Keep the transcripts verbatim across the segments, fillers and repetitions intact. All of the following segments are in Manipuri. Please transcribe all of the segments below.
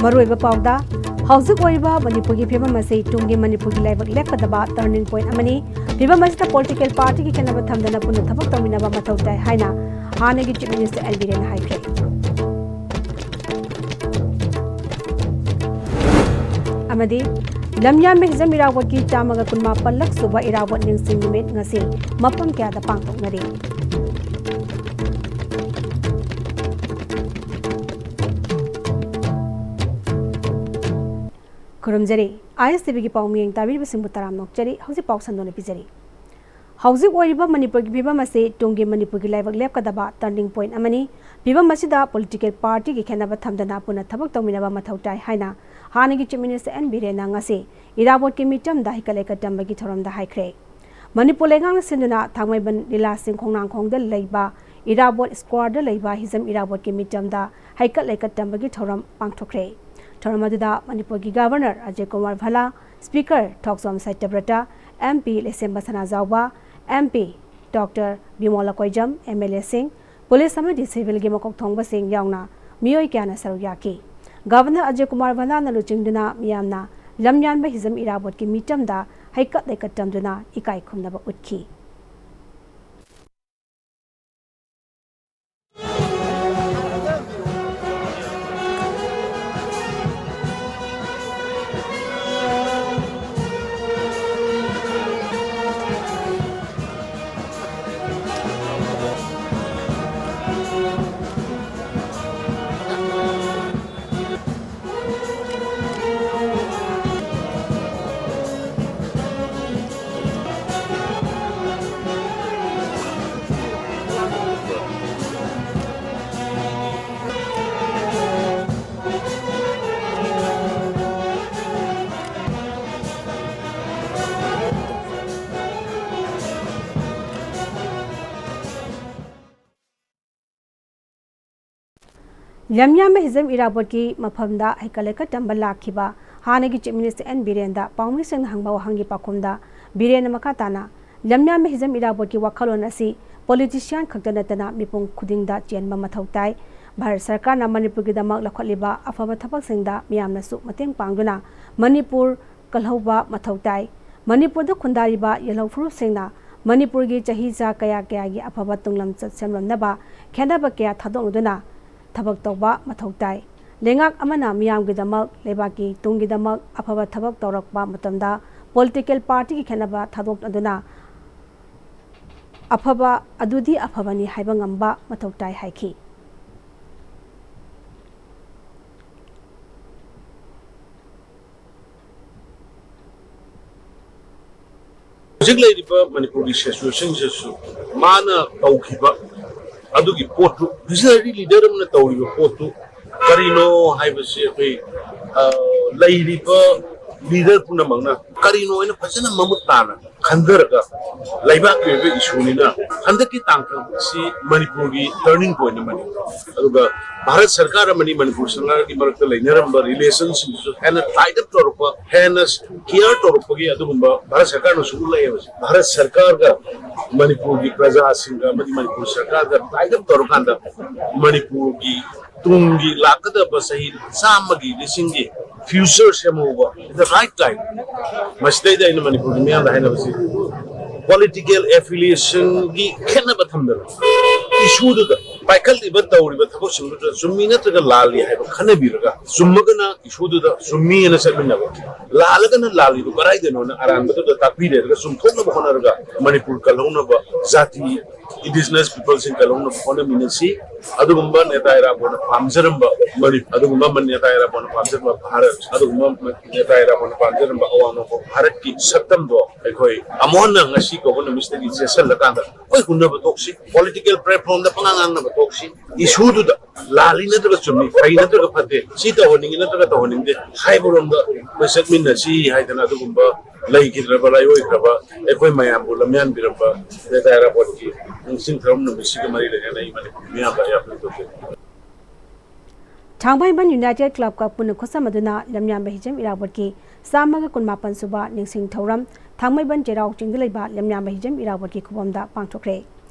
ꯃꯔꯨꯑꯣꯏꯕ ꯄꯥꯎꯗ, ꯍꯧꯖꯤꯛ ꯑꯣꯏꯔꯤꯕ ꯃꯅꯤꯄꯨꯔꯒꯤ ꯐꯤꯕꯝ ꯑꯁꯤ ꯇꯨꯡꯒꯤ ꯃꯅꯤꯄꯨꯔꯒꯤ ꯂꯥꯏꯕꯛ ꯂꯦꯞꯀꯗꯕ turning point ꯑꯃꯅꯤ꯫ ꯐꯤꯕꯝ ꯑꯁꯤꯗ political partyꯒꯤ ꯈꯦꯠꯅꯕ ꯊꯝꯗꯅ ꯄꯨꯟꯅ ꯊꯕꯛ ꯇꯧꯃꯤꯟꯅꯕ ꯃꯊꯧ ꯇꯥꯏ ꯍꯥꯏꯅ ꯍꯥꯟꯅꯒꯤ Chief Minister ꯑꯦꯟ ꯕꯤꯔꯦꯟꯅ ꯍꯥꯏꯈ꯭ꯔꯦ꯫ ꯑꯃꯗꯤ ꯂꯝꯌꯥꯟꯕ ꯍꯤꯖꯝ ꯏꯔꯥꯕꯣꯠꯀꯤ ꯆꯥꯝꯃꯒ ꯀꯨꯟꯃꯥꯄꯜꯂꯛ ꯁꯨꯕ ꯏꯔꯥꯕꯣꯠ ꯅꯤꯡꯁꯤꯡ ꯅꯨꯃꯤꯠ ꯉꯁꯤ ꯃꯐꯝ ꯀꯌꯥꯗ ꯄꯥꯡꯊꯣꯛꯅꯔꯤ꯫ ꯈꯨꯔꯨꯝꯖꯔꯤ꯫ ꯑꯥꯏ ꯑꯦꯁ ꯇꯤ ꯚꯤꯒꯤ ꯄꯥꯎ ꯃꯤꯠꯌꯦꯡ ꯇꯥꯕꯤꯔꯤꯕꯁꯤꯡꯕꯨ ꯇꯔꯥꯝꯅ ꯑꯣꯛꯆꯔꯤ꯫ ꯍꯧꯖꯤꯛ ꯄꯥꯎ ꯁꯟꯗꯣꯛꯅ ꯄꯤꯖꯔꯤ꯫ ꯍꯧꯖꯤꯛ ꯑꯣꯏꯔꯤꯕ ꯃꯅꯤꯄꯨꯔꯒꯤ ꯐꯤꯕꯝ ꯑꯁꯤ ꯇꯨꯡꯒꯤ ꯃꯅꯤꯄꯨꯔꯒꯤ ꯂꯥꯏꯕꯛ ꯂꯦꯞꯀꯗꯕ turning point ꯑꯃꯅꯤ꯫ ꯐꯤꯕꯝ ꯑꯁꯤꯗ political partyꯒꯤ ꯈꯦꯠꯅꯕ ꯊꯝꯗꯅ ꯄꯨꯟꯅ ꯊꯕꯛ ꯇꯧꯃꯤꯟꯅꯕ ꯃꯊꯧ ꯇꯥꯏ ꯍꯥꯏꯅ ꯍꯥꯟꯅꯒꯤ Chief Minister ꯑꯦꯟ ꯕꯤꯔꯦꯟꯅ ꯉꯁꯤ ꯏꯔꯥꯕꯣꯠꯀꯤ ꯃꯤꯇꯝꯗ ꯍꯩꯀꯠ ꯂꯩꯀꯠ ꯇꯝꯕꯒꯤ ꯊꯧꯔꯝꯗ ꯍꯥꯏꯈ꯭ꯔꯦ꯫ ꯃꯅꯤꯄꯨꯔ ꯂꯩꯉꯥꯛꯅ ꯁꯤꯟꯗꯨꯅ ꯊꯥꯡꯃꯩꯕꯟ ꯂꯤꯂꯥꯁꯤꯡ ꯈꯣꯡꯅꯥꯡꯈꯣꯡꯗ ꯂꯩꯕ ꯏꯔꯥꯕꯣꯠ Squareꯗ ꯂꯩꯕ ꯍꯤꯖꯝ ꯏꯔꯥꯕꯣꯠꯀꯤ ꯃꯤꯇꯝꯗ ꯍꯩꯀꯠ ꯂꯩꯀꯠ ꯇꯝꯕꯒꯤ ꯊꯧꯔꯝ ꯄꯥꯡꯊꯣꯛꯈ꯭ꯔꯦ꯫ ꯊꯧꯔꯝ ꯑꯗꯨꯗ ꯃꯅꯤꯄꯨꯔꯒꯤ Governor Ajay Kumar Bhalla, Speaker Thokchom Satyabrata, M P Leishemba Sanajaoba, M P doctor Bimola Kojam, M L ꯑꯦꯁꯤꯡ, ꯄꯨꯂꯤꯁ ꯑꯃꯗꯤ ꯁꯤꯚꯤꯜꯒꯤ ꯃꯀꯣꯛ ꯊꯣꯡꯕꯁꯤꯡ ꯌꯥꯎꯅ ꯃꯤꯑꯣꯏ ꯀꯌꯥꯅ ꯁꯔꯨꯛ ꯌꯥꯈꯤ꯫ Governor ꯑꯖꯌ ꯀꯨꯃꯥꯔ ꯚꯜꯂꯥꯅ ꯂꯨꯆꯤꯡꯗꯨꯅ ꯃꯤꯌꯥꯝꯅ ꯂꯝꯌꯥꯟꯕ ꯍꯤꯖꯝ ꯏꯔꯥꯕꯣꯠꯀꯤ ꯃꯤꯇꯝꯗ ꯍꯩꯀꯠ ꯂꯩꯀꯠ ꯇꯝꯗꯨꯅ ꯏꯀꯥꯏ ꯈꯨꯝꯅꯕ ꯎꯠꯈꯤ꯫ ꯂꯝꯌꯥꯟꯕ ꯍꯤꯖꯝ ꯏꯔꯥꯕꯣꯠꯀꯤ ꯃꯐꯝꯗ ꯍꯩꯀꯠ ꯂꯩꯀꯠ ꯇꯝꯕ ꯂꯥꯛꯈꯤꯕ ꯍꯥꯟꯅꯒꯤ Chief Minister ꯑꯦꯟ ꯕꯤꯔꯦꯟꯗ ꯄꯥꯎꯃꯤꯁꯤꯡꯅ ꯍꯪꯕ ꯋꯥꯍꯪꯒꯤ ꯄꯥꯎꯈꯨꯝꯗ ꯕꯤꯔꯦꯟꯅ ꯃꯈꯥ ꯇꯥꯅ, ꯂꯝꯌꯥꯟꯕ ꯍꯤꯖꯝ ꯏꯔꯥꯕꯣꯠꯀꯤ ꯋꯥꯈꯜꯂꯣꯟ ꯑꯁꯤ politician ꯈꯛꯇ ꯅꯠꯇꯅ ꯃꯤꯄꯨꯝ ꯈꯨꯗꯤꯡꯗ ꯆꯦꯟꯕ ꯃꯊꯧ ꯇꯥꯏ꯫ ꯚꯥꯔꯠ ꯁꯔꯀꯥꯔꯅ ꯃꯅꯤꯄꯨꯔꯒꯤꯗꯃꯛ ꯂꯧꯈꯠꯂꯤꯕ ꯑꯐꯕ ꯊꯕꯛꯁꯤꯡꯗ ꯃꯤꯌꯥꯝꯅꯁꯨ ꯃꯇꯦꯡ ꯄꯥꯡꯗꯨꯅ ꯃꯅꯤꯄꯨꯔ ꯀꯜꯍꯧꯕ ꯃꯊꯧ ꯇꯥꯏ꯫ ꯃꯅꯤꯄꯨꯔꯗ ꯈꯨꯟꯗꯥꯔꯤꯕ ꯌꯦꯜꯍꯧ ꯐꯨꯔꯨꯞꯁꯤꯡꯅ ꯃꯅꯤꯄꯨꯔꯒꯤ ꯆꯍꯤꯆꯥ ꯀꯌꯥ ꯀꯌꯥꯒꯤ ꯑꯐꯕ ꯇꯨꯡꯂꯝꯆꯠ ꯁꯦꯝꯂꯝꯅꯕ ꯈꯦꯠꯅꯕ ꯀꯌꯥ ꯊꯥꯗꯣꯛꯅꯗꯨꯅ ꯊꯕꯛ ꯇꯧꯕ ꯃꯊꯧ ꯇꯥꯏ꯫ ꯂꯩꯉꯥꯛ ꯑꯃꯅ ꯃꯤꯌꯥꯝꯒꯤꯗꯃꯛ, ꯂꯩꯕꯥꯛꯀꯤ ꯇꯨꯡꯒꯤꯗꯃꯛ ꯑꯐꯕ ꯊꯕꯛ ꯇꯧꯔꯛꯄ ꯃꯇꯝꯗ political partyꯒꯤ ꯈꯦꯠꯅꯕ ꯊꯥꯗꯣꯛꯅꯗꯨꯅ ꯑꯐꯕ ꯑꯗꯨꯗꯤ ꯑꯐꯕꯅꯤ ꯍꯥꯏꯕ ꯉꯝꯕ ꯃꯊꯧ ꯇꯥꯏ ꯍꯥꯏꯈꯤ꯫ ꯍꯧꯖꯤꯛ ꯂꯩꯔꯤꯕ ꯃꯅꯤꯄꯨꯔꯒꯤ ꯁꯤꯆꯨꯋꯦꯁꯟꯁꯤꯁꯨ ꯃꯥꯅ ꯇꯧꯈꯤꯕ ꯑꯗꯨꯒꯤ ꯄꯣꯠꯇꯨ, ꯚꯤꯖꯅꯔꯤ ꯂꯤꯗꯔ ꯑꯃꯅ ꯇꯧꯔꯤꯕ ꯄꯣꯠꯇꯨ ꯀꯔꯤꯅꯣ ꯍꯥꯏꯕꯁꯤ ꯑꯩꯈꯣꯏ, ꯑ, ꯂꯩꯔꯤꯕ ꯂꯤꯗꯔ ꯄꯨꯝꯅꯃꯛꯅ ꯀꯔꯤꯅꯣ ꯍꯥꯏꯅ ꯐꯖꯅ ꯃꯃꯨꯠ ꯇꯥꯅ ꯈꯟꯊꯔꯒ, ꯂꯩꯕꯥꯛꯀꯤ ꯑꯣꯏꯕ ꯏꯁꯨꯅꯤꯅ ꯍꯟꯗꯛꯀꯤ ꯇꯥꯡꯀꯛ ꯑꯁꯤ ꯃꯅꯤꯄꯨꯔꯒꯤ turning point ꯑꯃꯅꯤ꯫ ꯑꯗꯨꯒ ꯚꯥꯔꯠ ꯁꯔꯀꯥꯔ ꯑꯃꯗꯤ ꯃꯅꯤꯄꯨꯔ ꯁꯔꯀꯥꯔꯒꯤ ꯃꯔꯛꯇ ꯂꯩꯅꯔꯝꯕ ꯔꯤꯂꯦꯁꯟꯁꯤꯡꯁꯤꯁꯨ ꯍꯦꯟꯅ ꯇꯥꯏꯠ ꯑꯞ ꯇꯧꯔꯛꯄ, ꯍꯦꯟꯅ ꯀꯤꯌꯔ ꯇꯧꯔꯛꯄꯒꯤ ꯑꯗꯨꯒꯨꯝꯕ ꯚꯥꯔꯠ ꯁꯔꯀꯥꯔꯅꯁꯨ ꯎꯠꯂꯛꯑꯦꯕ꯫ ꯚꯥꯔꯠ ꯁꯔꯀꯥꯔꯒ ꯃꯅꯤꯄꯨꯔꯒꯤ ꯄ꯭ꯔꯖꯥꯁꯤꯡꯒ ꯑꯃꯗꯤ ꯃꯅꯤꯄꯨꯔ ꯁꯔꯀꯥꯔꯒ ꯇꯥꯏꯠ ꯑꯞ ꯇꯧꯔꯀꯥꯟꯗ ꯃꯅꯤꯄꯨꯔꯒꯤ ꯇꯨꯡꯒꯤ ꯂꯥꯛꯀꯗꯕ ꯆꯍꯤ ꯆꯥꯝꯃꯒꯤ, ꯂꯤꯁꯤꯡꯒꯤ future ꯁꯦꯝꯍꯧꯕ the right time꯫ ꯃꯁꯤꯗꯩꯗ ꯑꯩꯅ ꯃꯅꯤꯄꯨꯔꯒꯤ ꯃꯤꯌꯥꯝꯗ ꯍꯥꯏꯅꯕꯁꯤ, political affiliationꯒꯤ ꯈꯦꯠꯅꯕ ꯊꯝꯗꯅ ꯏꯁꯨꯗꯨꯗ ꯄꯥꯏꯈꯠꯂꯤꯕ ꯇꯧꯔꯤꯕ ꯊꯕꯛꯁꯤꯡꯗꯨꯗ ꯆꯨꯝꯃꯤ ꯅꯠꯇ꯭ꯔꯒ ꯂꯥꯜꯂꯤ ꯍꯥꯏꯕ ꯈꯟꯅꯕꯤꯔꯒ, ꯆꯨꯝꯃꯒꯅ ꯏꯁꯨꯗꯨꯗ ꯆꯨꯝꯃꯤ ꯍꯥꯏꯅ ꯆꯠꯃꯤꯟꯅꯕ, ꯂꯥꯜꯂꯒꯅ ꯂꯥꯜꯂꯤꯗꯨ ꯀꯗꯥꯏꯗꯅꯣꯅ ꯑꯔꯥꯟꯕꯗꯨꯗ ꯇꯥꯛꯄꯤꯔꯦꯔꯒ ꯆꯨꯝꯊꯣꯛꯅꯕ ꯍꯣꯠꯅꯔꯒ ꯃꯅꯤꯄꯨꯔ ꯀꯜꯍꯧꯅꯕ, ꯖꯥꯇꯤ indigenous peopleꯁꯤꯡ ꯀꯜꯍꯧꯅꯕ ꯍꯣꯠꯅꯃꯤꯟꯅꯁꯤ꯫ ꯑꯗꯨꯒꯨꯝꯕ ꯅꯦꯇꯥ ꯏꯔꯥꯕꯣꯠꯅ ꯄꯥꯝꯖꯔꯝꯕ ꯃꯅꯤ-, ꯑꯗꯨꯒꯨꯝꯕ ꯃ-, ꯅꯦꯇꯥ ꯏꯔꯥꯕꯣꯠꯅ ꯄꯥꯝꯖꯔꯝꯕ ꯚꯥꯔꯠ, ꯑꯗꯨꯒꯨꯝꯕ ꯃ-, ꯅꯦꯇꯥ ꯏꯔꯥꯕꯣꯠꯅ ꯄꯥꯝꯖꯔꯝꯕ ꯑꯋꯥꯡ ꯅꯣꯡꯄꯣꯛ ꯚꯥꯔꯠꯀꯤ ꯁꯛꯇꯝꯗꯣ ꯑꯩꯈꯣꯏ ꯑꯃꯨꯛ ꯍꯟꯅ ꯉꯁꯤ ꯀꯧꯕ ꯅꯨꯃꯤꯠꯁꯤꯗꯒꯤ ꯆꯦꯠꯁꯜꯂꯀꯥꯟꯗ ꯑꯩꯈꯣꯏ ꯍꯨꯟꯅꯕ ꯇꯣꯛꯁꯤ, political platformꯗ ꯄꯉꯥꯡ ꯉꯥꯡꯅꯕ ꯇꯣꯛꯁꯤ꯫ ꯏꯁꯨꯗꯨꯗ ꯂꯥꯜꯂꯤ ꯅꯠꯇ꯭ꯔꯒ ꯆꯨꯝꯃꯤ, ꯐꯩ ꯅꯠꯇ꯭ꯔꯒ ꯐꯠꯇꯦ, ꯁꯤ ꯇꯧꯍꯟꯅꯤꯡꯉꯤ ꯅꯠꯇ꯭ꯔꯒ ꯇꯧꯍꯟꯅꯤꯡꯗꯦ ꯍꯥꯏꯕꯔꯣꯝꯗ ꯑꯩꯈꯣꯏ ꯆꯠꯃꯤꯟꯅꯁꯤ ꯍꯥꯏꯗꯅ ꯑꯗꯨꯒꯨꯝꯕ ꯂꯩꯈꯤꯗ꯭ꯔꯕ, ꯂꯥꯏꯑꯣꯏꯈ꯭ꯔꯕ, ꯑꯩꯈꯣꯏ ꯃꯌꯥꯝꯕꯨ ꯂꯝꯌꯥꯟꯕꯤꯔꯝꯕ ꯅꯦꯇꯥ ꯏꯔꯥꯕꯣꯠꯀꯤ ꯅꯤꯡꯁꯤꯡ ꯊꯧꯔꯝ ꯅꯨꯃꯤꯠꯁꯤꯒꯤ ꯃꯔꯤ ꯂꯩꯅꯅ ꯑꯩ ꯃꯅꯤꯄꯨꯔ ꯃꯤꯌꯥꯝꯗ ꯑꯌꯥꯝꯕ ꯐꯣꯡꯗꯣꯛꯆꯔꯤ꯫ ꯊꯥꯡꯃꯩꯕꯟ United Clubꯀ ꯄꯨꯟꯅ ꯈꯨꯠꯁꯝꯅꯗꯨꯅ ꯂꯝꯌꯥꯟꯕ ꯍꯤꯖꯝ ꯏꯔꯥꯕꯣꯠꯀꯤ ꯆꯥꯝꯃꯒ ꯀꯨꯟꯃꯥꯄꯟ ꯁꯨꯕ ꯅꯤꯡꯁꯤꯡ ꯊꯧꯔꯝ ꯊꯥꯡꯃꯩꯕꯟ ꯆꯩꯔꯥꯎ ꯆꯤꯡꯗ ꯂꯩꯕ ꯂꯝꯌꯥꯟꯕ ꯍꯤꯖꯝ ꯏꯔꯥꯕꯣꯠꯀꯤ ꯈꯨꯕꯝꯗ ꯄꯥꯡꯊꯣꯛꯈ꯭ꯔꯦ꯫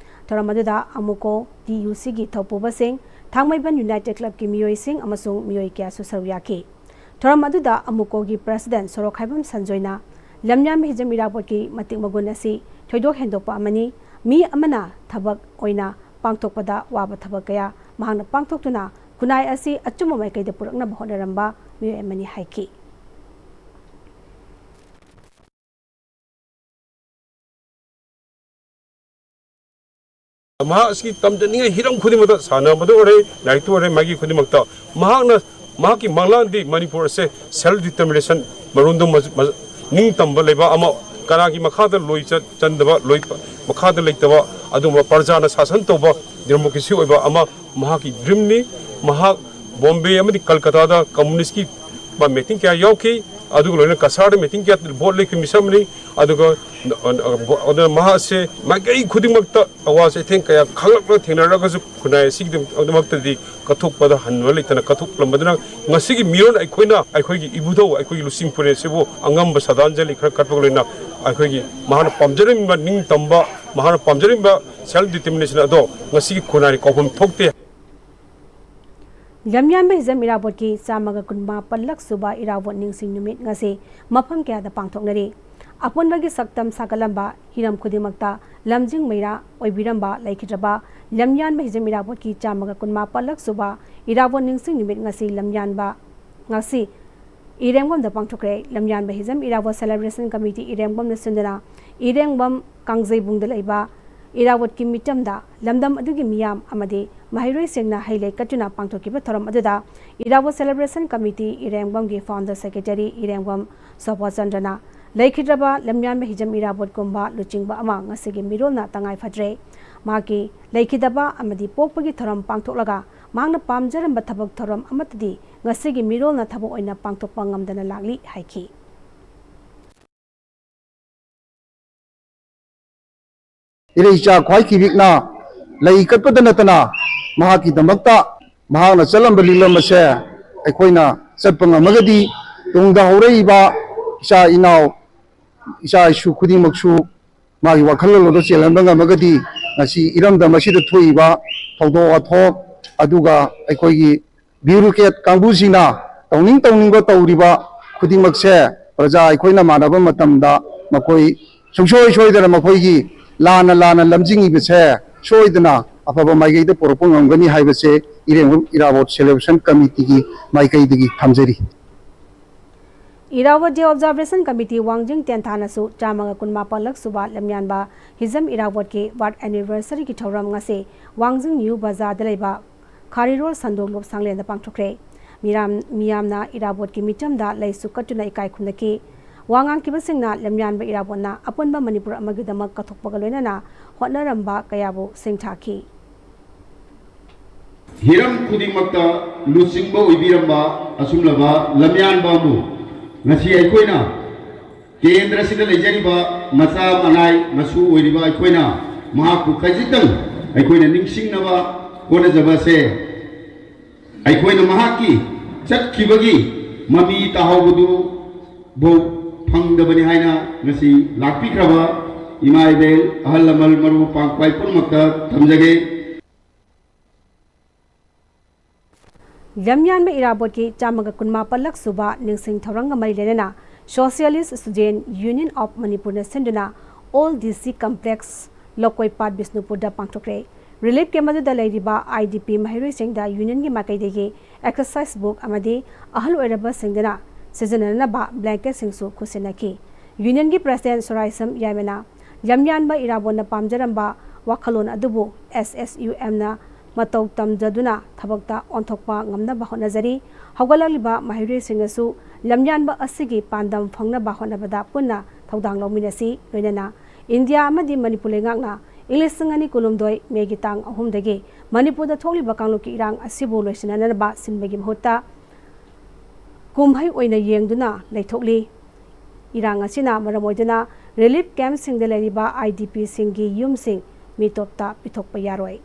ꯊꯧꯔꯝ ꯑꯗꯨꯗ ꯑꯃꯨꯀꯣ ꯇꯤ ꯌꯨ ꯁꯤꯒꯤ ꯊꯧꯄꯨꯕꯁꯤꯡ, ꯊꯥꯡꯃꯩꯕꯟ ꯌꯨꯅꯥꯏꯇꯦꯗ ꯀ꯭ꯂꯕꯀꯤ ꯃꯤꯑꯣꯏꯁꯤꯡ ꯑꯃꯁꯨꯡ ꯃꯤꯑꯣꯏ ꯀꯌꯥꯁꯨ ꯁꯔꯨꯛ ꯌꯥꯈꯤ꯫ ꯊꯧꯔꯝ ꯑꯗꯨꯗ ꯑꯃꯨꯀꯣꯒꯤ ꯄ꯭ꯔꯦꯁꯤꯗꯦꯟꯠ ꯁꯣꯔꯣꯛꯈꯥꯏꯕꯝ ꯁꯟꯖꯣꯏꯅ ꯂꯝꯌꯥꯟꯕ ꯍꯤꯖꯝ ꯏꯔꯥꯕꯣꯠꯀꯤ ꯃꯇꯤꯛ ꯃꯒꯨꯟ ꯑꯁꯤ ꯊꯣꯏꯗꯣꯛ ꯍꯦꯟꯗꯣꯛꯄ ꯑꯃꯅꯤ꯫ ꯃꯤ ꯑꯃꯅ ꯊꯕꯛ ꯑꯣꯏꯅ ꯄꯥꯡꯊꯣꯛꯄꯗ ꯋꯥꯕ ꯊꯕꯛ ꯀꯌꯥ ꯃꯍꯥꯛꯅ ꯄꯥꯡꯊꯣꯛꯇꯨꯅ ꯈꯨꯟꯅꯥꯏ ꯑꯁꯤ ꯑꯆꯨꯝꯕ ꯃꯥꯏꯀꯩꯗ ꯄꯨꯔꯛꯅꯕ ꯍꯣꯠꯅꯔꯝꯕ ꯃꯤꯑꯣꯏ ꯑꯃꯅꯤ ꯍꯥꯏꯈꯤ꯫ ꯃꯍꯥꯛ ꯑꯁꯤꯒꯤ ꯇꯝꯖꯅꯤꯡꯉꯥꯏ ꯍꯤꯔꯝ ꯈꯨꯗꯤꯡꯃꯛꯇ, ꯁꯥꯟꯅꯕꯗ ꯑꯣꯏꯔꯦ, ꯂꯥꯏꯔꯤꯛꯇ ꯑꯣꯏꯔꯦ, ꯃꯥꯒꯤ ꯈꯨꯗꯤꯡꯃꯛꯇ ꯃꯍꯥꯛꯅ, ꯃꯍꯥꯛꯀꯤ ꯃꯪꯂꯥꯟꯗꯤ ꯃꯅꯤꯄꯨꯔ ꯑꯁꯦ ꯁꯦꯜꯐ ꯗꯤꯇꯔꯃꯤꯅꯦꯁꯟ, ꯃꯔꯣꯝꯗꯣꯝ ꯃ-, ꯃ-, ꯅꯤꯡꯇꯝꯕ ꯂꯩꯕꯥꯛ ꯑꯃ, ꯀꯅꯥꯒꯤ ꯃꯈꯥꯗ ꯂꯣꯏ ꯆꯠ-, ꯆꯟꯗꯕ, ꯂꯣꯏ ꯄ-, ꯃꯈꯥꯗ ꯂꯩꯇꯕ, ꯑꯗꯨꯒꯨꯝꯕ ꯄ꯭ꯔꯖꯥꯅ ꯁꯥꯁꯟ ꯇꯧꯕ, ꯗꯦꯃꯣꯀ꯭ꯔꯦꯁꯤ ꯑꯣꯏꯕ ꯑꯃ ꯃꯍꯥꯛꯀꯤ ꯗ꯭ꯔꯤꯝꯅꯤ꯫ ꯃꯍꯥꯛ ꯕꯣꯝꯕꯦ ꯑꯃꯗꯤ ꯀꯜꯀꯇꯥꯗ ꯀꯝꯃꯨꯅꯤꯁ꯭ꯠꯀꯤ ꯃꯤꯇꯤꯡ ꯀꯌꯥ ꯌꯥꯎꯈꯤ, ꯑꯗꯨꯒ ꯂꯣꯏꯅꯅ ꯀꯁꯥꯔꯗ ꯃꯤꯇꯤꯡ ꯀꯌꯥ ꯚꯣꯠ ꯂꯦꯞꯈꯤꯕ ꯃꯤꯁꯛ ꯑꯃꯅꯤ꯫ ꯑꯗꯨꯒ, ꯑ, ꯑ, ꯑꯗꯨꯅ ꯃꯍꯥꯛꯁꯦ ꯃꯥꯏꯀꯩ ꯈꯨꯗꯤꯡꯃꯛꯇ ꯑꯋꯥ ꯆꯩꯊꯦꯡ ꯀꯌꯥ ꯈꯥꯡꯂꯛꯂꯒ ꯊꯦꯡꯅꯔꯒꯁꯨ ꯈꯨꯟꯅꯥꯏ ꯑꯁꯤꯒꯤꯗꯃꯛꯇꯗꯤ ꯀꯠꯊꯣꯛꯄꯗ ꯍꯟꯕ ꯂꯩꯇꯅ ꯀꯠꯊꯣꯛꯂꯝꯕꯗꯨꯅ ꯉꯁꯤꯒꯤ ꯃꯤꯔꯣꯟ ꯑꯩꯈꯣꯏꯅ ꯑꯩꯈꯣꯏꯒꯤ ꯏꯕꯨꯙꯧ, ꯑꯩꯈꯣꯏꯒꯤ ꯂꯨꯆꯤꯡꯄꯨꯔꯦꯜ ꯑꯁꯤꯕꯨ ꯑꯉꯝꯕ ꯁ꯭ꯔꯗꯥꯟꯖꯂꯤ ꯈꯔ ꯀꯠꯄꯒ ꯂꯣꯏꯅꯅ ꯑꯩꯈꯣꯏꯒꯤ ꯃꯍꯥꯛꯅ ꯄꯥꯝꯖꯔꯝꯕ ꯅꯤꯡꯇꯝꯕ, ꯃꯍꯥꯛꯅ ꯄꯥꯝꯖꯔꯝꯕ ꯁꯦꯜꯐ ꯗꯤꯇꯔꯃꯤꯅꯦꯁꯟ ꯑꯗꯣ ꯉꯁꯤꯒꯤ ꯈꯨꯟꯅꯥꯏꯅ ꯀꯥꯎꯐꯝ ꯊꯣꯛꯇꯦ꯫ ꯂꯝꯌꯥꯟꯕ ꯍꯤꯖꯝ ꯏꯔꯥꯕꯣꯠꯀꯤ ꯆꯥꯝꯃꯒ ꯀꯨꯟꯃꯥꯄꯜꯂꯛ ꯁꯨꯕ ꯏꯔꯥꯕꯣꯠ ꯅꯤꯡꯁꯤꯡ ꯅꯨꯃꯤꯠ ꯉꯁꯤ ꯃꯐꯝ ꯀꯌꯥꯗ ꯄꯥꯡꯊꯣꯛꯅꯔꯤ꯫ ꯑꯄꯨꯟꯕꯒꯤ ꯁꯛꯇꯝ ꯁꯥꯒꯠꯂꯝꯕ, ꯍꯤꯔꯝ ꯈꯨꯗꯤꯡꯃꯛꯇ ꯂꯝꯖꯤꯡ ꯃꯩꯔꯥ ꯑꯣꯏꯕꯤꯔꯝꯕ ꯂꯩꯈꯤꯗ꯭ꯔꯕ ꯂꯝꯌꯥꯟꯕ ꯍꯤꯖꯝ ꯏꯔꯥꯕꯣꯠꯀꯤ ꯆꯥꯝꯃꯒ ꯀꯨꯟꯃꯥꯄꯜꯂꯛ ꯁꯨꯕ ꯏꯔꯥꯕꯣꯠ ꯅꯤꯡꯁꯤꯡ ꯅꯨꯃꯤꯠ ꯉꯁꯤ ꯂꯝꯌꯥꯟꯕ, ꯉꯁꯤ ꯏꯔꯦꯡꯕꯝꯗ ꯄꯥꯡꯊꯣꯛꯈ꯭ꯔꯦ꯫ ꯂꯝꯌꯥꯟꯕ ꯍꯤꯖꯝ ꯏꯔꯥꯕꯣꯠ ꯁꯦꯂꯦꯕ꯭ꯔꯦꯁꯟ ꯀꯃꯤꯇꯤ ꯏꯔꯦꯡꯕꯝꯅ ꯁꯤꯟꯗꯨꯅ ꯏꯔꯦꯡꯕꯝ ꯀꯥꯡꯖꯩꯕꯨꯡꯗ ꯂꯩꯕ ꯏꯔꯥꯕꯣꯠꯀꯤ ꯃꯤꯆꯝꯗ ꯂꯝꯗꯝ ꯑꯗꯨꯒꯤ ꯃꯤꯌꯥꯝ ꯑꯃꯗꯤ ꯃꯍꯩꯔꯣꯏꯁꯤꯡꯅ ꯍꯩ ꯂꯩ ꯀꯠꯇꯨꯅ ꯄꯥꯡꯊꯣꯛꯈꯤꯕ ꯊꯧꯔꯝ ꯑꯗꯨꯗ ꯏꯔꯥꯕꯣꯠ ꯁꯦꯂꯦꯕ꯭ꯔꯦꯁꯟ ꯀꯃꯤꯇꯤ ꯏꯔꯦꯡꯕꯝꯒꯤ ꯐꯥꯎꯟꯗꯔ ꯁꯦꯀ꯭ꯔꯦꯇꯔꯤ ꯏꯔꯦꯡꯕꯝ ꯁꯣꯚꯥꯆꯟꯗ꯭ꯔꯅ ꯂꯩꯈꯤꯗ꯭ꯔꯕ ꯂꯝꯌꯥꯟꯕ ꯍꯤꯖꯝ ꯏꯔꯥꯕꯣꯠꯀꯨꯝꯕ ꯂꯨꯆꯤꯡꯕ ꯑꯃ ꯉꯁꯤꯒꯤ ꯃꯤꯔꯣꯜꯅ ꯇꯉꯥꯏ ꯐꯗ꯭ꯔꯦ꯫ ꯃꯍꯥꯛꯀꯤ ꯂꯩꯈꯤꯗꯕ ꯑꯃꯗꯤ ꯄꯣꯛꯄꯒꯤ ꯊꯧꯔꯝ ꯄꯥꯡꯊꯣꯛꯂꯒ ꯃꯍꯥꯛꯅ ꯄꯥꯝꯖꯔꯝꯕ ꯊꯕꯛ ꯊꯧꯔꯝ ꯑꯃꯠꯇꯗꯤ ꯉꯁꯤꯒꯤ ꯃꯤꯔꯣꯜꯅ ꯊꯕꯛ ꯑꯣꯏꯅ ꯄꯥꯡꯊꯣꯛꯄ ꯉꯝꯗꯅ ꯂꯥꯛꯂꯤ ꯍꯥꯏꯈꯤ꯫ ꯏꯔꯩꯆꯥ ꯈ꯭ꯋꯥꯏ ꯀꯤꯕꯤꯛꯅ ꯂꯩ ꯀꯠꯄꯗ ꯅꯠꯇꯅ ꯃꯍꯥꯛꯀꯤꯗꯃꯛꯇ ꯃꯍꯥꯛꯅ ꯆꯠꯂꯝꯕ ꯂꯤꯛꯂꯝ ꯑꯁꯦ ꯑꯩꯈꯣꯏꯅ ꯆꯠꯄ ꯉꯝꯃꯒꯗꯤ ꯇꯨꯡꯗ ꯍꯧꯔꯛꯏꯕ ꯏꯆꯥ ꯏꯅꯥꯎ, ꯏꯆꯥ ꯏꯁꯨ ꯈꯨꯗꯤꯡꯃꯛꯁꯨ ꯃꯥꯒꯤ ꯋꯥꯈꯜꯂꯣꯟ ꯑꯗꯨ ꯆꯦꯜꯍꯟꯕ ꯉꯝꯃꯒꯗꯤ ꯉꯁꯤ ꯏꯔꯝꯗꯝ ꯑꯁꯤꯗ ꯊꯣꯛꯏꯕ ꯊꯧꯗꯣꯛ ꯋꯥꯊꯣꯛ, ꯑꯗꯨꯒ ꯑꯩꯈꯣꯏꯒꯤ ꯕ꯭ꯌꯨꯔꯣꯀ꯭ꯔꯦꯠ ꯀꯥꯡꯕꯨꯁꯤꯡꯅ ꯇꯧꯅꯤꯡ ꯇꯧꯅꯤꯡꯕ ꯇꯧꯔꯤꯕ ꯈꯨꯗꯤꯡꯃꯛꯁꯦ ꯄ꯭ꯔꯖꯥ ꯑꯩꯈꯣꯏꯅ ꯃꯥꯟꯅꯕ ꯃꯇꯝꯗ ꯃꯈꯣꯏ ꯁꯨꯡꯁꯣꯏ ꯁꯣꯏꯗꯅ ꯃꯈꯣꯏꯒꯤ ꯂꯥꯟꯅ ꯂꯥꯟꯅ ꯂꯝꯖꯤꯡꯉꯤꯕꯁꯦ ꯁꯣꯏꯗꯅ ꯑꯐꯕ ꯃꯥꯏꯀꯩꯗ ꯄꯨꯔꯛꯄ ꯉꯝꯒꯅꯤ ꯍꯥꯏꯕꯁꯦ ꯏꯔꯦꯡꯕꯝ ꯏꯔꯥꯕꯣꯠ ꯁꯦꯂꯦꯕ꯭ꯔꯦꯁꯟ ꯀꯃꯤꯇꯤꯒꯤ ꯃꯥꯏꯀꯩꯗꯒꯤ ꯊꯝꯖꯔꯤ꯫ ꯏꯔꯥꯕꯣꯠ ꯗꯦ ꯑꯣꯕꯖꯥꯔꯕꯦꯁꯟ ꯀꯃꯤꯇꯤ ꯋꯥꯡꯖꯤꯡ ꯇꯦꯟꯊꯥꯅꯁꯨ ꯆꯥꯝꯃꯒ ꯀꯨꯟꯃꯥꯄꯜꯂꯛ ꯁꯨꯕ ꯂꯝꯌꯥꯟꯕ ꯍꯤꯖꯝ ꯏꯔꯥꯕꯣꯠꯀꯤ ꯕꯥꯔꯠ ꯑꯦꯅꯤꯚꯔꯁꯔꯤꯒꯤ ꯊꯧꯔꯝ ꯉꯁꯤ ꯋꯥꯡꯖꯤꯡ ꯅ꯭ꯌꯨ ꯕꯖꯥꯔꯗ ꯂꯩꯕ ꯈꯥꯔꯤꯔꯣꯜ ꯁꯟꯗꯣꯡꯂꯨꯞ ꯁꯪꯂꯦꯟꯗ ꯄꯥꯡꯊꯣꯛꯈ꯭ꯔꯦ꯫ ꯃꯤꯔꯥꯝ-, ꯃꯤꯌꯥꯝꯅ ꯏꯔꯥꯕꯣꯠꯀꯤ ꯃꯤꯆꯝꯗ ꯂꯩꯁꯨ ꯀꯠꯇꯨꯅ ꯏꯀꯥꯏ ꯈꯨꯝꯅꯈꯤ꯫ ꯋꯥ ꯉꯥꯡꯈꯤꯕꯁꯤꯡꯅ ꯂꯝꯌꯥꯟꯕ ꯏꯔꯥꯕꯣꯠꯅ ꯑꯄꯨꯟꯕ ꯃꯅꯤꯄꯨꯔ ꯑꯃꯒꯤꯗꯃꯛ ꯀꯠꯊꯣꯛꯄꯒ ꯂꯣꯏꯅꯅ ꯍꯣꯠꯅꯔꯝꯕ ꯀꯌꯥꯕꯨ ꯁꯤꯡꯊꯥꯈꯤ꯫ ꯍꯤꯔꯝ ꯈꯨꯗꯤꯡꯃꯛꯇ ꯂꯨꯆꯤꯡꯕ ꯑꯣꯏꯕꯤꯔꯝꯕ ꯑꯁꯨꯝꯂꯕ ꯂꯝꯌꯥꯟꯕ ꯑꯃꯕꯨ ꯉꯁꯤ ꯑꯩꯈꯣꯏꯅ ꯀꯦꯟꯗ꯭ꯔꯁꯤꯗ ꯂꯩꯖꯔꯤꯕ ꯃꯆꯥ ꯃꯅꯥꯏ ꯃꯁꯨ ꯑꯣꯏꯔꯤꯕ ꯑꯩꯈꯣꯏꯅ ꯃꯍꯥꯛꯄꯨ ꯈꯖꯤꯛꯇꯪ ꯑꯩꯈꯣꯏꯅ ꯅꯤꯡꯁꯤꯡꯅꯕ ꯍꯣꯠꯅꯖꯕ ꯑꯁꯦ ꯑꯩꯈꯣꯏꯅ ꯃꯍꯥꯛꯀꯤ ꯆꯠꯈꯤꯕꯒꯤ ꯃꯃꯤ ꯇꯥꯍꯧꯕꯗꯨ ꯐꯥꯎ ꯐꯪꯗꯕꯅꯤ ꯍꯥꯏꯅ ꯉꯁꯤ ꯂꯥꯛꯄꯤꯈ꯭ꯔꯕ ꯏꯃꯥ ꯏꯕꯦꯜ, ꯑꯍꯜ ꯂꯃꯟ, ꯃꯔꯨꯞ ꯃꯄꯥꯡ ꯈ꯭ꯋꯥꯏ ꯄꯨꯝꯅꯃꯛꯇ ꯊꯝꯖꯒꯦ꯫ ꯂꯝꯌꯥꯟꯕ ꯏꯔꯥꯕꯣꯠꯀꯤ ꯆꯥꯝꯃꯒ ꯀꯨꯟꯃꯥꯄꯜꯂꯛ ꯁꯨꯕ ꯅꯤꯡꯁꯤꯡ ꯊꯧꯔꯝꯒ ꯃꯔꯤ ꯂꯩꯅꯅ Socialist Student Union of Manipurꯅ ꯁꯤꯟꯗꯨꯅ ꯑꯣꯜ ꯗꯤ ꯁꯤ ꯀꯝꯄ꯭ꯂꯦꯛꯁ, ꯂꯧꯀꯣꯏꯄꯥꯠ, ꯕꯤꯁꯅꯨꯄꯨꯔꯗ ꯄꯥꯡꯊꯣꯛꯈ꯭ꯔꯦ꯫ ꯔꯤꯂꯤꯐ ꯀꯦꯝꯞ ꯑꯗꯨꯗ ꯂꯩꯔꯤꯕ ꯑꯥꯏ ꯗꯤ ꯄꯤ ꯃꯍꯩꯔꯣꯏꯁꯤꯡꯗ ꯌꯨꯅꯤꯌꯟꯒꯤ ꯃꯥꯏꯀꯩꯗꯒꯤ ꯑꯦꯛꯁꯔꯁꯥꯏꯖ ꯕꯨꯛ ꯑꯃꯗꯤ ꯑꯍꯜ ꯑꯣꯏꯔꯕꯁꯤꯡꯗꯅ ꯁꯤꯖꯤꯟꯅꯅꯕ ꯕ꯭ꯂꯦꯡꯀꯦꯠꯁꯤꯡꯁꯨ ꯈꯨꯠꯁꯤꯟꯅꯈꯤ꯫ ꯌꯨꯅꯤꯌꯟꯒꯤ ꯄ꯭ꯔꯁꯤꯗꯦꯟꯠ ꯁꯣꯔꯥꯏꯁꯝ ꯌꯥꯏꯃꯅ ꯂꯝꯌꯥꯟꯕ ꯏꯔꯥꯕꯣꯠꯅ ꯄꯥꯝꯖꯔꯝꯕ ꯋꯥꯈꯜꯂꯣꯟ ꯑꯗꯨꯕꯨ ꯑꯦꯁ ꯑꯦꯁ ꯌꯨ ꯑꯦꯝꯅ ꯃꯇꯧ ꯇꯝꯖꯗꯨꯅ ꯊꯕꯛꯇ ꯑꯣꯟꯊꯣꯛꯄ ꯉꯝꯅꯕ ꯍꯣꯠꯅꯖꯔꯤ꯫ ꯍꯧꯒꯠꯂꯛꯂꯤꯕ ꯃꯍꯩꯔꯣꯏꯁꯤꯡꯅꯁꯨ ꯂꯝꯌꯥꯟꯕ ꯑꯁꯤꯒꯤ ꯄꯥꯟꯗꯝ ꯐꯪꯅꯕ ꯍꯣꯠꯅꯕꯗ ꯄꯨꯟꯅ ꯊꯧꯗꯥꯡ ꯂꯧꯃꯤꯟꯅꯁꯤ꯫ ꯂꯣꯏꯅꯅ ꯏꯟꯗꯤꯌꯥ ꯑꯃꯗꯤ ꯃꯅꯤꯄꯨꯔ ꯂꯩꯉꯥꯛꯅ ꯏꯪ ꯂꯤꯁꯤꯡ ꯑꯅꯤ ꯀꯨꯟꯍꯨꯝꯗꯣꯏ ꯃꯦꯒꯤ ꯇꯥꯡ ꯑꯍꯨꯝꯗꯒꯤ ꯃꯅꯤꯄꯨꯔꯗ ꯊꯣꯛꯂꯤꯕ ꯀꯥꯡꯂꯨꯞꯀꯤ ꯏꯔꯥꯡ ꯑꯁꯤꯕꯨ ꯂꯣꯏꯁꯤꯟꯅꯅꯕ ꯁꯤꯟꯕꯒꯤ ꯃꯍꯨꯠꯇ ꯀꯨꯝꯍꯩ ꯑꯣꯏꯅ ꯌꯦꯡꯗꯨꯅ ꯂꯩꯊꯣꯛꯂꯤ꯫ ꯏꯔꯥꯡ ꯑꯁꯤꯅ ꯃꯔꯝ ꯑꯣꯏꯗꯨꯅ ꯔꯤꯂꯤꯐ ꯀꯦꯝꯞꯁꯤꯡꯗ ꯂꯩꯔꯤꯕ ꯑꯥꯏ ꯗꯤ ꯄꯤꯁꯤꯡꯒꯤ ꯌꯨꯝꯁꯤꯡ ꯃꯤꯇꯣꯞꯇ ꯄꯤꯊꯣꯛꯄ ꯌꯥꯔꯣꯏ꯫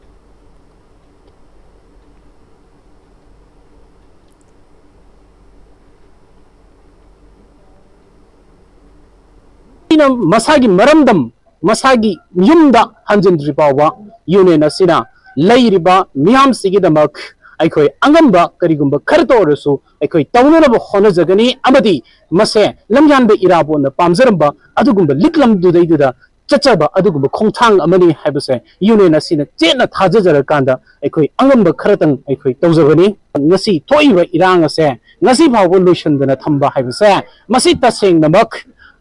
ꯃꯁꯥꯒꯤ ꯃꯔꯝꯗꯝ, ꯃꯁꯥꯒꯤ ꯌꯨꯝꯗ ꯍꯟꯖꯤꯟꯗ꯭ꯔꯤ ꯐꯥꯎꯕ ꯌꯨꯅꯤꯌꯟ ꯑꯁꯤꯅ ꯂꯩꯔꯤꯕ ꯃꯤꯌꯥꯝꯁꯤꯒꯤꯗꯃꯛ ꯑꯩꯈꯣꯏ ꯑꯉꯝꯕ ꯀꯔꯤꯒꯨꯝꯕ ꯈꯔꯇ ꯑꯣꯏꯔꯁꯨ ꯑꯩꯈꯣꯏ ꯇꯧꯅꯅꯕ ꯍꯣꯠꯅꯖꯒꯅꯤ꯫ ꯑꯃꯗꯤ ꯃꯁꯦ ꯂꯝꯌꯥꯟꯕ ꯏꯔꯥꯕꯣꯠꯅ ꯄꯥꯝꯖꯔꯝꯕ ꯑꯗꯨꯒꯨꯝꯕ ꯂꯤꯛꯂꯝꯗꯨꯗꯩꯗꯨꯗ ꯆꯠꯆꯕ ꯑꯗꯨꯒꯨꯝꯕ ꯈꯣꯡꯊꯥꯡ ꯑꯃꯅꯤ ꯍꯥꯏꯕꯁꯦ ꯌꯨꯅꯤꯌꯟ ꯑꯁꯤꯅ ꯆꯦꯠꯅ ꯊꯥꯖꯖꯔꯀꯥꯟꯗ ꯑꯩꯈꯣꯏ ꯑꯉꯝꯕ ꯈꯔꯇꯪ ꯑꯩꯈꯣꯏ ꯇꯧꯖꯕꯅꯤ꯫ ꯉꯁꯤ ꯊꯣꯛꯏꯕ ꯏꯔꯥꯡ ꯑꯁꯦ ꯉꯁꯤ ꯐꯥꯎꯕ ꯂꯣꯏꯁꯤꯟꯗꯅ ꯊꯝꯕ ꯍꯥꯏꯕꯁꯦ, ꯃꯁꯤ ꯇꯁꯦꯡꯅꯃꯛ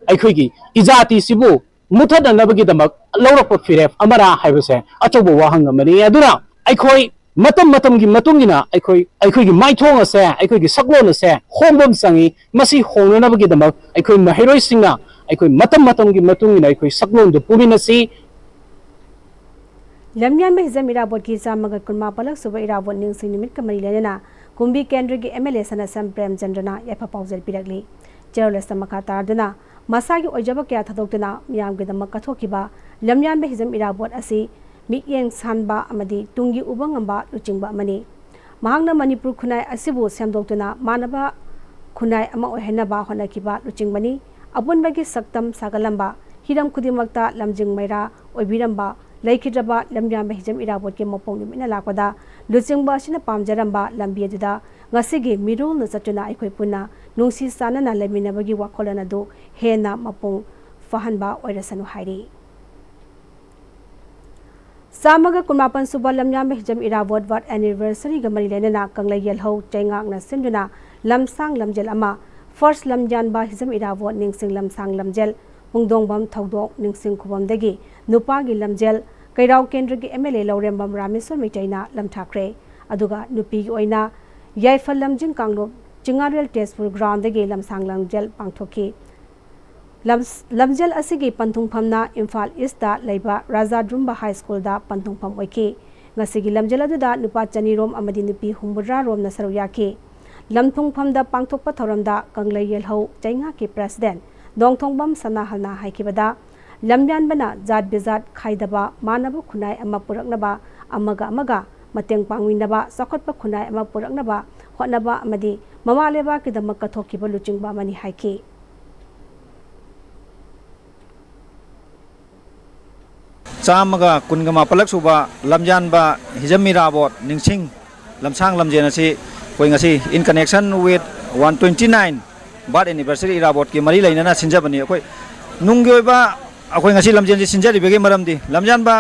ꯑꯩꯈꯣꯏꯒꯤ ꯏꯖꯥꯇꯤꯁꯤꯕꯨ ꯃꯨꯊꯠꯅꯅꯕꯒꯤꯗꯃꯛ ꯂꯧꯔꯛꯄ ꯐꯤꯔꯦꯞ ꯑꯃꯔꯥ ꯍꯥꯏꯕꯁꯦ ꯑꯆꯧꯕ ꯋꯥꯍꯪ ꯑꯃꯅꯤ꯫ ꯑꯗꯨꯅ ꯑꯩꯈꯣꯏ ꯃꯇꯝ ꯃꯇꯝꯒꯤ ꯃꯇꯨꯡ ꯏꯟꯅ ꯑꯩꯈꯣꯏ, ꯑꯩꯈꯣꯏꯒꯤ ꯃꯥꯏꯊꯣꯡ ꯑꯁꯦ, ꯑꯩꯈꯣꯏꯒꯤ ꯁꯛꯂꯣꯟ ꯑꯁꯦ ꯍꯣꯡꯕ ꯑꯃ ꯆꯪꯉꯤ꯫ ꯃꯁꯤ ꯍꯣꯡꯅꯅꯕꯒꯤꯗꯃꯛ ꯑꯩꯈꯣꯏ ꯃꯍꯩꯔꯣꯏꯁꯤꯡꯅ ꯑꯩꯈꯣꯏ ꯃꯇꯝ ꯃꯇꯝꯒꯤ ꯃꯇꯨꯡ ꯏꯟꯅ ꯑꯩꯈꯣꯏ ꯁꯛꯂꯣꯟꯗꯨ ꯄꯨꯃꯤꯟꯅꯁꯤ꯫ ꯂꯝꯌꯥꯟꯕ ꯍꯤꯖꯝ ꯏꯔꯥꯕꯣꯠꯀꯤ ꯆꯥꯝꯃꯒ ꯀꯨꯟꯃꯥꯄꯜꯂꯛ ꯁꯨꯕ ꯏꯔꯥꯕꯣꯠ ꯅꯤꯡꯁꯤꯡ ꯅꯨꯃꯤꯠꯀ ꯃꯔꯤ ꯂꯩꯅꯅ ꯀꯨꯝꯕꯤ ꯀꯦꯟꯗ꯭ꯔꯒꯤ ꯑꯦꯝ ꯑꯦꯜ ꯑꯦ ꯁꯅꯥꯁꯝ ꯄ꯭ꯔꯦꯝꯆꯟꯗ꯭ꯔꯅ ꯌꯥꯏꯐ ꯄꯥꯎꯖꯦꯜ ꯄꯤꯔꯛꯂꯤ꯫ ꯆꯦꯔꯣꯜ ꯑꯁꯤꯗ ꯃꯈꯥ ꯇꯥꯔꯗꯨꯅ ꯃꯁꯥꯒꯤ ꯑꯣꯏꯖꯕ ꯀꯌꯥ ꯊꯥꯗꯣꯛꯇꯨꯅ ꯃꯤꯌꯥꯝꯒꯤꯗꯃꯛ ꯀꯠꯊꯣꯛꯈꯤꯕ ꯂꯝꯌꯥꯟꯕ ꯍꯤꯖꯝ ꯏꯔꯥꯕꯣꯠ ꯑꯁꯤ ꯃꯤꯠꯌꯦꯡ ꯁꯥꯟꯕ ꯑꯃꯗꯤ ꯇꯨꯡꯒꯤ ꯎꯕ ꯉꯝꯕ ꯂꯨꯆꯤꯡꯕ ꯑꯃꯅꯤ꯫ ꯃꯍꯥꯛꯅ ꯃꯅꯤꯄꯨꯔ ꯈꯨꯟꯅꯥꯏ ꯑꯁꯤꯕꯨ ꯁꯦꯝꯗꯣꯛꯇꯨꯅ ꯃꯥꯟꯅꯕ ꯈꯨꯟꯅꯥꯏ ꯑꯃ ꯑꯣꯏꯍꯟꯅꯕ ꯍꯣꯠꯅꯈꯤꯕ ꯂꯨꯆꯤꯡꯕꯅꯤ꯫ ꯑꯄꯨꯟꯕꯒꯤ ꯁꯛꯇꯝ ꯁꯥꯒꯠꯂꯝꯕ, ꯍꯤꯔꯝ ꯈꯨꯗꯤꯡꯃꯛꯇ ꯂꯝꯖꯤꯡ ꯃꯩꯔꯥ ꯑꯣꯏꯕꯤꯔꯝꯕ ꯂꯩꯈꯤꯗ꯭ꯔꯕ ꯂꯝꯌꯥꯟꯕ ꯍꯤꯖꯝ ꯏꯔꯥꯕꯣꯠꯀꯤ ꯃꯄꯣꯛ ꯅꯨꯃꯤꯠꯅ ꯂꯥꯛꯄꯗ ꯂꯨꯆꯤꯡꯕ ꯑꯁꯤꯅ ꯄꯥꯝꯖꯔꯝꯕ ꯂꯝꯕꯤ ꯑꯗꯨꯗ ꯉꯁꯤꯒꯤ ꯃꯤꯔꯣꯜꯅ ꯆꯠꯇꯨꯅ ꯑꯩꯈꯣꯏ ꯄꯨꯟꯅ ꯅꯨꯡꯁꯤ ꯆꯥꯟꯅꯅ ꯂꯩꯃꯤꯟꯅꯕꯒꯤ ꯋꯥꯈꯜꯂꯣꯟ ꯑꯗꯨ ꯍꯦꯟꯅ ꯃꯄꯨꯡ ꯐꯥꯍꯟꯕ ꯑꯣꯏꯔꯁꯅꯨ ꯍꯥꯏꯔꯤ꯫ ꯆꯥꯝꯃꯒ ꯀꯨꯟꯃꯥꯄꯟ ꯁꯨꯕ ꯂꯝꯌꯥꯟꯕ ꯍꯤꯖꯝ ꯏꯔꯥꯕꯣꯠ ꯕꯥꯔꯠ ꯑꯦꯅꯤꯚꯔꯁꯔꯤꯒ ꯃꯔꯤ ꯂꯩꯅꯅ ꯀꯪꯂꯩ ꯌꯦꯜꯍꯧ ꯆꯩꯉꯥꯛꯅ ꯁꯤꯟꯗꯨꯅ ꯂꯝꯁꯥꯡ ꯂꯝꯖꯦꯜ ꯑꯃ, ꯐꯥꯔꯁ ꯂꯝꯌꯥꯟꯕ ꯍꯤꯖꯝ ꯏꯔꯥꯕꯣꯠ ꯅꯤꯡꯁꯤꯡ ꯂꯝꯁꯥꯡ ꯂꯝꯖꯦꯜ, ꯄꯨꯡꯗꯣꯡꯕꯝ ꯊꯧꯗꯣꯛ ꯅꯤꯡꯁꯤꯡ ꯈꯨꯕꯝꯗꯒꯤ ꯅꯨꯄꯥꯒꯤ ꯂꯝꯖꯦꯜ ꯀꯩꯔꯥꯎ ꯀꯦꯟꯗ꯭ꯔꯒꯤ ꯑꯦꯝ ꯑꯦꯜ ꯑꯦ ꯂꯧꯔꯦꯝꯕꯝ ꯔꯥꯃꯦꯁꯣꯔ ꯃꯩꯇꯩꯅ ꯂꯝꯊꯥꯈ꯭ꯔꯦ꯫ ꯑꯗꯨꯒ ꯅꯨꯄꯤꯒꯤ ꯑꯣꯏꯅ ꯌꯥꯏꯐ ꯂꯝꯖꯤꯡ ꯀꯥꯡꯂꯨꯞ ꯆꯤꯉꯥꯔꯦꯜ ꯇꯦꯖꯄꯨꯔ ꯒ꯭ꯔꯥꯎꯟꯗꯒꯤ ꯂꯝꯁꯥꯡ ꯂꯝꯖꯦꯜ ꯄꯥꯡꯊꯣꯛꯈꯤ꯫ ꯂꯝ-, ꯂꯝꯖꯦꯜ ꯑꯁꯤꯒꯤ ꯄꯟꯊꯨꯡꯐꯝꯅ ꯏꯝꯐꯥꯜ ꯏꯁꯇ ꯂꯩꯕ ꯔꯥꯖꯥ ꯗ꯭ꯔꯨꯝꯕ ꯍꯥꯏ ꯁ꯭ꯀꯨꯜꯗ ꯄꯟꯊꯨꯡꯐꯝ ꯑꯣꯏꯈꯤ꯫ ꯉꯁꯤꯒꯤ ꯂꯝꯖꯦꯜ ꯑꯗꯨꯗ ꯅꯨꯄꯥ ꯆꯅꯤꯔꯣꯝ ꯑꯃꯗꯤ ꯅꯨꯄꯤ ꯍꯨꯝꯐꯨꯇꯔꯥ ꯔꯣꯝꯅ ꯁꯔꯨꯛ ꯌꯥꯈꯤ꯫ ꯂꯝꯊꯨꯡꯐꯝꯗ ꯄꯥꯡꯊꯣꯛꯄ ꯊꯧꯔꯝꯗ ꯀꯪꯂꯩ ꯌꯦꯜꯍꯧ ꯆꯩꯉꯥꯛꯀꯤ ꯄ꯭ꯔꯦꯁꯤꯗꯦꯟ ꯅꯣꯡꯊꯣꯡꯕꯝ ꯁꯅꯥꯍꯜꯅ ꯍꯥꯏꯈꯤꯕꯗ, ꯂꯝꯌꯥꯟꯕꯅ ꯖꯥꯠ ꯕꯤꯖꯥꯠ ꯈꯥꯏꯗꯕ, ꯃꯥꯟꯅꯕ ꯈꯨꯟꯅꯥꯏ ꯑꯃ ꯄꯨꯔꯛꯅꯕ, ꯑꯃꯒ ꯑꯃꯒ ꯃꯇꯦꯡ ꯄꯥꯡꯃꯤꯟꯅꯕ, ꯆꯥꯎꯈꯠꯄ ꯈꯨꯟꯅꯥꯏ ꯑꯃ ꯄꯨꯔꯛꯅꯕ ꯍꯣꯠꯅꯕ ꯑꯃꯗꯤ ꯃꯃꯥ ꯂꯩꯕꯥꯛꯀꯤꯗꯃꯛ ꯀꯠꯊꯣꯛꯈꯤꯕ ꯂꯨꯆꯤꯡꯕ ꯑꯃꯅꯤ ꯍꯥꯏꯈꯤ꯫ ꯆꯥꯝꯃꯒ ꯀꯨꯟꯒ ꯃꯥꯄꯜꯂꯛ ꯁꯨꯕ ꯂꯝꯖꯥꯟꯕ ꯍꯤꯖꯝ ꯏꯔꯥꯕꯣꯠ ꯅꯤꯡꯁꯤꯡ ꯂꯝꯁꯥꯡ ꯂꯝꯖꯦꯟ ꯑꯁꯤ ꯑꯩꯈꯣꯏ ꯉꯁꯤ in connection with one twenty nine birth anniversary ꯏꯔꯥꯕꯣꯠꯀꯤ ꯃꯔꯤ ꯂꯩꯅꯅ ꯁꯤꯟꯖꯕꯅꯤ꯫ ꯑꯩꯈꯣꯏ ꯅꯨꯡꯒꯤ ꯑꯣꯏꯕ ꯑꯩꯈꯣꯏ ꯉꯁꯤ ꯂꯝꯖꯦꯟꯁꯤ ꯁꯤꯟꯖꯔꯤꯕꯒꯤ ꯃꯔꯝꯗꯤ ꯂꯝꯖꯥꯟꯕ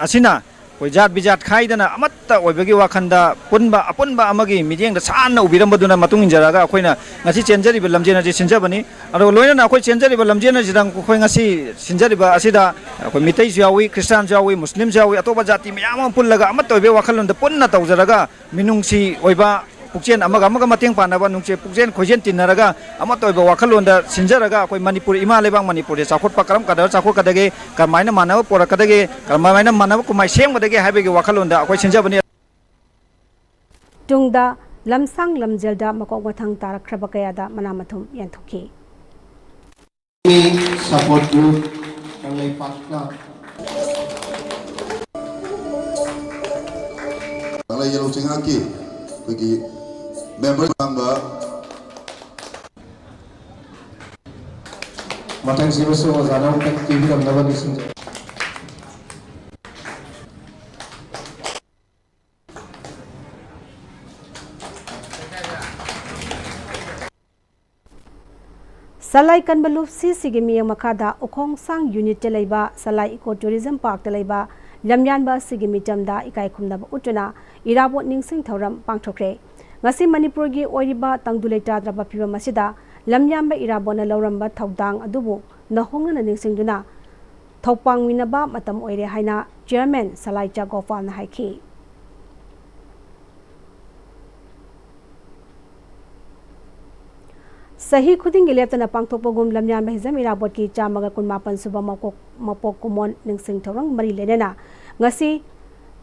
ꯑꯁꯤꯅ ꯑꯩꯈꯣꯏ ꯖꯥꯠ ꯕꯤꯖꯥꯠ ꯈꯥꯏꯗꯅ ꯑꯃꯠꯇ ꯑꯣꯏꯕꯒꯤ ꯋꯥꯈꯜꯗ ꯄꯨꯟꯕ ꯑꯄꯨꯟꯕ ꯑꯃꯒꯤ ꯃꯤꯠꯌꯦꯡꯗ ꯁꯥꯟꯅ ꯎꯕꯤꯔꯝꯕꯗꯨꯅ ꯃꯇꯨꯡ ꯏꯟꯖꯔꯒ ꯑꯩꯈꯣꯏꯅ ꯉꯁꯤ ꯆꯦꯟꯖꯔꯤꯕ ꯂꯝꯖꯦꯟ ꯑꯁꯤ ꯁꯤꯟꯖꯕꯅꯤ꯫ ꯑꯗꯨꯒ ꯂꯣꯏꯅꯅ ꯑꯩꯈꯣꯏ ꯆꯦꯟꯖꯔꯤꯕ ꯂꯝꯖꯦꯟ ꯑꯁꯤꯗ ꯑꯩꯈꯣꯏ ꯉꯁꯤ ꯁꯤꯟꯖꯔꯤꯕ ꯑꯁꯤꯗ ꯑꯩꯈꯣꯏ ꯃꯤꯇꯩꯁꯨ ꯌꯥꯎꯏ, ꯈ꯭ꯔꯤꯁꯇꯥꯟꯁꯨ ꯌꯥꯎꯏ, ꯃꯨꯁꯂꯤꯝꯁꯨ ꯌꯥꯎꯏ, ꯑꯇꯣꯞꯄ ꯖꯥꯇꯤ ꯃꯌꯥꯝ ꯑꯃ ꯄꯨꯜꯂꯒ ꯑꯃꯠꯇ ꯑꯣꯏꯕ ꯋꯥꯈꯜꯂꯣꯟꯗ ꯄꯨꯟꯅ ꯇꯧꯖꯔꯒ ꯃꯤꯅꯨꯡꯁꯤ ꯑꯣꯏꯕ ꯄꯨꯛꯆꯦꯜ ꯑꯃꯒ ꯑꯃꯒ ꯃꯇꯦꯡ ꯄꯥꯡꯅꯕ ꯅꯨꯡꯁꯤ ꯄꯨꯛꯆꯦꯜ ꯈꯣꯏꯖꯦꯜ ꯇꯤꯟꯅꯔꯒ ꯑꯃꯠꯇ ꯑꯣꯏꯕ ꯋꯥꯈꯜꯂꯣꯟꯗ ꯁꯤꯟꯖꯔꯒ ꯑꯩꯈꯣꯏ ꯃꯅꯤꯄꯨꯔ ꯏꯃꯥ ꯂꯩꯕꯥꯛ ꯃꯅꯤꯄꯨꯔꯁꯦ ꯆꯥꯎꯈꯠꯄ ꯀꯔꯝ ꯀꯥꯟꯗ ꯆꯥꯎꯈꯠꯀꯗꯒꯦ, ꯀꯔꯝꯍꯥꯏꯅ ꯃꯥꯟꯅꯕ ꯄꯣꯔꯛꯀꯗꯒꯦ, ꯀꯔꯝꯍꯥꯏꯅ ꯃꯥꯟꯅꯕ ꯀꯨꯝꯍꯩ ꯁꯦꯝꯒꯗꯒꯦ ꯍꯥꯏꯕꯒꯤ ꯋꯥꯈꯜꯂꯣꯟꯗ ꯑꯩꯈꯣꯏ ꯁꯤꯟꯖꯕꯅꯤ꯫ ꯇꯨꯡꯗ ꯂꯝꯁꯥꯡ ꯂꯝꯖꯦꯜꯗ ꯃꯀꯣꯛ ꯃꯊꯪ ꯇꯥꯔꯛꯈ꯭ꯔꯕ ꯀꯌꯥꯗ ꯃꯅꯥ ꯃꯊꯨꯝ ꯌꯦꯟꯊꯣꯛꯈꯤ꯫ Support group ꯀꯪꯂꯩꯄꯥꯛꯅ ꯀꯪꯂꯩ ꯌꯦꯂꯧ ꯆꯤꯡꯉꯥꯛꯀꯤ ꯑꯩꯈꯣꯏꯒꯤ member ꯄꯥꯝꯕ ꯃꯊꯪꯁꯤꯃꯁꯨ ꯑꯣꯖꯥꯅ ꯑꯃꯨꯛꯇꯪ ꯄꯤꯕꯤꯔꯝꯅꯕ ꯅꯤꯡꯁꯤꯡꯖꯔꯤ꯫ ꯁꯂꯥꯏ ꯀꯟꯕ ꯂꯨꯞꯁꯤꯁꯤꯒꯤ ꯃꯤꯠꯌꯦꯡ ꯃꯈꯥꯗ ꯎꯈꯣꯡꯁꯥꯡ ꯌꯨꯅꯤꯠꯇ ꯂꯩꯕ ꯁꯂꯥꯏ ꯏꯀꯣ ꯇꯨꯔꯤꯖꯝ ꯄꯥꯔꯛꯇ ꯂꯩꯕ ꯂꯝꯌꯥꯟꯕ ꯑꯁꯤꯒꯤ ꯃꯤꯇꯝꯗ ꯏꯀꯥꯏ ꯈꯨꯝꯅꯕ ꯎꯠꯇꯨꯅ ꯏꯔꯥꯕꯣꯠ ꯅꯤꯡꯁꯤꯡ ꯊꯧꯔꯝ ꯄꯥꯡꯊꯣꯛꯈ꯭ꯔꯦ꯫ ꯉꯁꯤ ꯃꯅꯤꯄꯨꯔꯒꯤ ꯑꯣꯏꯔꯤꯕ ꯇꯪꯗꯨ ꯂꯩꯇꯥꯗ꯭ꯔꯕ ꯐꯤꯕꯝ ꯑꯁꯤꯗ ꯂꯝꯌꯥꯟꯕ ꯏꯔꯥꯕꯣꯠꯅ ꯂꯧꯔꯝꯕ ꯊꯧꯗꯥꯡ ꯑꯗꯨꯕꯨ ꯅꯧꯍꯧꯅꯅ ꯅꯤꯡꯁꯤꯡꯗꯨꯅ ꯊꯧꯄꯥꯡꯃꯤꯟꯅꯕ ꯃꯇꯝ ꯑꯣꯏꯔꯦ ꯍꯥꯏꯅ ꯆꯤꯌꯔꯃꯦꯟ ꯁꯂꯥꯏꯆꯥ ꯒꯣꯄꯥꯜꯅ ꯍꯥꯏꯈꯤ꯫ ꯆꯍꯤ ꯈꯨꯗꯤꯡꯒꯤ ꯂꯦꯞꯇꯅ ꯄꯥꯡꯊꯣꯛꯄꯒꯨꯝ ꯂꯝꯌꯥꯟꯕ ꯍꯤꯖꯝ ꯏꯔꯥꯕꯣꯠꯀꯤ ꯆꯥꯝꯃꯒ ꯀꯨꯟꯃꯥꯄꯟ ꯁꯨꯕ ꯃꯄꯣꯛ, ꯃꯄꯣꯛ ꯀꯨꯝꯑꯣꯟ ꯅꯤꯡꯁꯤꯡ ꯊꯧꯔꯝ ꯃꯔꯤ ꯂꯩꯅꯅ ꯉꯁꯤ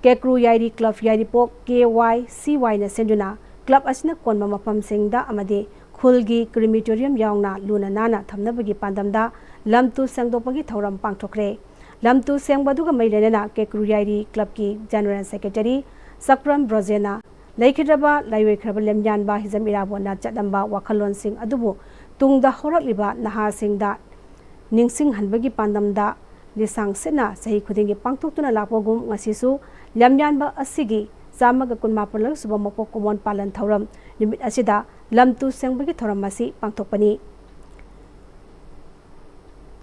ꯀꯦꯀ꯭ꯔꯨ ꯌꯥꯏꯔꯤ ꯀ꯭ꯂꯕ ꯌꯥꯏꯔꯤꯄꯣꯛ ꯀꯦ ꯋꯥꯏ ꯁꯤ ꯋꯥꯏꯅ ꯁꯤꯟꯗꯨꯅ ꯀ꯭ꯂꯕ ꯑꯁꯤꯅ ꯀꯣꯟꯕ ꯃꯐꯝꯁꯤꯡꯗ ꯑꯃꯗꯤ ꯈꯨꯜꯒꯤ ꯀ꯭ꯔꯤꯃꯤꯇꯣꯔꯤꯌꯝ ꯌꯥꯎꯅ ꯂꯨꯅ ꯅꯥꯟꯅ ꯊꯝꯅꯕꯒꯤ ꯄꯥꯟꯗꯝꯗ ꯂꯝ ꯇꯨ ꯁꯦꯡꯗꯣꯛꯄꯒꯤ ꯊꯧꯔꯝ ꯄꯥꯡꯊꯣꯛꯈ꯭ꯔꯦ꯫ ꯂꯝ ꯇꯨ ꯁꯦꯡꯕ ꯑꯗꯨꯒ ꯃꯔꯤ ꯂꯩꯅꯅ ꯀꯦꯀ꯭ꯔꯨ ꯌꯥꯏꯔꯤ ꯀ꯭ꯂꯕꯀꯤ ꯖꯦꯅꯔꯦꯜ ꯁꯦꯀ꯭ꯔꯦꯇꯔꯤ ꯁꯛꯄ꯭ꯔꯝ ꯕ꯭ꯔꯣꯖꯦꯅ ꯂꯩꯈꯤꯗ꯭ꯔꯕ ꯂꯥꯏꯑꯣꯏꯈ꯭ꯔꯕ ꯂꯝꯌꯥꯟꯕ ꯍꯤꯖꯝ ꯏꯔꯥꯕꯣꯠꯅ ꯆꯠꯂꯝꯕ ꯋꯥꯈꯜꯂꯣꯟꯁꯤꯡ ꯑꯗꯨꯕꯨ ꯇꯨꯡꯗ ꯍꯧꯔꯛꯂꯤꯕ ꯅꯍꯥꯁꯤꯡꯗ ꯅꯤꯡꯁꯤꯡꯍꯟꯕꯒꯤ ꯄꯥꯟꯗꯝꯗ ꯂꯤꯁꯥꯡ ꯁꯤꯠꯅ ꯆꯍꯤ ꯈꯨꯗꯤꯡꯒꯤ ꯄꯥꯡꯊꯣꯛꯇꯨꯅ ꯂꯥꯛꯄꯒꯨꯝ, ꯉꯁꯤꯁꯨ ꯂꯝꯌꯥꯟꯕ ꯑꯁꯤꯒꯤ ꯆꯥꯝꯃꯒ ꯀꯨꯟꯃꯥꯄꯜꯂꯛ ꯁꯨꯕ ꯃꯄꯣꯛ ꯀꯨꯝꯑꯣꯟ ꯄꯥꯂꯟ ꯊꯧꯔꯝ ꯅꯨꯃꯤꯠ ꯑꯁꯤꯗ ꯂꯝ ꯇꯨ ꯁꯦꯡꯕꯒꯤ ꯊꯧꯔꯝ ꯑꯁꯤ ꯄꯥꯡꯊꯣꯛꯄꯅꯤ꯫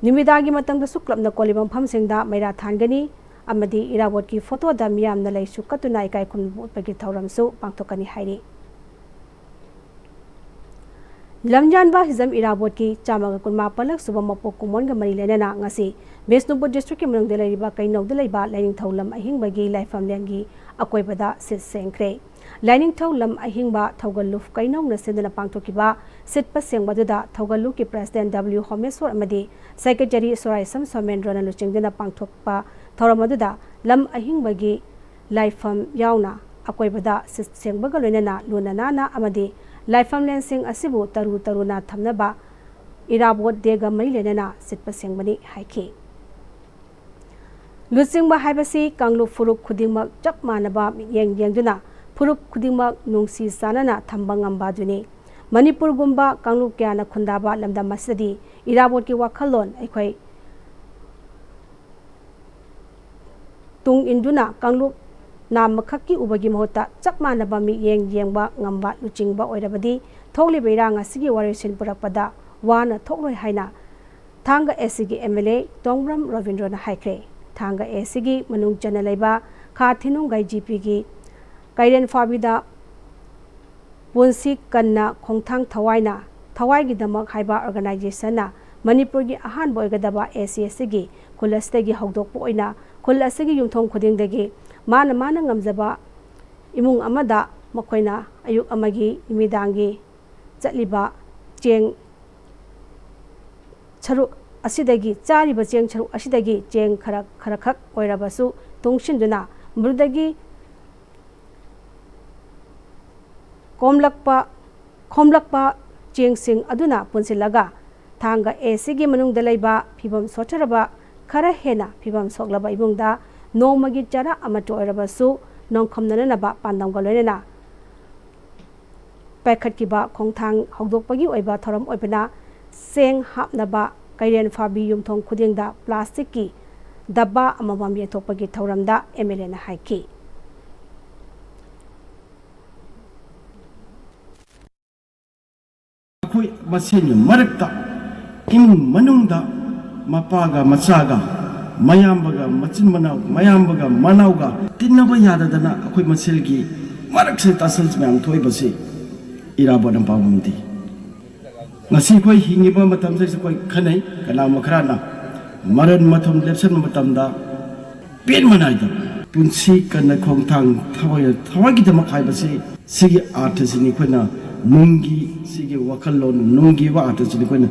ꯅꯨꯃꯤꯗꯥꯡꯒꯤ ꯃꯇꯝꯗꯁꯨ ꯀ꯭ꯂꯕꯅ ꯀꯣꯜꯂꯤꯕ ꯃꯐꯝꯁꯤꯡꯗ ꯃꯩꯔꯥ ꯊꯥꯟꯒꯅꯤ ꯑꯃꯗꯤ ꯏꯔꯥꯕꯣꯠꯀꯤ ꯐꯣꯇꯣꯗ ꯃꯤꯌꯥꯝꯅ ꯂꯩꯁꯨ ꯀꯠꯇꯨꯅ ꯏꯀꯥꯏ ꯈꯨꯝꯅꯕ ꯎꯠꯄꯒꯤ ꯊꯧꯔꯝꯁꯨ ꯄꯥꯡꯊꯣꯛꯀꯅꯤ ꯍꯥꯏꯔꯤ꯫ ꯂꯝꯌꯥꯟꯕ ꯍꯤꯖꯝ ꯏꯔꯥꯕꯣꯠꯀꯤ ꯆꯥꯝꯃꯒ ꯀꯨꯟꯃꯥꯄꯜꯂꯛ ꯁꯨꯕ ꯃꯄꯣꯛ ꯀꯨꯝꯑꯣꯟꯒ ꯃꯔꯤ ꯂꯩꯅꯅ ꯉꯁꯤ ꯕꯤꯁꯅꯨꯄꯨꯔ ꯗꯤꯁꯇ꯭ꯔꯤꯛꯀꯤ ꯃꯅꯨꯡꯗ ꯂꯩꯔꯤꯕ ꯀꯩꯅꯧꯗ ꯂꯩꯕ ꯂꯥꯏꯅꯤꯡꯊꯧ ꯂꯝ ꯑꯍꯤꯡꯕꯒꯤ ꯂꯥꯏꯐꯝꯂꯦꯟꯒꯤ ꯑꯀꯣꯏꯕꯗ ꯁꯤꯠ ꯁꯦꯡꯈ꯭ꯔꯦ꯫ ꯂꯥꯏꯅꯤꯡꯊꯧ ꯂꯝ ꯑꯍꯤꯡꯕ ꯊꯧꯒꯜꯂꯨꯞ ꯀꯩꯅꯧꯅ ꯁꯤꯟꯗꯨꯅ ꯄꯥꯡꯊꯣꯛꯈꯤꯕ ꯁꯤꯠꯄ ꯁꯦꯡꯕꯗꯨꯗ ꯊꯧꯒꯜꯂꯨꯞꯀꯤ ꯄ꯭ꯔꯦꯁꯤꯗꯦꯟ ꯗꯕ꯭ꯂꯤꯎ ꯍꯣꯃꯦꯁꯣꯔ ꯑꯃꯗꯤ ꯁꯦꯀ꯭ꯔꯦꯇꯔꯤ ꯁꯣꯔꯥꯏꯁꯝ ꯁꯣꯃꯦꯟꯗ꯭ꯔꯣꯅ ꯂꯨꯆꯤꯡꯗꯨꯅ ꯄꯥꯡꯊꯣꯛꯄ ꯊꯧꯔꯝ ꯑꯗꯨꯗ ꯂꯝ ꯑꯍꯤꯡꯕꯒꯤ ꯂꯥꯏꯐꯝ ꯌꯥꯎꯅ ꯑꯀꯣꯏꯕꯗ ꯁꯤꯠ ꯁꯦꯡꯕꯒ ꯂꯣꯏꯅꯅ ꯂꯨꯅ ꯅꯥꯟꯅ ꯑꯃꯗꯤ ꯂꯥꯏꯐꯝꯂꯦꯟꯁꯤꯡ ꯑꯁꯤꯕꯨ ꯇꯔꯨ ꯇꯔꯨꯅ ꯊꯝꯅꯕ ꯏꯔꯥꯕꯣꯠ ꯗꯦꯒ ꯃꯔꯤ ꯂꯩꯅꯅ ꯁꯤꯠꯄ ꯁꯦꯡꯕꯅꯤ ꯍꯥꯏꯈꯤ꯫ ꯂꯨꯆꯤꯡꯕ ꯍꯥꯏꯕꯁꯤ ꯀꯥꯡꯂꯨꯞ ꯐꯨꯔꯨꯞ ꯈꯨꯗꯤꯡꯃꯛ ꯆꯞ ꯃꯥꯟꯅꯕ ꯃꯤꯠꯌꯦꯡ ꯌꯦꯡꯗꯨꯅ ꯐꯨꯔꯨꯞ ꯈꯨꯗꯤꯡꯃꯛ ꯅꯨꯡꯁꯤ ꯆꯥꯟꯅꯅ ꯊꯝꯕ ꯉꯝꯕ ꯑꯗꯨꯅꯤ꯫ ꯃꯅꯤꯄꯨꯔꯒꯨꯝꯕ ꯀꯥꯡꯂꯨꯞ ꯀꯌꯥꯅ ꯈꯨꯟꯗꯥꯕ ꯂꯝꯗꯝ ꯑꯁꯤꯗꯗꯤ ꯏꯔꯥꯕꯣꯠꯀꯤ ꯋꯥꯈꯜꯂꯣꯟ ꯑꯩꯈꯣꯏ ꯇꯨꯡ ꯏꯟꯗꯨꯅ ꯀꯥꯡꯂꯨꯞ ꯅꯥꯝꯃꯈꯛꯀꯤ ꯎꯕꯒꯤ ꯃꯍꯨꯠꯇ ꯆꯞ ꯃꯥꯟꯅꯕ ꯃꯤꯠꯌꯦꯡ ꯌꯦꯡꯕ ꯉꯝꯕ ꯂꯨꯆꯤꯡꯕ ꯑꯣꯏꯔꯕꯗꯤ ꯊꯣꯛꯂꯤꯕ ꯏꯔꯥꯡ ꯑꯁꯤꯒꯤ ꯋꯥꯔꯣꯏꯁꯤꯟ ꯄꯨꯔꯛꯄꯗ ꯋꯥꯅ ꯊꯣꯛꯂꯣꯏ ꯍꯥꯏꯅ ꯊꯥꯡꯒ ꯑꯦꯁ ꯁꯤꯒꯤ ꯑꯦꯝ ꯑꯦꯜ ꯑꯦ ꯇꯣꯡꯕ꯭ꯔꯝ ꯔꯣꯕꯤꯟꯗ꯭ꯔꯣꯅ ꯍꯥꯏꯈ꯭ꯔꯦ꯫ ꯊꯥꯡꯒ ꯑꯦꯁ ꯁꯤꯒꯤ ꯃꯅꯨꯡ ꯆꯟꯅ ꯂꯩꯕ ꯈꯥ ꯊꯤꯅꯨꯡꯒꯩ ꯖꯤ ꯄꯤꯒꯤ ꯀꯩꯔꯦꯟ ꯐꯥꯕꯤꯗ ꯄꯨꯟꯁꯤ ꯀꯟꯅ ꯈꯣꯡꯊꯥꯡ ꯊꯋꯥꯏꯅ ꯊꯋꯥꯏꯒꯤꯗꯃꯛ ꯍꯥꯏꯕ ꯑꯣꯔꯒꯅꯥꯏꯖꯦꯁꯟꯅ ꯃꯅꯤꯄꯨꯔꯒꯤ ꯑꯍꯥꯟꯕ ꯑꯣꯏꯒꯗꯕ ꯑꯦ ꯁꯤ ꯑꯦꯁ ꯁꯤꯒꯤ ꯈꯨꯜ ꯑꯁꯤꯗꯒꯤ ꯍꯧꯗꯣꯛꯄ ꯑꯣꯏꯅ ꯈꯨꯜ ꯑꯁꯤꯒꯤ ꯌꯨꯝꯊꯣꯡ ꯈꯨꯗꯤꯡꯗꯒꯤ ꯃꯥꯅ ꯃꯥꯅ ꯉꯝꯖꯕ ꯏꯃꯨꯡ ꯑꯃꯗ ꯃꯈꯣꯏꯅ ꯑꯌꯨꯛ ꯑꯃꯒꯤ ꯅꯨꯃꯤꯗꯥꯡꯒꯤ ꯆꯠꯂꯤꯕ ꯆꯦꯡ ꯁꯔꯨꯛ ꯑꯁꯤꯗꯒꯤ, ꯆꯥꯔꯤꯕ ꯆꯦꯡ ꯁꯔꯨꯛ ꯑꯁꯤꯗꯒꯤ ꯆꯦꯡ ꯈꯔ, ꯈꯔꯈꯛ ꯑꯣꯏꯔꯕꯁꯨ ꯇꯨꯡꯁꯤꯟꯗꯨꯅ ꯃꯗꯨꯗꯒꯤ ꯀꯣꯝꯂꯛꯄ, ꯈꯣꯝꯂꯛꯄ ꯆꯦꯡꯁꯤꯡ ꯑꯗꯨꯅ ꯄꯨꯟꯁꯤꯜꯂꯒ ꯊꯥꯡꯒ ꯑꯦ ꯁꯤꯒꯤ ꯃꯅꯨꯡꯗ ꯂꯩꯕ ꯐꯤꯕꯝ ꯁꯣꯠꯊꯔꯕ, ꯈꯔ ꯍꯦꯟꯅ ꯐꯤꯕꯝ ꯁꯣꯛꯂꯕ ꯏꯃꯨꯡꯗ ꯅꯣꯡꯃꯒꯤ ꯆꯔꯥ ꯑꯃꯠꯇ ꯑꯣꯏꯔꯕꯁꯨ ꯅꯣꯡꯈꯝꯅꯅꯕ ꯄꯥꯟꯗꯝꯒ ꯂꯣꯏꯅꯅ ꯄꯥꯏꯈꯠꯈꯤꯕ ꯈꯣꯡꯊꯥꯡ ꯍꯧꯗꯣꯛꯄꯒꯤ ꯑꯣꯏꯕ ꯊꯧꯔꯝ ꯑꯣꯏꯕꯅ ꯆꯦꯡ ꯍꯥꯞꯅꯕ ꯀꯩꯔꯦꯟ ꯐꯥꯕꯤ ꯌꯨꯝꯊꯣꯡ ꯈꯨꯗꯤꯡꯗ ꯄ꯭ꯂꯥꯁꯇꯤꯛꯀꯤ ꯗꯕꯥ ꯑꯃꯃꯝ ꯌꯦꯟꯊꯣꯛꯄꯒꯤ ꯊꯧꯔꯝꯗ ꯑꯦꯝ ꯑꯦꯜ ꯑꯦꯅ ꯍꯥꯏꯈꯤ꯫ ꯑꯩꯈꯣꯏ ꯃꯁꯦꯟꯒꯤ ꯃꯔꯛꯇ, ꯏꯃꯨꯡ ꯃꯅꯨꯡꯗ, ꯃꯄꯥꯒ ꯃꯆꯥꯒ, ꯃꯌꯥꯝꯕꯒ ꯃꯆꯤꯟ ꯃꯅꯥꯎ, ꯃꯌꯥꯝꯕꯒ ꯃꯅꯥꯎꯒ ꯇꯤꯟꯅꯕ ꯌꯥꯗꯗꯅ ꯑꯩꯈꯣꯏ ꯃꯁꯦꯜꯒꯤ ꯃꯔꯛꯁꯤꯗ ꯇꯥꯁꯜ ꯃꯌꯥꯝ ꯊꯣꯛꯏꯕꯁꯤ ꯏꯔꯥꯕꯣꯠꯅ ꯄꯥꯝꯗꯦ꯫ ꯉꯁꯤ ꯑꯩꯈꯣꯏ ꯍꯤꯡꯉꯤꯕ ꯃꯇꯝꯁꯤꯗ ꯑꯩꯈꯣꯏ ꯈꯟꯅꯩ, ꯀꯅꯥꯒꯨꯝꯕ ꯈꯔꯅ ꯃꯔꯟ ꯃꯊꯨꯝ ꯂꯦꯞꯁꯟꯕ ꯃꯇꯝꯗ ꯄꯦꯟꯕ ꯅꯥꯏꯗꯕ ꯄꯨꯟꯁꯤ ꯀꯟꯅ ꯈꯣꯡꯊꯥꯡ ꯊꯋꯥꯏ-, ꯊꯋꯥꯏꯒꯤꯗꯃꯛ ꯍꯥꯏꯕꯁꯤ, ꯁꯤꯒꯤ ꯑꯥꯔꯊꯁꯤꯅꯤ ꯑꯩꯈꯣꯏꯅ ꯅꯨꯡꯒꯤ, ꯁꯤꯒꯤ ꯋꯥꯈꯜꯂꯣꯟ, ꯅꯨꯡꯒꯤ ꯑꯣꯏꯕ ꯑꯥꯔꯊꯁꯤꯅꯤ ꯑꯩꯈꯣꯏꯅ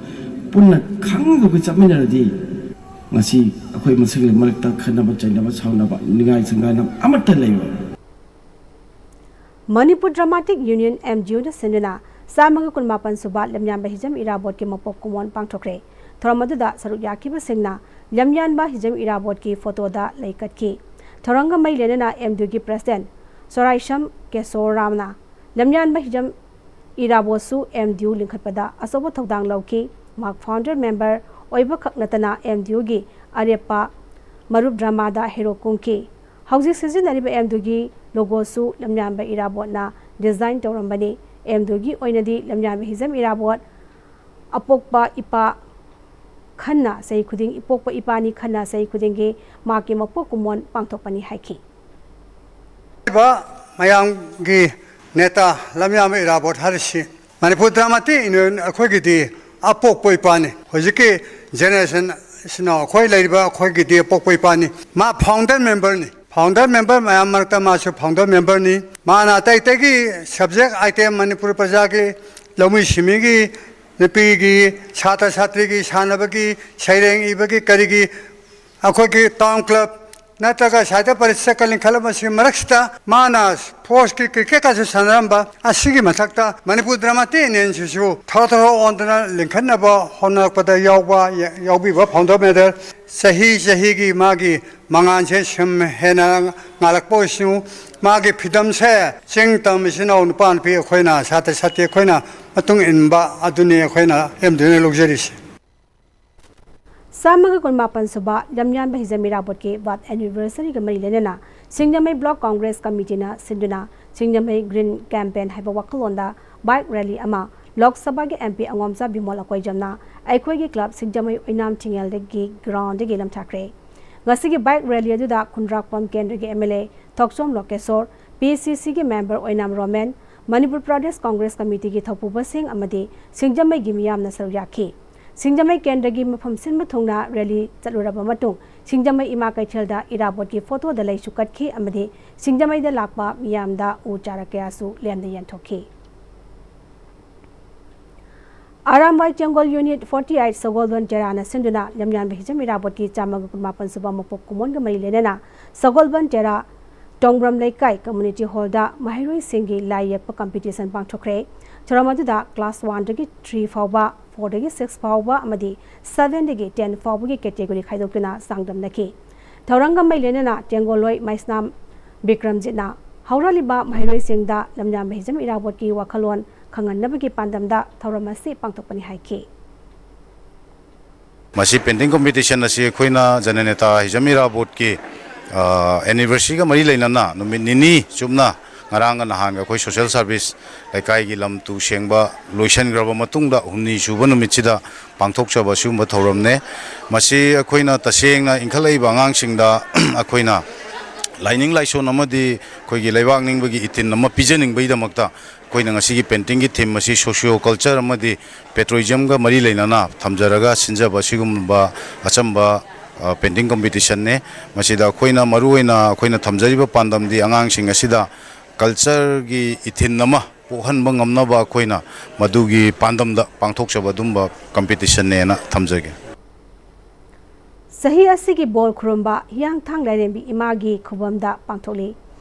ꯄꯨꯟꯅ ꯈꯪꯉꯒ ꯑꯩꯈꯣꯏ ꯆꯠꯃꯤꯟꯅꯔꯗꯤ ꯉꯁꯤ ꯑꯩꯈꯣꯏ ꯃꯁꯦꯜꯒꯤ ꯃꯔꯛꯇ ꯈꯠꯅꯕ ꯆꯩꯅꯕ ꯁꯥꯎꯅꯕ ꯅꯤꯡꯉꯥꯏ ꯁꯪꯒꯥꯏꯅꯕ ꯑꯃꯠꯇ ꯂꯩꯔꯣꯏ꯫ Manipur dramatic union, M D ꯌꯨꯅ ꯁꯤꯟꯗꯨꯅ ꯆꯥꯝꯃꯒ ꯀꯨꯟꯃꯥꯄꯟ ꯁꯨꯕ ꯂꯝꯌꯥꯟꯕ ꯍꯤꯖꯝ ꯏꯔꯥꯕꯣꯠꯀꯤ ꯃꯄꯣꯛ ꯀꯨꯝꯑꯣꯟ ꯄꯥꯡꯊꯣꯛꯈ꯭ꯔꯦ꯫ ꯊꯧꯔꯝ ꯑꯗꯨꯗ ꯁꯔꯨꯛ ꯌꯥꯈꯤꯕꯁꯤꯡꯅ ꯂꯝꯌꯥꯟꯕ ꯍꯤꯖꯝ ꯏꯔꯥꯕꯣꯠꯀꯤ ꯐꯣꯇꯣꯗ ꯂꯩ ꯀꯠꯈꯤ꯫ ꯊꯧꯔꯝꯒ ꯃꯔꯤ ꯂꯩꯅꯅ ꯑꯦꯝ ꯗꯤ ꯌꯨꯒꯤ ꯄ꯭ꯔꯦꯁꯤꯗꯦꯟꯠ ꯁꯣꯔꯥꯏꯁꯝ ꯀꯦꯁꯣꯔ ꯔꯥꯝꯅ ꯂꯝꯌꯥꯟꯕ ꯍꯤꯖꯝ ꯏꯔꯥꯕꯣꯠꯁꯨ ꯑꯦꯝ ꯗꯤ ꯌꯨ ꯂꯤꯡꯈꯠꯄꯗ ꯑꯆꯧꯕ ꯊꯧꯗꯥꯡ ꯂꯧꯈꯤ꯫ ꯃꯍꯥꯛ ꯐꯥꯎꯟꯗꯔ ꯃꯦꯝꯕꯔ ꯑꯣꯏꯕꯈꯛ ꯅꯠꯇꯅ ꯑꯦꯝ ꯗꯤ ꯌꯨꯒꯤ ꯑꯔꯦꯞꯄ ꯃꯔꯨꯞ ꯗ꯭ꯔꯃꯥꯗ ꯍꯦꯔꯣ ꯀꯨꯝꯈꯤ꯫ ꯍꯧꯖꯤꯛ ꯁꯤꯖꯤꯟꯅꯔꯤꯕ ꯑꯦꯝ ꯗꯤ ꯌꯨꯒꯤ ꯂꯣꯒꯣꯁꯨ ꯂꯝꯌꯥꯟꯕ ꯏꯔꯥꯕꯣꯠꯅ ꯗꯤꯖꯥꯏꯟ ꯇꯧꯔꯝꯕꯅꯤ꯫ ꯑꯦꯝ ꯗꯤ ꯌꯨꯒꯤ ꯑꯣꯏꯅꯗꯤ ꯂꯝꯌꯥꯟꯕ ꯍꯤꯖꯝ ꯏꯔꯥꯕꯣꯠ ꯑꯄꯣꯛꯄ ꯏꯄꯥ ꯈꯟꯅ ꯆꯍꯤ ꯈꯨꯗꯤꯡ, ꯏꯄꯣꯛꯄ ꯏꯄꯥꯅꯤ ꯈꯟꯅ ꯆꯍꯤ ꯈꯨꯗꯤꯡꯒꯤ ꯃꯍꯥꯛꯀꯤ ꯃꯄꯣꯛ ꯀꯨꯝꯑꯣꯟ ꯄꯥꯡꯊꯣꯛꯄꯅꯤ ꯍꯥꯏꯈꯤ꯫ ꯃꯌꯥꯝꯒꯤ ꯅꯦꯇꯥ ꯂꯝꯌꯥꯟꯕ ꯏꯔꯥꯕꯣꯠ ꯍꯥꯏꯔꯤꯁꯤ ꯃꯅꯤꯄꯨꯔ ꯗ꯭ꯔꯃꯥꯇꯤꯛ ꯌꯨꯅꯤꯌꯟ ꯑꯩꯈꯣꯏꯒꯤꯗꯤ ꯑꯄꯣꯛꯄ ꯏꯄꯥꯅꯤ꯫ ꯍꯧꯖꯤꯛꯀꯤ ꯖꯦꯅꯦꯔꯦꯁꯟꯁꯤꯅ ꯑꯩꯈꯣꯏ ꯂꯩꯔꯤꯕ ꯑꯩꯈꯣꯏꯒꯤꯗꯤ ꯑꯄꯣꯛꯄ ꯏꯄꯥꯅꯤ꯫ ꯃꯥ ꯐꯥꯎꯟꯗꯔ ꯃꯦꯝꯕꯔꯅꯤ꯫ ꯐꯥꯎꯟꯗꯔ ꯃꯦꯝꯕꯔ ꯃꯌꯥꯝ ꯃꯔꯛꯇ ꯃꯥꯁꯨ ꯐꯥꯎꯟꯗꯔ ꯃꯦꯝꯕꯔꯅꯤ꯫ ꯃꯥꯅ ꯑꯇꯩ ꯑꯇꯩꯒꯤ ꯁꯕꯖꯦꯛ ꯑꯥꯏꯇꯦꯝ ꯃꯅꯤꯄꯨꯔ ꯄ꯭ꯔꯖꯥꯒꯤ ꯂꯧꯃꯤ ꯁꯤꯟꯃꯤꯒꯤ, ꯅꯨꯄꯤꯒꯤ, ꯁꯥꯇ꯭ꯔ ꯁꯥꯇ꯭ꯔꯤꯒꯤ ꯁꯥꯟꯅꯕꯒꯤ, ꯁꯩꯔꯦꯡ ꯏꯕꯒꯤ, ꯀꯔꯤꯒꯤ, ꯑꯩꯈꯣꯏꯒꯤ ꯇꯥꯎꯟ ꯀ꯭ꯂꯕ ꯅꯠꯇ꯭ꯔꯒ ꯁꯥꯍꯤꯇ꯭ꯌ ꯄꯔꯤꯁꯠꯀ ꯂꯤꯡꯈꯠꯂꯝꯕꯁꯤꯡ ꯃꯔꯛꯁꯤꯗ ꯃꯥꯅ ꯐꯣꯔꯁꯀꯤ ꯀ꯭ꯔꯤꯀꯦꯠꯀꯁꯨ ꯁꯥꯟꯅꯔꯝꯕ꯫ ꯑꯁꯤꯒꯤ ꯃꯊꯛꯇ ꯃꯅꯤꯄꯨꯔ ꯗ꯭ꯔꯃꯥꯇꯤꯛ ꯌꯨꯅꯤꯌꯟꯁꯤꯁꯨ ꯊꯔꯣ ꯊꯔꯣ ꯑꯣꯟꯗꯨꯅ ꯂꯤꯡꯈꯠꯅꯕ ꯍꯣꯠꯅꯔꯛꯄꯗ ꯌꯥꯎꯕ, ꯌꯥꯎꯕꯤꯕ ꯐꯥꯎꯟꯗꯔ ꯃꯦꯝꯕꯔ, ꯆꯍꯤ ꯆꯍꯤꯒꯤ ꯃꯥꯒꯤ ꯃꯉꯥꯜꯁꯦ ꯁꯨꯝ ꯍꯦꯟꯅ ꯉꯥꯜꯂꯛꯄ ꯑꯣꯏꯁꯅꯨ꯫ ꯃꯥꯒꯤ ꯐꯤꯗꯝꯁꯦ ꯆꯤꯡ ꯇꯝ ꯏꯆꯤꯟ ꯏꯅꯥꯎ ꯅꯨꯄꯥ ꯅꯨꯄꯤ ꯑꯩꯈꯣꯏꯅ, ꯁꯥꯇ꯭ꯔ ꯁꯥꯇ꯭ꯔꯤ ꯑꯩꯈꯣꯏꯅ ꯃꯇꯨꯡ ꯏꯟꯕ ꯑꯗꯨꯅꯤ ꯑꯩꯈꯣꯏꯅ ꯑꯦꯝ ꯗꯤ ꯌꯨꯅ ꯂꯧꯖꯔꯤꯁꯦ꯫ ꯆꯥꯝꯃꯒ ꯀꯨꯟꯃꯥꯄꯟ ꯁꯨꯕ ꯂꯝꯌꯥꯟꯕ ꯍꯤꯖꯝ ꯏꯔꯥꯕꯣꯠꯀꯤ ꯕꯥꯔꯊ ꯑꯦꯅꯤꯚꯔꯁꯔꯤꯒ ꯃꯔꯤ ꯂꯩꯅꯅ ꯁꯤꯡꯖꯃꯩ ꯕ꯭ꯂꯣꯛ ꯀꯣꯡꯒ꯭ꯔꯦꯁ ꯀꯃꯤꯇꯤꯅ ꯁꯤꯟꯗꯨꯅ ꯁꯤꯡꯖꯃꯩ ꯒ꯭ꯔꯤꯟ ꯀꯦꯝꯄꯦꯟ ꯍꯥꯏꯕ ꯋꯥꯈꯜꯂꯣꯟꯗ ꯕꯥꯏꯛ ꯔꯦꯂꯤ ꯑꯃ ꯂꯣꯛ ꯁꯚꯥꯒꯤ ꯑꯦꯝ ꯄꯤ ꯑꯉꯣꯝꯆꯥ ꯕꯤꯃꯣꯜ ꯑꯀꯣꯏꯖꯝꯅ ꯑꯩꯈꯣꯏꯒꯤ ꯀ꯭ꯂꯕ ꯁꯤꯡꯖꯃꯩ ꯑꯣꯏꯅꯥꯝ ꯊꯤꯡꯉꯦꯜꯗꯒꯤ ꯒ꯭ꯔꯥꯎꯟꯗꯒꯤ ꯂꯝꯊꯥꯈ꯭ꯔꯦ꯫ ꯉꯁꯤꯒꯤ ꯕꯥꯏꯛ ꯔꯦꯂꯤ ꯑꯗꯨꯗ ꯈꯨꯟꯗ꯭ꯔꯥꯛꯄꯝ ꯀꯦꯟꯗ꯭ꯔꯒꯤ ꯑꯦꯝ ꯑꯦꯜ ꯑꯦ ꯊꯣꯛꯆꯣꯝ ꯂꯣꯀꯦꯁꯣꯔ, ꯄꯤ ꯁꯤ ꯁꯤꯒꯤ ꯃꯦꯝꯕꯔ ꯑꯣꯏꯅꯥꯝ ꯔꯣꯃꯦꯟ, ꯃꯅꯤꯄꯨꯔ ꯄ꯭ꯔꯗꯦꯁ ꯀꯣꯡꯒ꯭ꯔꯦꯁ ꯀꯃꯤꯇꯤꯒꯤ ꯊꯧꯄꯨꯕꯁꯤꯡ ꯑꯃꯗꯤ ꯁꯤꯡꯖꯃꯩꯒꯤ ꯃꯤꯌꯥꯝꯅ ꯁꯔꯨꯛ ꯌꯥꯈꯤ꯫ ꯁꯤꯡꯖꯃꯩ ꯀꯦꯟꯗ꯭ꯔꯒꯤ ꯃꯐꯝ ꯁꯤꯟꯕ ꯊꯨꯡꯅ ꯔꯦꯂꯤ ꯆꯠꯂꯨꯔꯕ ꯃꯇꯨꯡ ꯁꯤꯡꯖꯃꯩ ꯏꯃꯥ ꯀꯩꯊꯦꯜꯗ ꯏꯔꯥꯕꯣꯠꯀꯤ ꯐꯣꯇꯣꯗ ꯂꯩꯁꯨ ꯀꯠꯈꯤ ꯑꯃꯗꯤ ꯁꯤꯡꯖꯃꯩꯗ ꯂꯥꯛꯄ ꯃꯤꯌꯥꯝꯗ ꯎ ꯆꯥꯔ ꯀꯌꯥꯁꯨ ꯂꯦꯝꯅ ꯌꯦꯟꯊꯣꯛꯈꯤ꯫ ꯑꯔꯥꯝꯕꯥꯏ ꯇꯦꯡꯒꯣꯜ ꯌꯨꯅꯤꯠ ꯐꯣꯔꯇꯤ ꯑꯩꯠ ꯁꯒꯣꯜꯕꯟ ꯇꯦꯔꯥꯅ ꯁꯤꯟꯗꯨꯅ ꯂꯝꯌꯥꯟꯕ ꯍꯤꯖꯝ ꯏꯔꯥꯕꯣꯠꯀꯤ ꯆꯥꯝꯃꯒ ꯀꯨꯟꯃꯥꯄꯟ ꯁꯨꯕ ꯃꯄꯣꯛ ꯀꯨꯝꯑꯣꯟꯒ ꯃꯔꯤ ꯂꯩꯅꯅ ꯁꯒꯣꯜꯕꯟ ꯇꯦꯔꯥ ꯇꯣꯡꯕ꯭ꯔꯝ ꯂꯩꯀꯥꯏ ꯀꯝꯃ꯭ꯌꯨꯅꯤꯇꯤ ꯍꯣꯜꯗ ꯃꯍꯩꯔꯣꯏꯁꯤꯡꯒꯤ ꯂꯥꯏ ꯌꯦꯛꯄ ꯀꯝꯄꯤꯇꯤꯁꯟ ꯄꯥꯡꯊꯣꯛꯈ꯭ꯔꯦ꯫ ꯊꯧꯔꯝ ꯑꯗꯨꯗ ꯀ꯭ꯂꯥꯁ ꯋꯥꯟꯗꯒꯤ ꯊ꯭ꯔꯤ ꯐꯥꯎꯕ, ꯐꯣꯔꯗꯒꯤ ꯁꯤꯛꯁ ꯐꯥꯎꯕ ꯑꯃꯗꯤ ꯁꯚꯦꯟꯗꯒꯤ ꯇꯦꯟ ꯐꯥꯎꯕꯒꯤ ꯀꯦꯇꯦꯒꯣꯔꯤ ꯈꯥꯏꯗꯣꯛꯇꯨꯅ ꯆꯥꯡꯗꯝꯅꯈꯤ꯫ ꯊꯧꯔꯝꯒ ꯃꯔꯤ ꯂꯩꯅꯅ ꯇꯦꯡꯒꯣꯜꯂꯣꯏ ꯃꯩꯁꯅꯥꯝ ꯕꯤꯀ꯭ꯔꯝꯖꯤꯠꯅ ꯍꯧꯔꯛꯂꯤꯕ ꯃꯍꯩꯔꯣꯏꯁꯤꯡꯗ ꯂꯝꯌꯥꯟꯕ ꯍꯤꯖꯝ ꯏꯔꯥꯕꯣꯠꯀꯤ ꯋꯥꯈꯜꯂꯣꯟ ꯈꯪꯍꯟꯅꯕꯒꯤ ꯄꯥꯟꯗꯝꯗ ꯊꯧꯔꯝ ꯑꯁꯤ ꯄꯥꯡꯊꯣꯛꯄꯅꯤ ꯍꯥꯏꯈꯤ꯫ ꯃꯁꯤ ꯄꯦꯟꯇꯤꯡ ꯀꯝꯄꯤꯇꯤꯁꯟ ꯑꯁꯤ ꯑꯩꯈꯣꯏꯅ ꯖꯅꯅꯦꯇꯥ ꯍꯤꯖꯝ ꯏꯔꯥꯕꯣꯠꯀꯤ ꯑꯦꯅꯤꯚꯔꯁꯔꯤꯒ ꯃꯔꯤ ꯂꯩꯅꯅ ꯅꯨꯃꯤꯠ ꯅꯤꯅꯤ ꯆꯨꯞꯅ, ꯉꯔꯥꯡꯒ ꯅꯍꯥꯟꯒ ꯑꯩꯈꯣꯏ ꯁꯣꯁꯦꯜ ꯁꯥꯔꯚꯤꯁ, ꯂꯩꯀꯥꯏꯒꯤ ꯂꯝ ꯇꯨ ꯁꯦꯡꯕ ꯂꯣꯏꯁꯤꯟꯈ꯭ꯔꯕ ꯃꯇꯨꯡꯗ ꯍꯨꯝꯅꯤ ꯁꯨꯕ ꯅꯨꯃꯤꯠꯁꯤꯗ ꯄꯥꯡꯊꯣꯛꯆꯕ ꯑꯁꯤꯒꯨꯝꯕ ꯊꯧꯔꯝꯅꯦ꯫ ꯃꯁꯤ ꯑꯩꯈꯣꯏꯅ ꯇꯁꯦꯡꯅ ꯏꯟꯈꯠꯂꯛꯏꯕ ꯑꯉꯥꯡꯁꯤꯡꯗ ꯑꯩꯈꯣꯏꯅ ꯂꯥꯏꯅꯤꯡ ꯂꯥꯏꯁꯣꯟ ꯑꯃꯗꯤ ꯑꯩꯈꯣꯏꯒꯤ ꯂꯩꯕꯥꯛ ꯅꯤꯡꯕꯒꯤ ꯏꯊꯤꯟ ꯑꯃ ꯄꯤꯖꯅꯤꯡꯕꯒꯤꯗꯃꯛꯇ ꯑꯩꯈꯣꯏꯅ ꯉꯁꯤꯒꯤ ꯄꯦꯟꯇꯤꯡꯒꯤ ꯊꯤꯝ ꯑꯁꯤ ꯁꯣꯁꯤꯌꯣ ꯀꯜꯆꯔ ꯑꯃꯗꯤ ꯄꯦꯇ꯭ꯔꯣꯏꯖꯝꯒ ꯃꯔꯤ ꯂꯩꯅꯅ ꯊꯝꯖꯔꯒ ꯁꯤꯟꯖꯕ ꯑꯁꯤꯒꯨꯝꯕ ꯑꯆꯝꯕ ꯄꯦꯟꯇꯤꯡ ꯀꯝꯄꯤꯇꯤꯁꯟꯅꯦ꯫ ꯃꯁꯤꯗ ꯑꯩꯈꯣꯏꯅ ꯃꯔꯨꯑꯣꯏꯅ ꯑꯩꯈꯣꯏꯅ ꯊꯝꯖꯔꯤꯕ ꯄꯥꯟꯗꯝꯗꯤ ꯑꯉꯥꯡꯁꯤꯡ ꯑꯁꯤꯗ ꯀꯜꯆꯔꯒꯤ ꯏꯊꯤꯟ ꯑꯃ ꯄꯣꯛꯍꯟꯕ ꯉꯝꯅꯕ ꯑꯩꯈꯣꯏꯅ ꯃꯗꯨꯒꯤ ꯄꯥꯟꯗꯝꯗ ꯄꯥꯡꯊꯣꯛꯆꯕ ꯑꯗꯨꯝꯕ ꯀꯝꯄꯤꯇꯤꯁꯟꯅꯦꯅ ꯊꯝꯖꯒꯦ꯫ ꯆꯍꯤ ꯑꯁꯤꯒꯤ ꯕꯣꯔ ꯈꯨꯔꯨꯝꯕ ꯍꯤꯌꯥꯡꯊꯥꯡ ꯂꯥꯏꯔꯦꯝꯕꯤ ꯏꯃꯥꯒꯤ ꯈꯨꯕꯝꯗ ꯄꯥꯡꯊꯣꯛꯂꯤ꯫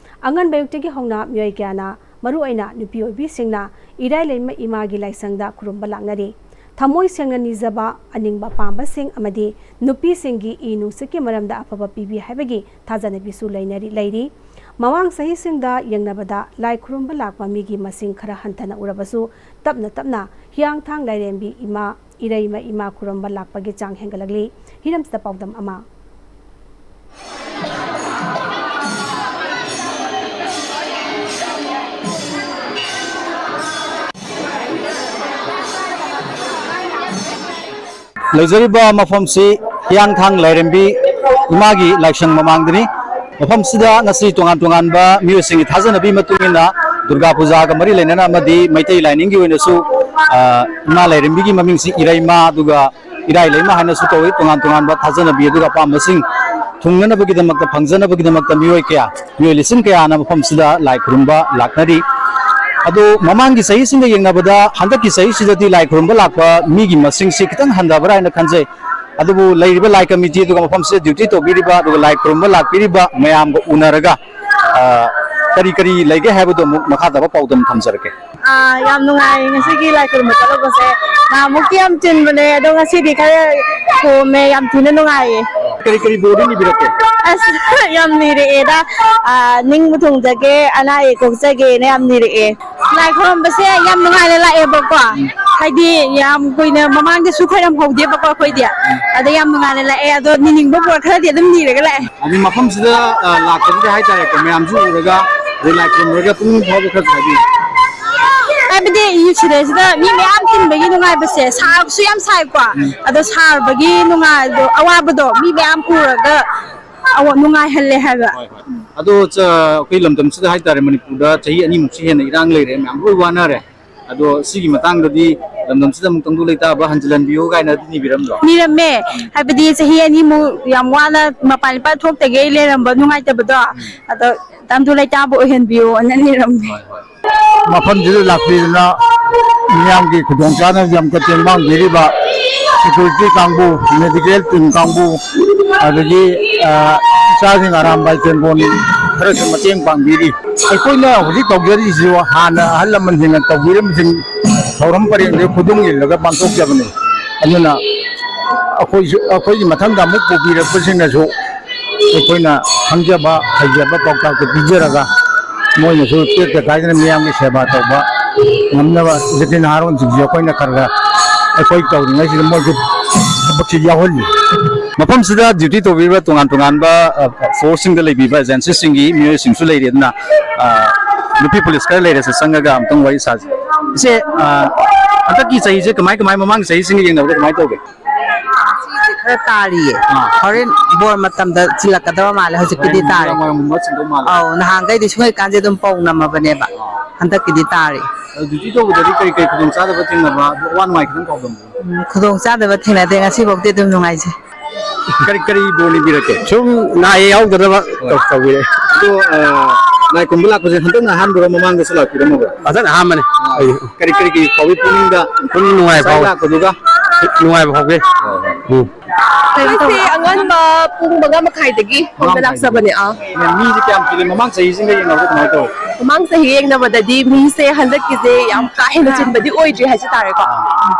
ꯑꯉꯟꯕ ꯑꯌꯨꯛꯇꯒꯤ ꯍꯧꯅ ꯃꯤꯑꯣꯏ ꯀꯌꯥꯅ, ꯃꯔꯨꯑꯣꯏꯅ ꯅꯨꯄꯤ ꯑꯣꯏꯕꯤꯁꯤꯡꯅ ꯏꯔꯥꯏ ꯂꯩꯃ ꯏꯃꯥꯒꯤ ꯂꯥꯏꯁꯪꯗ ꯈꯨꯔꯨꯝꯕ ꯂꯥꯛꯅꯔꯤ꯫ ꯊꯃꯣꯏ ꯁꯦꯡꯅ ꯅꯤꯖꯕ, ꯑꯅꯤꯡꯕ ꯄꯥꯝꯕꯁꯤꯡ ꯑꯃꯗꯤ ꯅꯨꯄꯤꯁꯤꯡꯒꯤ ꯏ ꯅꯨꯡꯁꯤꯠꯀꯤ ꯃꯔꯝꯗ ꯑꯐꯕ ꯄꯤꯕꯤ ꯍꯥꯏꯕꯒꯤ ꯊꯥꯖꯅꯕꯤꯁꯨ ꯂꯩꯅꯔꯤ, ꯂꯩꯔꯤ꯫ ꯃꯃꯥꯡ ꯆꯍꯤꯁꯤꯡꯗ ꯌꯦꯡꯅꯕꯗ ꯂꯥꯏ ꯈꯨꯔꯨꯝꯕ ꯂꯥꯛꯄ ꯃꯤꯒꯤ ꯃꯁꯤꯡ ꯈꯔ ꯍꯟꯊꯅ ꯎꯔꯕꯁꯨ, ꯇꯞꯅ ꯇꯞꯅ ꯍꯤꯌꯥꯡꯊꯥꯡ ꯂꯥꯏꯔꯦꯝꯕꯤ ꯏꯃꯥ ꯏꯔꯩꯃ ꯏꯃꯥ ꯈꯨꯔꯨꯝꯕ ꯂꯥꯛꯄꯒꯤ ꯆꯥꯡ ꯍꯦꯟꯒꯠꯂꯛꯂꯤ꯫ ꯍꯤꯔꯝꯁꯤꯗ ꯄꯥꯎꯗꯝ ꯑꯃ꯫ ꯂꯩꯖꯔꯤꯕ ꯃꯐꯝꯁꯤ ꯍꯤꯌꯥꯡꯊꯥꯡ ꯂꯥꯏꯔꯦꯝꯕꯤ ꯏꯃꯥꯒꯤ ꯂꯥꯏꯁꯪ ꯃꯃꯥꯡꯗꯅꯤ꯫ ꯃꯐꯝꯁꯤꯗ ꯉꯁꯤ ꯇꯣꯉꯥꯟ ꯇꯣꯉꯥꯟꯕ ꯃꯤꯑꯣꯏꯁꯤꯡꯒꯤ ꯊꯥꯖꯅꯕꯤ ꯃꯇꯨꯡ ꯏꯟꯅ ꯗꯨꯔꯒꯥ ꯄꯨꯖꯥꯒ ꯃꯔꯤ ꯂꯩꯅꯅ ꯑꯃꯗꯤ ꯃꯩꯇꯩ ꯂꯥꯏꯅꯤꯡꯒꯤ ꯑꯣꯏꯅꯁꯨ, ꯑ, ꯏꯃꯥ ꯂꯥꯏꯔꯦꯝꯕꯤꯒꯤ ꯃꯃꯤꯡꯁꯤ ꯏꯔꯩꯃ ꯑꯗꯨꯒ ꯏꯔꯥꯏ ꯂꯩꯃ ꯍꯥꯏꯅꯁꯨ ꯀꯧꯏ꯫ ꯇꯣꯉꯥꯟ ꯇꯣꯉꯥꯟꯕ ꯊꯥꯖꯅꯕꯤ ꯑꯗꯨꯒ ꯑꯄꯥꯝꯕꯁꯤꯡ ꯊꯨꯡꯅꯅꯕꯒꯤꯗꯃꯛꯇ, ꯐꯪꯖꯅꯕꯒꯤꯗꯃꯛꯇ ꯃꯤꯑꯣꯏ ꯀꯌꯥ, ꯃꯤꯑꯣꯏ ꯂꯤꯁꯤꯡ ꯀꯌꯥꯅ ꯃꯐꯝꯁꯤꯗ ꯂꯥꯏ ꯈꯨꯔꯨꯝꯕ ꯂꯥꯛꯅꯔꯤ꯫ ꯑꯗꯨ ꯃꯃꯥꯡꯒꯤ ꯆꯍꯤꯁꯤꯡꯒ ꯌꯦꯡꯅꯕꯗ ꯍꯟꯗꯛꯀꯤ ꯆꯍꯤꯁꯤꯗꯗꯤ ꯂꯥꯏ ꯈꯨꯔꯨꯝꯕ ꯂꯥꯛꯄ ꯃꯤꯒꯤ ꯃꯁꯤꯡꯁꯤ ꯈꯤꯇꯪ ꯍꯟꯊꯕ꯭ꯔꯥ ꯍꯥꯏꯅ ꯈꯟꯖꯩ꯫ ꯑꯗꯨꯕꯨ ꯂꯩꯔꯤꯕ ꯂꯥꯏ ꯀꯃꯤꯇꯤ ꯑꯗꯨꯒ ꯃꯐꯝꯁꯤꯗ ꯗ꯭ꯌꯨꯇꯤ ꯇꯧꯕꯤꯔꯤꯕ ꯑꯗꯨꯒ ꯂꯥꯏ ꯈꯨꯔꯨꯝꯕ ꯂꯥꯛꯄꯤꯔꯤꯕ ꯃꯌꯥꯝꯒ ꯎꯅꯔꯒ, ꯑ, ꯀꯔꯤ ꯀꯔꯤ ꯂꯩꯒꯦ ꯍꯥꯏꯕꯗꯣ ꯑꯃꯨꯛ ꯃꯈꯥ ꯇꯥꯕ ꯄꯥꯎꯗꯝ ꯊꯝꯖꯔꯛꯀꯦ꯫ ꯑꯥ, ꯌꯥꯝ ꯅꯨꯡꯉꯥꯏ ꯉꯁꯤꯒꯤ ꯂꯥꯏ ꯈꯨꯔꯨꯝꯕ ꯆꯠꯂꯨꯕꯁꯦ꯫ ꯅꯍꯥꯟꯃꯨꯛꯇꯤ ꯌꯥꯝ ꯆꯤꯟꯕꯅꯦ, ꯑꯗꯣ ꯉꯁꯤꯗꯤ ꯈꯔ ꯀꯣꯝꯃꯦ, ꯌꯥꯝ ꯊꯤꯅ ꯅꯨꯡꯉꯥꯏꯌꯦ꯫ ꯀꯔꯤ ꯀꯔꯤ ꯕꯣꯔꯗꯤ ꯅꯤꯕꯤꯔꯛꯀꯦ? ꯑꯁ, ꯌꯥꯝ ꯅꯤꯔꯛꯑꯦꯗ꯫ ꯑꯥ, ꯅꯤꯡꯕ ꯊꯨꯡꯖꯒꯦ, ꯑꯅꯥ ꯑꯌꯦꯛ ꯀꯣꯛꯆꯒꯦꯅ ꯌꯥꯝ ꯅꯤꯔꯛꯑꯦ꯫ ꯂꯥꯏ ꯈꯨꯔꯨꯝꯕꯁꯦ ꯌꯥꯝ ꯅꯨꯡꯉꯥꯏꯅ ꯂꯥꯛꯑꯦꯕꯀꯣ꯫ ꯎꯝ꯫ ꯍꯥꯏꯗꯤ ꯌꯥꯝ ꯀꯨꯏꯅ ꯃꯃꯥꯡꯗꯁꯨ ꯈꯣꯏꯔꯝꯍꯧꯗꯦꯕꯀꯣ ꯑꯩꯈꯣꯏꯗꯤ꯫ ꯎꯝ꯫ ꯑꯗ ꯌꯥꯝ ꯅꯨꯡꯉꯥꯏꯅ ꯂꯥꯛꯑꯦ꯫ ꯑꯗꯣ ꯅꯤꯅꯤꯡꯕ ꯄꯣꯠ ꯈꯔꯗꯤ ꯑꯗꯨꯝ ꯅꯤꯔꯒ ꯂꯥꯛꯑꯦ꯫ ꯑꯗꯨ ꯃꯐꯝꯁꯤꯗ, ꯑ, ꯂꯥꯛꯄꯁꯤꯗ ꯍꯥꯏꯇꯥꯔꯦꯀꯣ, ꯃꯌꯥꯝꯁꯨ ꯎꯔꯒ ꯑꯗꯩ ꯂꯥꯏ ꯈꯨꯔꯨꯝꯂꯒ ꯄꯨꯛꯅꯤꯡ ꯐꯥꯎꯕ ꯈꯔꯁꯨ ꯍꯥꯏꯕꯤꯌꯨ꯫ ꯍꯥꯏꯕꯗꯤ ꯁꯤꯗꯩꯁꯤꯗ ꯃꯤ ꯃꯌꯥꯝ ꯇꯤꯟꯕꯒꯤ ꯅꯨꯡꯉꯥꯏꯕꯁꯦ, ꯁꯥꯕꯁꯨ ꯌꯥꯝ ꯁꯥꯏꯀꯣ꯫ ꯎꯝ꯫ ꯑꯗꯣ ꯁꯥꯕꯒꯤ ꯅꯨꯡꯉꯥꯏꯕꯗꯣ, ꯑꯋꯥꯕꯗꯣ ꯃꯤ ꯃꯌꯥꯝ ꯎꯔꯒ ꯑꯋꯥ-, ꯅꯨꯡꯉꯥꯏꯍꯜꯂꯦ ꯍꯥꯏꯕ꯫ ꯍꯣꯏ, ꯍꯣꯏ꯫ ꯑꯗꯣ ꯆ-, ꯑꯩꯈꯣꯏ ꯂꯝꯗꯝꯁꯤꯗ ꯍꯥꯏꯇꯥꯔꯦ, ꯃꯅꯤꯄꯨꯔꯗ ꯆꯍꯤ ꯑꯅꯤꯃꯨꯛꯁꯤ ꯍꯦꯟꯅ ꯏꯔꯥꯡ ꯂꯩꯔꯦ, ꯃꯌꯥꯝ ꯂꯣꯏ ꯋꯥꯅꯔꯦ꯫ ꯑꯗꯣ ꯁꯤꯒꯤ ꯃꯇꯥꯡꯗꯗꯤ ꯂꯝꯗꯝꯁꯤꯗ ꯑꯃꯨꯛꯇꯪꯗꯨ ꯂꯩꯇꯥꯕ ꯍꯟꯖꯤꯜꯍꯟꯕꯤꯌꯨ ꯀꯥꯏꯅꯗꯤ ꯅꯤꯕꯤꯔꯝꯗ꯭ꯔꯣ? ꯅꯤꯔꯝꯃꯦ꯫ ꯍꯥꯏꯕꯗꯤ ꯆꯍꯤ ꯑꯅꯤꯃꯨꯛ ꯌꯥꯝ ꯋꯥꯅ ꯃꯄꯥꯟ ꯏꯄꯥꯟ ꯊꯣꯛꯇꯒꯩ ꯂꯩꯔꯝꯕ ꯅꯨꯡꯉꯥꯏꯇꯕꯗꯣ, ꯎꯝ꯫ ꯑꯗꯣ ꯇꯥꯝꯗꯨ ꯂꯩꯇꯥꯕ ꯑꯣꯏꯍꯟꯕꯤꯌꯣꯅ ꯅꯤꯔꯝꯃꯦ꯫ ꯍꯣꯏ, ꯍꯣꯏ꯫ ꯃꯐꯝꯁꯤꯗ ꯂꯥꯛꯄꯤꯗꯨꯅ ꯃꯤꯌꯥꯝꯒꯤ ꯈꯨꯗꯣꯡꯆꯥꯅꯕ ꯌꯥꯝ ꯃꯇꯦꯡ ꯄꯥꯡꯕꯤꯔꯤꯕ ꯁꯦꯀ꯭ꯌꯨꯔꯤꯇꯤ ꯀꯥꯡꯕꯨ, ꯃꯦꯗꯤꯀꯦꯜ ꯇꯤꯝ ꯀꯥꯡꯕꯨ, ꯑꯗꯒꯤ, ꯑ, ꯏꯆꯥꯁꯤꯡ ꯑꯔꯥꯝꯕꯥꯏ ꯇꯦꯝꯕꯣꯟ ꯈꯔꯁꯨ ꯃꯇꯦꯡ ꯄꯥꯡꯕꯤꯔꯤ꯫ ꯑꯩꯈꯣꯏꯅ ꯍꯧꯖꯤꯛ ꯇꯧꯖꯔꯤꯁꯤꯁꯨ ꯍꯥꯟꯅ ꯑꯍꯜ ꯂꯃꯟꯁꯤꯡꯅ ꯇꯧꯕꯤꯔꯝꯕꯁꯤꯡ ꯊꯧꯔꯝ ꯄꯔꯦꯡꯗꯨꯒꯤ ꯈꯨꯗꯨꯡ ꯏꯜꯂꯒ ꯄꯥꯡꯊꯣꯛꯆꯕꯅꯤ꯫ ꯑꯗꯨꯅ ꯑꯩꯈꯣꯏꯁꯨ, ꯑꯩꯈꯣꯏꯒꯤ ꯃꯊꯪꯗ ꯑꯃꯨꯛ ꯄꯨꯕꯤꯔꯛꯄꯁꯤꯡꯅꯁꯨ ꯑꯩꯈꯣꯏꯅ ꯈꯪꯖꯕ, ꯍꯩꯖꯕ ꯄꯥꯎꯇꯥꯛꯇ ꯄꯤꯖꯔꯒ ꯃꯣꯏꯅꯁꯨ ꯇꯦꯛꯇ ꯀꯥꯏꯗꯅ ꯃꯤꯌꯥꯝꯒꯤ ꯁꯦꯕꯥ ꯇꯧꯕ ꯉꯝꯅꯕ ꯖꯇꯤꯟ ꯍꯥꯔꯣꯟꯁꯤꯡꯁꯤ ꯑꯩꯈꯣꯏꯅ ꯈꯔ ꯈꯔ ꯑꯩꯈꯣꯏ ꯇꯧꯔꯤꯉꯩꯁꯤꯗ ꯃꯣꯏꯁꯨ ꯊꯕꯛꯁꯤ ꯌꯥꯎꯍꯜꯂꯤ꯫ ꯃꯐꯝꯁꯤꯗ ꯗ꯭ꯌꯨꯇꯤ ꯇꯧꯕꯤꯔꯤꯕ ꯇꯣꯉꯥꯟ ꯇꯣꯉꯥꯟꯕ, ꯑ, ꯐꯣꯔꯁꯁꯤꯡꯗ ꯂꯩꯕꯤꯕ ꯑꯦꯖꯦꯟꯁꯤꯁꯤꯡꯒꯤ ꯃꯤꯑꯣꯏꯁꯤꯡꯁꯨ ꯂꯩꯔꯤ꯫ ꯑꯗꯨꯅ, ꯑ, ꯅꯨꯄꯤ ꯄꯨꯂꯤꯁ ꯈꯔ ꯂꯩꯔꯦ, ꯁꯤ ꯆꯪꯉꯒ ꯑꯃꯨꯛꯇꯪ ꯋꯥꯔꯤ ꯁꯥꯁꯤ꯫ ꯏꯆꯦ, ꯑ, ꯍꯟꯗꯛꯀꯤ ꯆꯍꯤꯁꯦ ꯀꯃꯥꯏ ꯀꯃꯥꯏ, ꯃꯃꯥꯡꯒꯤ ꯆꯍꯤꯁꯤꯡꯒ ꯌꯦꯡꯅꯕꯗ ꯀꯃꯥꯏꯅ ꯇꯧꯒꯦ? ꯁꯤꯁꯦ ꯈꯔ ꯇꯥꯔꯤꯌꯦ꯫ ꯑꯥ꯫ ꯍꯣꯔꯦꯟ ꯕꯣꯔ ꯃꯇꯝꯗ ꯆꯤꯜꯂꯛꯀꯗꯕ ꯃꯥꯜꯂꯦ, ꯍꯧꯖꯤꯛꯀꯤꯗꯤ ꯍꯣꯔꯦꯟ ꯇꯥꯔꯤ꯫ ꯅꯨꯃꯤꯗꯥꯡ ꯋꯥꯏꯔꯝꯒꯨꯝꯕ ꯆꯤꯟꯗꯧ ꯃꯥꯜꯂꯦ꯫ ꯑꯧ, ꯅꯍꯥꯟꯈꯩꯗꯤ ꯁꯨꯡꯍꯩꯀꯥꯟꯁꯦ ꯑꯗꯨꯝ ꯄꯧ ꯅꯝꯃꯕꯅꯦꯕ, ꯍꯟꯗꯛꯀꯤꯗꯤ ꯇꯥꯔꯤ꯫ ꯑꯗꯨ ꯗ꯭ꯌꯨꯇꯤ ꯇꯧꯕꯗꯗꯤ ꯀꯔꯤ ꯀꯔꯤ ꯈꯨꯗꯣꯡꯆꯥꯗꯕ ꯊꯦꯡꯅꯕ, ꯑꯗꯨ ꯑꯋꯥ ꯅꯨꯡꯉꯥꯏ ꯈꯤꯇꯪ ꯄꯥꯎꯗꯝꯕꯤꯌꯨ꯫ ꯎꯝ, ꯈꯨꯗꯣꯡꯆꯥꯗꯕ ꯊꯦꯡꯅꯗꯦ, ꯉꯁꯤꯐꯥꯎꯗꯤ ꯑꯗꯨꯝ ꯅꯨꯡꯉꯥꯏꯖꯩ꯫ ꯀꯔꯤ, ꯀꯔꯤ ꯕꯣꯔ ꯅꯤꯕꯤꯔꯛꯀꯦ? ꯁꯨꯝ ꯅꯥ ꯑꯌꯦꯛ ꯌꯥꯎꯗꯅꯕ ꯍꯣꯏ꯫ ꯇꯧ-, ꯇꯧꯕꯤꯔꯦ꯫ ꯑꯗꯣ, ꯑ, ꯂꯥꯏ ꯈꯨꯔꯨꯝꯕ ꯂꯥꯛꯄꯁꯦ ꯍꯟꯗꯛꯅ ꯑꯍꯥꯟꯕꯔꯣ, ꯃꯃꯥꯡꯗꯁꯨ ꯂꯥꯛꯄꯤꯔꯝꯃꯕ꯭ꯔꯣ? ꯍꯟꯗꯛꯅ ꯑꯍꯥꯟꯕꯅꯦ꯫ ꯑ, ꯑꯩ ꯀꯔꯤ, ꯀꯔꯤ, ꯀꯔꯤ ꯐꯥꯎꯏ ꯄꯨꯛꯅꯤꯡꯗ? ꯁꯨꯝ ꯅꯨꯡꯉꯥꯏ ꯉꯁꯥꯏ ꯐꯥꯎꯋꯦ꯫ ꯂꯥꯛꯄꯗꯨꯒ? ꯅꯨꯡꯉꯥꯏꯕ ꯐꯥꯎꯖꯩ꯫ ꯍꯣꯏ, ꯍꯣꯏ꯫ ꯎꯝ꯫ ꯑꯩꯈꯣꯏꯁꯦ ꯑꯉꯟꯕ ꯄꯨꯡ ꯃꯉꯥ ꯃꯈꯥꯏꯗꯒꯤ ꯃꯉꯥ ꯁꯣꯝꯗ ꯃꯈꯥꯏꯗꯒꯤ꯫ ꯂꯥꯛꯆꯕꯅꯦ꯫ ꯑꯥ꯫ ꯃꯤ, ꯃꯤꯁꯦ ꯀꯌꯥꯝ ꯆꯤꯜꯂꯤ? ꯃꯃꯥꯡ ꯆꯍꯤꯁꯤꯡꯒ ꯌꯦꯡꯅꯕꯗ ꯀꯃꯥꯏꯅ ꯇꯧꯋꯤ? ꯃꯃꯥꯡ ꯆꯍꯤ ꯌꯦꯡꯅꯕꯗꯗꯤ ꯃꯤꯁꯦ ꯍꯟꯗꯛꯀꯤꯁꯦ ꯌꯥꯝ ꯀꯥ ꯍꯦꯟꯅ ꯆꯤꯟꯕꯗꯤ ꯑꯣꯏꯗ꯭ꯔꯤ ꯍꯥꯏꯖ ꯇꯥꯔꯦꯀꯣ꯫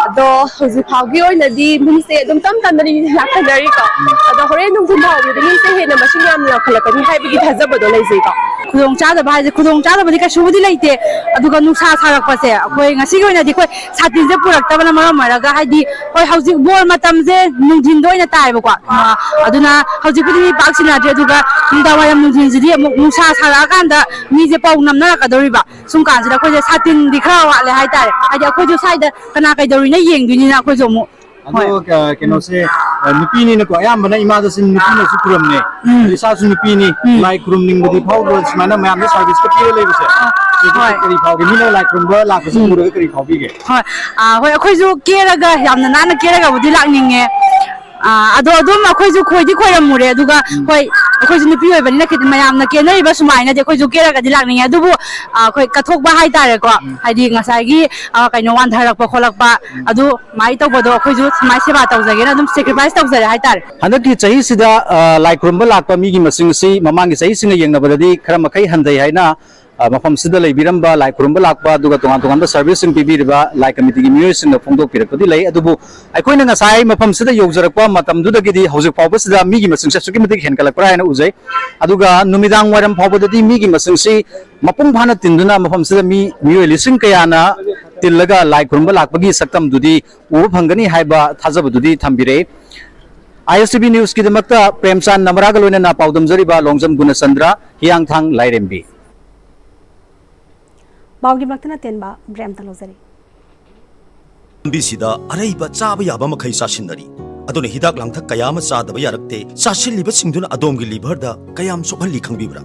ꯑꯗꯣ ꯍꯧꯖꯤꯛ ꯐꯥꯎꯒꯤ ꯑꯣꯏꯅꯗꯤ ꯃꯤꯁꯦ ꯑꯗꯨꯝ ꯇꯞ ꯇꯞꯅꯗꯤ ꯂꯥꯛꯊꯅꯔꯤꯀꯣ꯫ ꯑꯗꯣ ꯍꯣꯔꯦꯟ ꯅꯨꯡꯊꯤꯜ ꯐꯥꯎꯕꯗꯤ ꯃꯤꯁꯦ ꯍꯦꯟꯅ ꯃꯁꯤꯡ ꯌꯥꯝꯅ ꯌꯥꯝꯈꯠꯂꯛꯀꯅꯤ ꯍꯥꯏꯕꯒꯤ ꯊꯥꯖꯕꯗꯣ ꯂꯩꯖꯩꯀꯣ꯫ ꯈꯨꯗꯣꯡꯆꯥꯗꯕ ꯍꯥꯏꯁꯦ, ꯈꯨꯗꯣꯡꯆꯥꯗꯕꯗꯤ ꯀꯩꯁꯨꯕꯨꯗꯤ ꯂꯩꯇꯦ, ꯑꯗꯨꯒ ꯅꯨꯡꯁꯥ ꯁꯥꯔꯛꯄꯁꯦ ꯑꯩꯈꯣꯏ ꯉꯁꯤꯒꯤ ꯑꯣꯏꯅꯗꯤ ꯑꯩꯈꯣꯏ ꯁꯥꯇꯤꯟꯁꯦ ꯄꯨꯔꯛꯇꯕꯅ ꯃꯔꯝ ꯑꯣꯏꯔꯒ, ꯍꯥꯏꯗꯤ, ꯍꯣꯏ, ꯍꯧꯖꯤꯛ ꯕꯣꯔ ꯃꯇꯝꯁꯦ ꯅꯨꯡꯊꯤꯟꯗ ꯑꯣꯏꯅ ꯇꯥꯏꯕꯀꯣ꯫ ꯑ, ꯑꯗꯨꯅ ꯍꯧꯖꯤꯛꯄꯨꯗꯤ ꯃꯤ ꯄꯥꯛ ꯁꯤꯟꯅꯗ꯭ꯔꯦ, ꯑꯗꯨꯒ ꯅꯨꯡꯗꯥꯡ ꯋꯥꯏꯔꯝ ꯅꯨꯡꯊꯤꯟꯁꯤꯗꯤ ꯑꯃꯨꯛ ꯅꯨꯡꯁꯥ ꯁꯥꯔꯛꯑꯀꯥꯟꯗ ꯃꯤꯁꯦ ꯄꯧ ꯅꯝꯅꯔꯛꯀꯗꯧꯔꯤꯕ꯫ ꯁꯨꯝ ꯀꯥꯟꯁꯤꯗ ꯑꯩꯈꯣꯏꯁꯦ ꯁꯥꯇꯤꯟꯗꯤ ꯈꯔ ꯋꯥꯠꯂꯦ ꯍꯥꯏꯇꯥꯔꯦ, ꯍꯥꯏꯗꯤ ꯑꯩꯈꯣꯏꯁꯨ ꯁ꯭ꯋꯥꯏꯗ ꯀꯅꯥ ꯀꯩꯗꯧꯔꯤꯅꯣ ꯌꯦꯡꯗꯣꯏꯅꯤꯅ ꯑꯩꯈꯣꯏꯁꯨ ꯑꯃꯨꯛ꯫ ꯑꯗꯣ, ꯍꯣꯏ꯫ ꯑ, ꯀꯩꯅꯣꯁꯦ, ꯑ, ꯅꯨꯄꯤꯅꯤꯅꯀꯣ, ꯑꯌꯥꯝꯕꯅ ꯏꯃꯥꯗꯁꯨ ꯅꯨꯄꯤꯅꯁꯨ ꯈꯨꯔꯨꯝꯃꯦ꯫ ꯎꯝ꯫ ꯑꯗꯣ ꯏꯁꯥꯁꯨ ꯅꯨꯄꯤꯅꯤ, ꯎꯝ꯫ ꯂꯥꯏ ꯈꯨꯔꯨꯝꯅꯤꯡꯕꯗꯤ ꯐꯥꯎꯗ꯭ꯔꯣ? ꯁꯨꯃꯥꯏꯅ ꯃꯌꯥꯝꯗ ꯁꯥꯔꯚꯤꯁꯀ ꯄꯤꯔ ꯂꯩꯕꯁꯦ, ꯑ, ꯍꯣꯏ꯫ ꯀꯔꯤ ꯐꯥꯎꯒꯦ? ꯃꯤꯅ ꯂꯥꯏ ꯈꯨꯔꯨꯝꯕ ꯂꯥꯛꯄꯁꯦ ꯎꯝ꯫ ꯎꯔꯒ ꯀꯔꯤ ꯐꯥꯎꯕꯤꯒꯦ? ꯍꯣꯏ꯫ ꯑ, ꯍꯣꯏ, ꯑꯩꯈꯣꯏꯁꯨ ꯀꯦꯔꯒ ꯌꯥꯝꯅ ꯅꯥꯟꯅ ꯀꯦꯔꯒꯕꯨꯗꯤ ꯂꯥꯛꯅꯤꯡꯉꯦ꯫ ꯑ, ꯑꯗꯣ ꯑꯗꯨꯝ ꯑꯩꯈꯣꯏꯁꯨ ꯈꯣꯏꯗꯤ ꯈꯣꯏꯔꯝꯃꯨꯔꯦ, ꯑꯗꯨꯒ ꯎꯝ꯫ ꯍꯣꯏ, ꯑꯩꯈꯣꯏꯁꯨ ꯅꯨꯄꯤ ꯑꯣꯏꯕꯅꯤꯅ ꯈꯤꯇꯪ ꯃꯌꯥꯝꯅ ꯀꯦꯅꯔꯤꯕ ꯁꯨꯃꯥꯏꯅꯗꯤ ꯑꯩꯈꯣꯏꯁꯨ ꯀꯦꯔꯒꯗꯤ ꯂꯥꯛꯅꯤꯡꯉꯦ, ꯑꯗꯨꯕꯨ, ꯑ, ꯑꯩꯈꯣꯏ ꯀꯠꯊꯣꯛꯄ ꯍꯥꯏꯇꯥꯔꯦꯀꯣ, ꯎꯝ꯫ ꯍꯥꯏꯗꯤ ꯉꯁꯥꯏꯒꯤ, ꯑ, ꯀꯩꯅꯣ, ꯋꯥꯟꯊꯔꯛꯄ ꯈꯣꯠꯂꯛꯄ, ꯎꯝ꯫ ꯑꯗꯨ ꯁꯨꯃꯥꯏꯅ ꯇꯧꯕꯗꯣ ꯑꯩꯈꯣꯏꯁꯨ ꯁꯨꯃꯥꯏꯅ ꯁꯦꯕꯥ ꯇꯧꯖꯒꯦꯅ ꯑꯗꯨꯝ ꯁꯦꯀ꯭ꯔꯤꯐꯥꯏꯁ ꯇꯧꯖꯔꯦ ꯍꯥꯏꯇꯥꯔꯦ꯫ ꯍꯟꯗꯛꯀꯤ ꯆꯍꯤꯁꯤꯗ, ꯑ, ꯂꯥꯏ ꯈꯨꯔꯨꯝꯕ ꯂꯥꯛꯄ ꯃꯤꯒꯤ ꯃꯁꯤꯡ ꯑꯁꯤ ꯃꯃꯥꯡꯒꯤ ꯆꯍꯤꯁꯤꯡꯒ ꯌꯦꯡꯅꯕꯗꯗꯤ ꯈꯔ ꯃꯈꯩ ꯍꯟꯊꯩ ꯍꯥꯏꯅ, ꯑ, ꯃꯐꯝꯁꯤꯗ ꯂꯩꯕꯤꯔꯝꯕ, ꯂꯥꯏ ꯈꯨꯔꯨꯝꯕ ꯂꯥꯛꯄ, ꯑꯗꯨꯒ ꯇꯣꯉꯥꯟ ꯇꯣꯉꯥꯟꯕ ꯁꯔꯚꯤꯁꯁꯤꯡ ꯄꯤꯕꯤꯔꯤꯕ ꯂꯥꯏ ꯀꯃꯤꯇꯤꯒꯤ ꯃꯤꯑꯣꯏꯁꯤꯡꯅ ꯐꯣꯡꯗꯣꯛꯄꯤꯔꯛꯄꯗꯤ ꯂꯩ꯫ ꯑꯗꯨꯕꯨ ꯑꯩꯈꯣꯏꯅ ꯉꯁꯥꯏ ꯃꯐꯝꯁꯤꯗ ꯌꯧꯖꯔꯛꯄ ꯃꯇꯝꯗꯨꯗꯒꯤꯗꯤ ꯍꯧꯖꯤꯛ ꯐꯥꯎꯕꯁꯤꯗ ꯃꯤꯒꯤ ꯃꯁꯤꯡꯁꯦ ꯑꯁꯨꯛꯀꯤ ꯃꯇꯤꯛ ꯍꯦꯟꯒꯠꯂꯛꯄ꯭ꯔꯥ ꯍꯥꯏꯅ ꯎꯖꯩ꯫ ꯑꯗꯨꯒ ꯅꯨꯃꯤꯗꯥꯡ ꯋꯥꯏꯔꯝ ꯐꯥꯎꯕꯗꯗꯤ ꯃꯤꯒꯤ ꯃꯁꯤꯡꯁꯤ ꯃꯄꯨꯡ ꯐꯥꯅ ꯇꯤꯟꯗꯨꯅ ꯃꯐꯝꯁꯤꯗ ꯃꯤ, ꯃꯤꯑꯣꯏ ꯂꯤꯁꯤꯡ ꯀꯌꯥꯅ ꯇꯤꯜꯂꯒ ꯂꯥꯏ ꯈꯨꯔꯨꯝꯕ ꯂꯥꯛꯄꯒꯤ ꯁꯛꯇꯝꯗꯨꯗꯤ ꯎꯕ ꯐꯪꯒꯅꯤ ꯍꯥꯏꯕ ꯊꯥꯖꯕꯗꯨꯗꯤ ꯊꯝꯕꯤꯔꯦ꯫ ꯑꯥꯏ ꯑꯦꯁ ꯇꯤ ꯚꯤ ꯅ꯭ꯌꯨꯁꯀꯤꯗꯃꯛꯇ ꯄ꯭ꯔꯦꯝꯆꯥꯟ ꯅꯃꯔꯥꯒ ꯂꯣꯏꯅꯅ ꯄꯥꯎꯗꯝꯖꯔꯤꯕ ꯂꯣꯡꯖꯝ ꯒꯨꯅꯆꯟꯗ꯭ꯔ, ꯍꯤꯌꯥꯡꯊꯥꯡ ꯂꯥꯏꯔꯦꯝꯕꯤ꯫ ꯄꯥꯎꯒꯤ ꯃꯛꯇꯅ ꯇꯦꯟꯕ ꯕ꯭ꯔꯦꯛ ꯑꯝꯇ ꯂꯧꯖꯔꯤ꯫ ꯂꯝꯕꯤꯁꯤꯗ ꯑꯔꯩꯕ ꯆꯥꯕ ꯌꯥꯕ ꯃꯈꯩ ꯆꯥꯁꯤꯟꯅꯔꯤ꯫ ꯑꯗꯨꯅ ꯍꯤꯗꯥꯛ ꯂꯥꯡꯊꯛ ꯀꯌꯥ ꯑꯃ ꯆꯥꯗꯕ ꯌꯥꯔꯛꯇꯦ꯫ ꯆꯥꯁꯤꯜꯂꯤꯕꯁꯤꯡꯗꯨꯅ ꯑꯗꯣꯝꯒꯤ ꯂꯤꯚꯔꯗ ꯀꯌꯥꯝ ꯁꯣꯛꯍꯜꯂꯤ ꯈꯪꯕꯤꯕ꯭ꯔꯥ?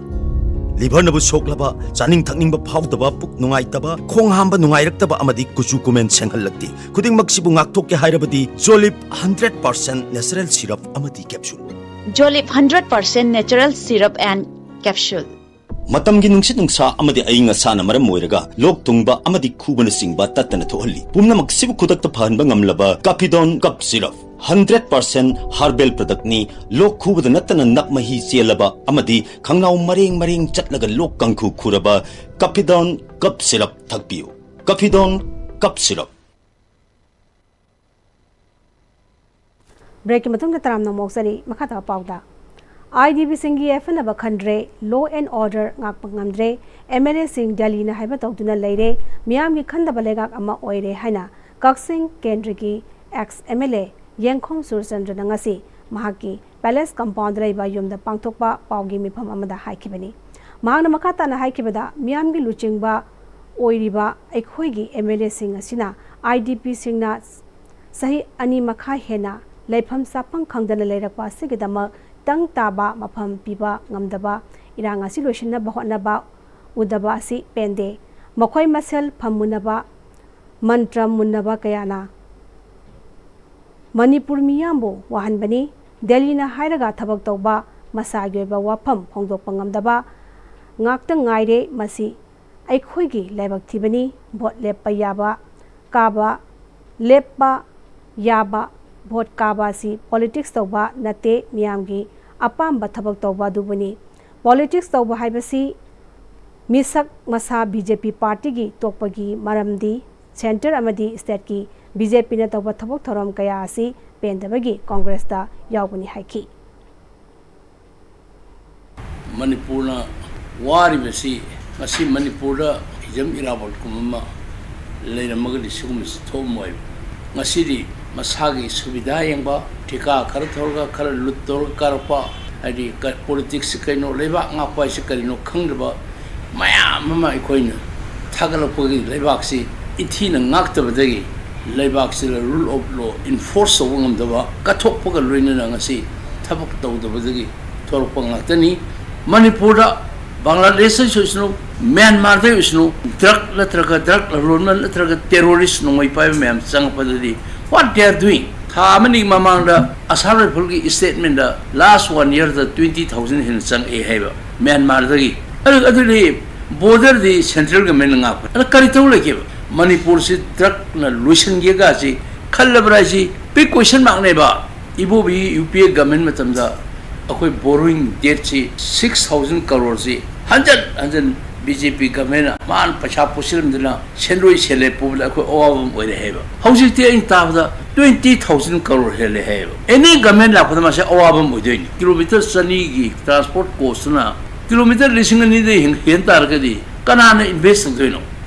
ꯂꯤꯚꯔꯅꯕꯨ ꯁꯣꯛꯂꯕ, ꯆꯥꯅꯤꯡ ꯊꯛꯅꯤꯡꯕ ꯐꯥꯎꯗꯕ, ꯄꯨꯛ ꯅꯨꯡꯉꯥꯏꯇꯕ, ꯈꯣꯡ ꯍꯥꯝꯕ ꯅꯨꯡꯉꯥꯏꯔꯛꯇꯕ ꯑꯃꯗꯤ ꯀꯨꯆꯨ ꯀꯨꯃꯦꯟ ꯁꯦꯡꯍꯜꯂꯛꯇꯦ꯫ ꯈꯨꯗꯤꯡꯃꯛꯁꯤꯕꯨ ꯉꯥꯛꯊꯣꯛꯀꯦ ꯍꯥꯏꯔꯕꯗꯤ Jolib hundred percent natural syrup ꯑꯃꯗꯤ capsule꯫ Jolib hundred percent natural syrup and capsule꯫ ꯃꯇꯝꯒꯤ ꯅꯨꯡꯁꯤꯠ ꯅꯨꯡꯁꯥ ꯑꯃꯗꯤ ꯑꯏꯪ ꯑꯁꯥꯅ ꯃꯔꯝ ꯑꯣꯏꯔꯒ ꯂꯣꯛ ꯊꯨꯡꯕ ꯑꯃꯗꯤ ꯈꯨꯕꯅꯆꯤꯡꯕ ꯇꯠꯇꯅ ꯊꯣꯛꯍꯜꯂꯤ꯫ ꯄꯨꯝꯅꯃꯛꯁꯤꯕꯨ ꯈꯨꯗꯛꯇ ꯐꯍꯟꯕ ꯉꯝꯂꯕ Capidon cough syrup, hundred percent herbal product ꯅꯤ꯫ ꯂꯣꯛ ꯈꯨꯕꯗ ꯅꯠꯇꯅ ꯅꯞ ꯃꯍꯤ ꯆꯦꯜꯂꯕ ꯑꯃꯗꯤ ꯈꯪꯅꯥꯎ ꯃꯔꯦꯡ ꯃꯔꯦꯡ ꯆꯠꯂꯒ ꯂꯣꯛ ꯀꯥꯡꯈꯨ ꯈꯨꯔꯕ Capidon cough syrup ꯊꯛꯄꯤꯌꯨ꯫ Capidon cough syrup꯫ ꯕ꯭ꯔꯦꯛꯀꯤ ꯃꯇꯨꯡꯗ ꯇꯔꯥꯝꯅ ꯑꯃꯨꯛ ꯑꯣꯛꯆꯔꯤ꯫ ꯃꯈꯥ ꯇꯥꯕ ꯄꯥꯎꯗ, ꯑꯥꯏ ꯗꯤ ꯄꯤꯁꯤꯡꯒꯤ ꯌꯥꯏꯐꯅꯕ ꯈꯟꯗ꯭ꯔꯦ, law and order ꯉꯥꯛꯄ ꯉꯝꯗ꯭ꯔꯦ, ꯑꯦꯝ ꯑꯦꯜ ꯑꯦꯁꯤꯡ ꯗꯦꯜꯂꯤꯅ ꯍꯥꯏꯕ ꯇꯧꯗꯨꯅ ꯂꯩꯔꯦ, ꯃꯤꯌꯥꯝꯒꯤ ꯈꯟꯗꯕ ꯂꯩꯉꯥꯛ ꯑꯃ ꯑꯣꯏꯔꯦ ꯍꯥꯏꯅ ꯀꯛꯆꯤꯡ ꯀꯦꯟꯗ꯭ꯔꯒꯤ ꯑꯦꯛꯁ ꯑꯦꯝ ꯑꯦꯜ ꯑꯦ ꯌꯦꯡꯈꯣꯝ ꯁꯨꯔꯆꯟꯗ꯭ꯔꯅ ꯉꯁꯤ ꯃꯍꯥꯛꯀꯤ ꯄꯦꯂꯦꯁ ꯀꯝꯄꯥꯎꯟꯗ ꯂꯩꯕ ꯌꯨꯝꯗ ꯄꯥꯡꯊꯣꯛꯄ ꯄꯥꯎꯒꯤ ꯃꯤꯐꯝ ꯑꯃꯗ ꯍꯥꯏꯈꯤꯕꯅꯤ꯫ ꯃꯍꯥꯛꯅ ꯃꯈꯥ ꯇꯥꯅ ꯍꯥꯏꯈꯤꯕꯗ, ꯃꯤꯌꯥꯝꯒꯤ ꯂꯨꯆꯤꯡꯕ ꯑꯣꯏꯔꯤꯕ ꯑꯩꯈꯣꯏꯒꯤ ꯑꯦꯝ ꯑꯦꯜ ꯑꯦꯁꯤꯡ ꯑꯁꯤꯅ ꯑꯥꯏ ꯗꯤ ꯄꯤꯁꯤꯡꯅ ꯆꯍꯤ ꯑꯅꯤ ꯃꯈꯥꯏ ꯍꯦꯟꯅ ꯂꯩꯐꯝ ꯆꯥꯐꯝ ꯈꯪꯗꯅ ꯂꯩꯔꯛꯄ ꯑꯁꯤꯒꯤꯗꯃꯛ ꯇꯪ ꯇꯥꯕ ꯃꯐꯝ ꯄꯤꯕ ꯉꯝꯗꯕ, ꯏꯔꯥꯡ ꯑꯁꯤ ꯂꯣꯏꯁꯤꯟꯅꯕ ꯍꯣꯠꯅꯕ ꯎꯗꯕ ꯑꯁꯤ ꯄꯦꯟꯗꯦ꯫ ꯃꯈꯣꯏ ꯃꯁꯦꯜ ꯐꯝꯃꯨꯟꯅꯕ, ꯃꯟꯇ꯭ꯔ ꯃꯨꯟꯅꯕ ꯀꯌꯥꯅ ꯃꯅꯤꯄꯨꯔ ꯃꯤꯌꯥꯝꯕꯨ ꯋꯥꯍꯟꯕꯅꯤ꯫ ꯗꯦꯜꯂꯤꯅ ꯍꯥꯏꯔꯒ ꯊꯕꯛ ꯇꯧꯕ, ꯃꯁꯥꯒꯤ ꯑꯣꯏꯕ ꯋꯥꯐꯝ ꯐꯣꯡꯗꯣꯛꯄ ꯉꯝꯗꯕ ꯉꯥꯛꯇ ꯉꯥꯏꯔꯦ꯫ ꯃꯁꯤ ꯑꯩꯈꯣꯏꯒꯤ ꯂꯥꯏꯕꯛ ꯊꯤꯕꯅꯤ꯫ ꯚꯣꯠ ꯂꯦꯞꯄ ꯌꯥꯕ, ꯀꯥꯕ, ꯂꯦꯞꯄ ꯌꯥꯕ, ꯚꯣꯠ ꯀꯥꯕ ꯑꯁꯤ ꯄꯣꯂꯤꯇꯤꯛꯁ ꯇꯧꯕ ꯅꯠꯇꯦ, ꯃꯤꯌꯥꯝꯒꯤ ꯑꯄꯥꯝꯕ ꯊꯕꯛ ꯇꯧꯕ ꯑꯗꯨꯕꯨꯅꯤ꯫ ꯄꯣꯂꯤꯇꯤꯛꯁ ꯇꯧꯕ ꯍꯥꯏꯕꯁꯤ ꯃꯤꯁꯛ ꯃꯁꯥ ꯕꯤ ꯖꯦ ꯄꯤ ꯄꯥꯔꯇꯤꯒꯤ ꯇꯣꯛꯄꯒꯤ ꯃꯔꯝꯗꯤ ꯁꯦꯟꯇꯔ ꯑꯃꯗꯤ ꯁ꯭ꯇꯦꯠꯀꯤ ꯕꯤ ꯖꯦ ꯄꯤꯅ ꯇꯧꯕ ꯊꯕꯛ ꯊꯧꯔꯝ ꯀꯌꯥ ꯑꯁꯤ ꯄꯦꯟꯗꯕꯒꯤ ꯀꯣꯡꯒ꯭ꯔꯦꯁꯇ ꯌꯥꯎꯕꯅꯤ ꯍꯥꯏꯈꯤ꯫ ꯃꯅꯤꯄꯨꯔꯅ ꯋꯥꯔꯤꯕꯁꯤ ꯉꯁꯤ ꯃꯅꯤꯄꯨꯔꯗ ꯍꯤꯖꯝ ꯏꯔꯥꯕꯣꯠꯀꯨꯝꯕ ꯑꯃ ꯂꯩꯔꯝꯃꯒꯗꯤ ꯁꯤꯒꯨꯝꯕꯁꯤ ꯊꯣꯛꯑꯝꯃꯣꯏꯕ꯫ ꯉꯁꯤꯗꯤ ꯃꯁꯥꯒꯤ ꯁꯨꯕꯤꯙꯥ ꯌꯦꯡꯕ, ꯊꯤꯀꯥ ꯈꯔ ꯊꯧꯔꯒ ꯈꯔ ꯂꯨꯠ ꯇꯧꯔꯒ ꯀꯥꯔꯛꯄ, ꯍꯥꯏꯗꯤ ꯀ-, ꯄꯣꯂꯤꯇꯤꯛꯁꯁꯤ ꯀꯩꯅꯣ, ꯂꯩꯕꯥꯛ ꯉꯥꯛꯄ ꯍꯥꯏꯁꯤ ꯀꯔꯤꯅꯣ ꯈꯪꯗꯕ ꯃꯌꯥꯝ ꯑꯃ ꯑꯩꯈꯣꯏꯅ ꯊꯥꯒꯠꯂꯛꯄꯒꯤ ꯂꯩꯕꯥꯛꯁꯤ ꯏꯊꯤꯅ ꯉꯥꯛꯇꯕꯗꯒꯤ ꯂꯩꯕꯥꯛꯁꯤꯗ rule of law enforce ꯇꯧꯕ ꯉꯝꯗꯕ, ꯀꯠꯊꯣꯛꯄꯒ ꯂꯣꯏꯅꯅ ꯉꯁꯤ ꯊꯕꯛ ꯇꯧꯗꯕꯗꯒꯤ ꯊꯣꯛꯂꯛꯄ ꯉꯥꯛꯇꯅꯤ꯫ ꯃꯅꯤꯄꯨꯔꯗ, ꯕꯪꯒ꯭ꯂꯥꯗꯦꯁꯇꯁꯨ ꯑꯣꯏꯁꯅꯨ, ꯃ꯭ꯌꯥꯟꯃꯥꯔꯗ ꯑꯣꯏꯁꯅꯨ, drug ꯅꯠꯇ꯭ꯔꯒ drug ꯂꯂꯣꯟꯕ ꯅꯠꯇ꯭ꯔꯒ terrorist ꯅꯣꯡꯃꯩ ꯄꯥꯏꯕ ꯃꯌꯥꯝ ꯆꯪꯉꯛꯄꯗꯗꯤ what they are doing? ꯊꯥ ꯑꯃꯅꯤ ꯃꯃꯥꯡꯗ ꯑꯁꯥꯝ ꯔꯥꯏꯐꯜꯒꯤ statement ꯗ last one year ꯗ twenty thousand ꯍꯦꯟꯅ ꯆꯪꯉꯛꯑꯦ ꯍꯥꯏꯕ ꯃ꯭ꯌꯥꯟꯃꯥꯔꯗꯒꯤ꯫ ꯑꯗꯨ, ꯑꯗꯨꯗꯤ border ꯗꯤ central government ꯅ ꯉꯥꯛꯄ꯫ ꯑꯗ ꯀꯔꯤ ꯇꯧ ꯂꯩꯒꯦꯕ? ꯃꯅꯤꯄꯨꯔꯁꯤ drug ꯅ ꯂꯣꯏꯁꯤꯟꯒꯦꯒꯁꯤ ꯈꯜꯂꯕ꯭ꯔꯥ ꯍꯥꯏꯁꯤ big question mark ꯅꯦꯕ꯫ ꯏꯕꯣꯕꯤ ꯌꯨ ꯄꯤ ꯑꯦ government ꯃꯇꯝꯗ ꯑꯩꯈꯣꯏ borrowing debt ꯁꯤ six thousand crore ꯁꯤ ꯍꯟꯖꯟ ꯍꯟꯖꯟ B J P government ꯅ ꯃꯥꯅ ꯄꯩꯁꯥ ꯄꯨꯁꯤꯜꯂꯝꯗꯅ ꯁꯦꯟꯗꯣꯏ ꯁꯦꯜꯂꯦ ꯄꯨꯕꯗ ꯑꯩꯈꯣꯏ ꯑꯋꯥꯕ ꯑꯃ ꯑꯣꯏꯔꯦ ꯍꯥꯏꯌꯦꯕ꯫ ꯍꯧꯖꯤꯛꯇꯤ ꯑꯩꯅ ꯇꯥꯕꯗ twenty thousand crore ꯍꯦꯜꯂꯦ ꯍꯥꯏꯌꯦꯕ꯫ Any government ꯂꯥꯛꯄꯗ ꯃꯥꯁꯦ ꯑꯋꯥꯕ ꯑꯃ ꯑꯣꯏꯗꯣꯏꯅꯤ꯫ Kilometre ꯆꯅꯤꯒꯤ transport cost ꯇꯨꯅ kilometre ꯂꯤꯁꯤꯡ ꯑꯅꯤꯗꯩ ꯍꯦꯟ-, ꯍꯦꯟ ꯇꯥꯔꯒꯗꯤ ꯀꯅꯥꯅ invest ꯇꯧꯗꯣꯏꯅꯣ?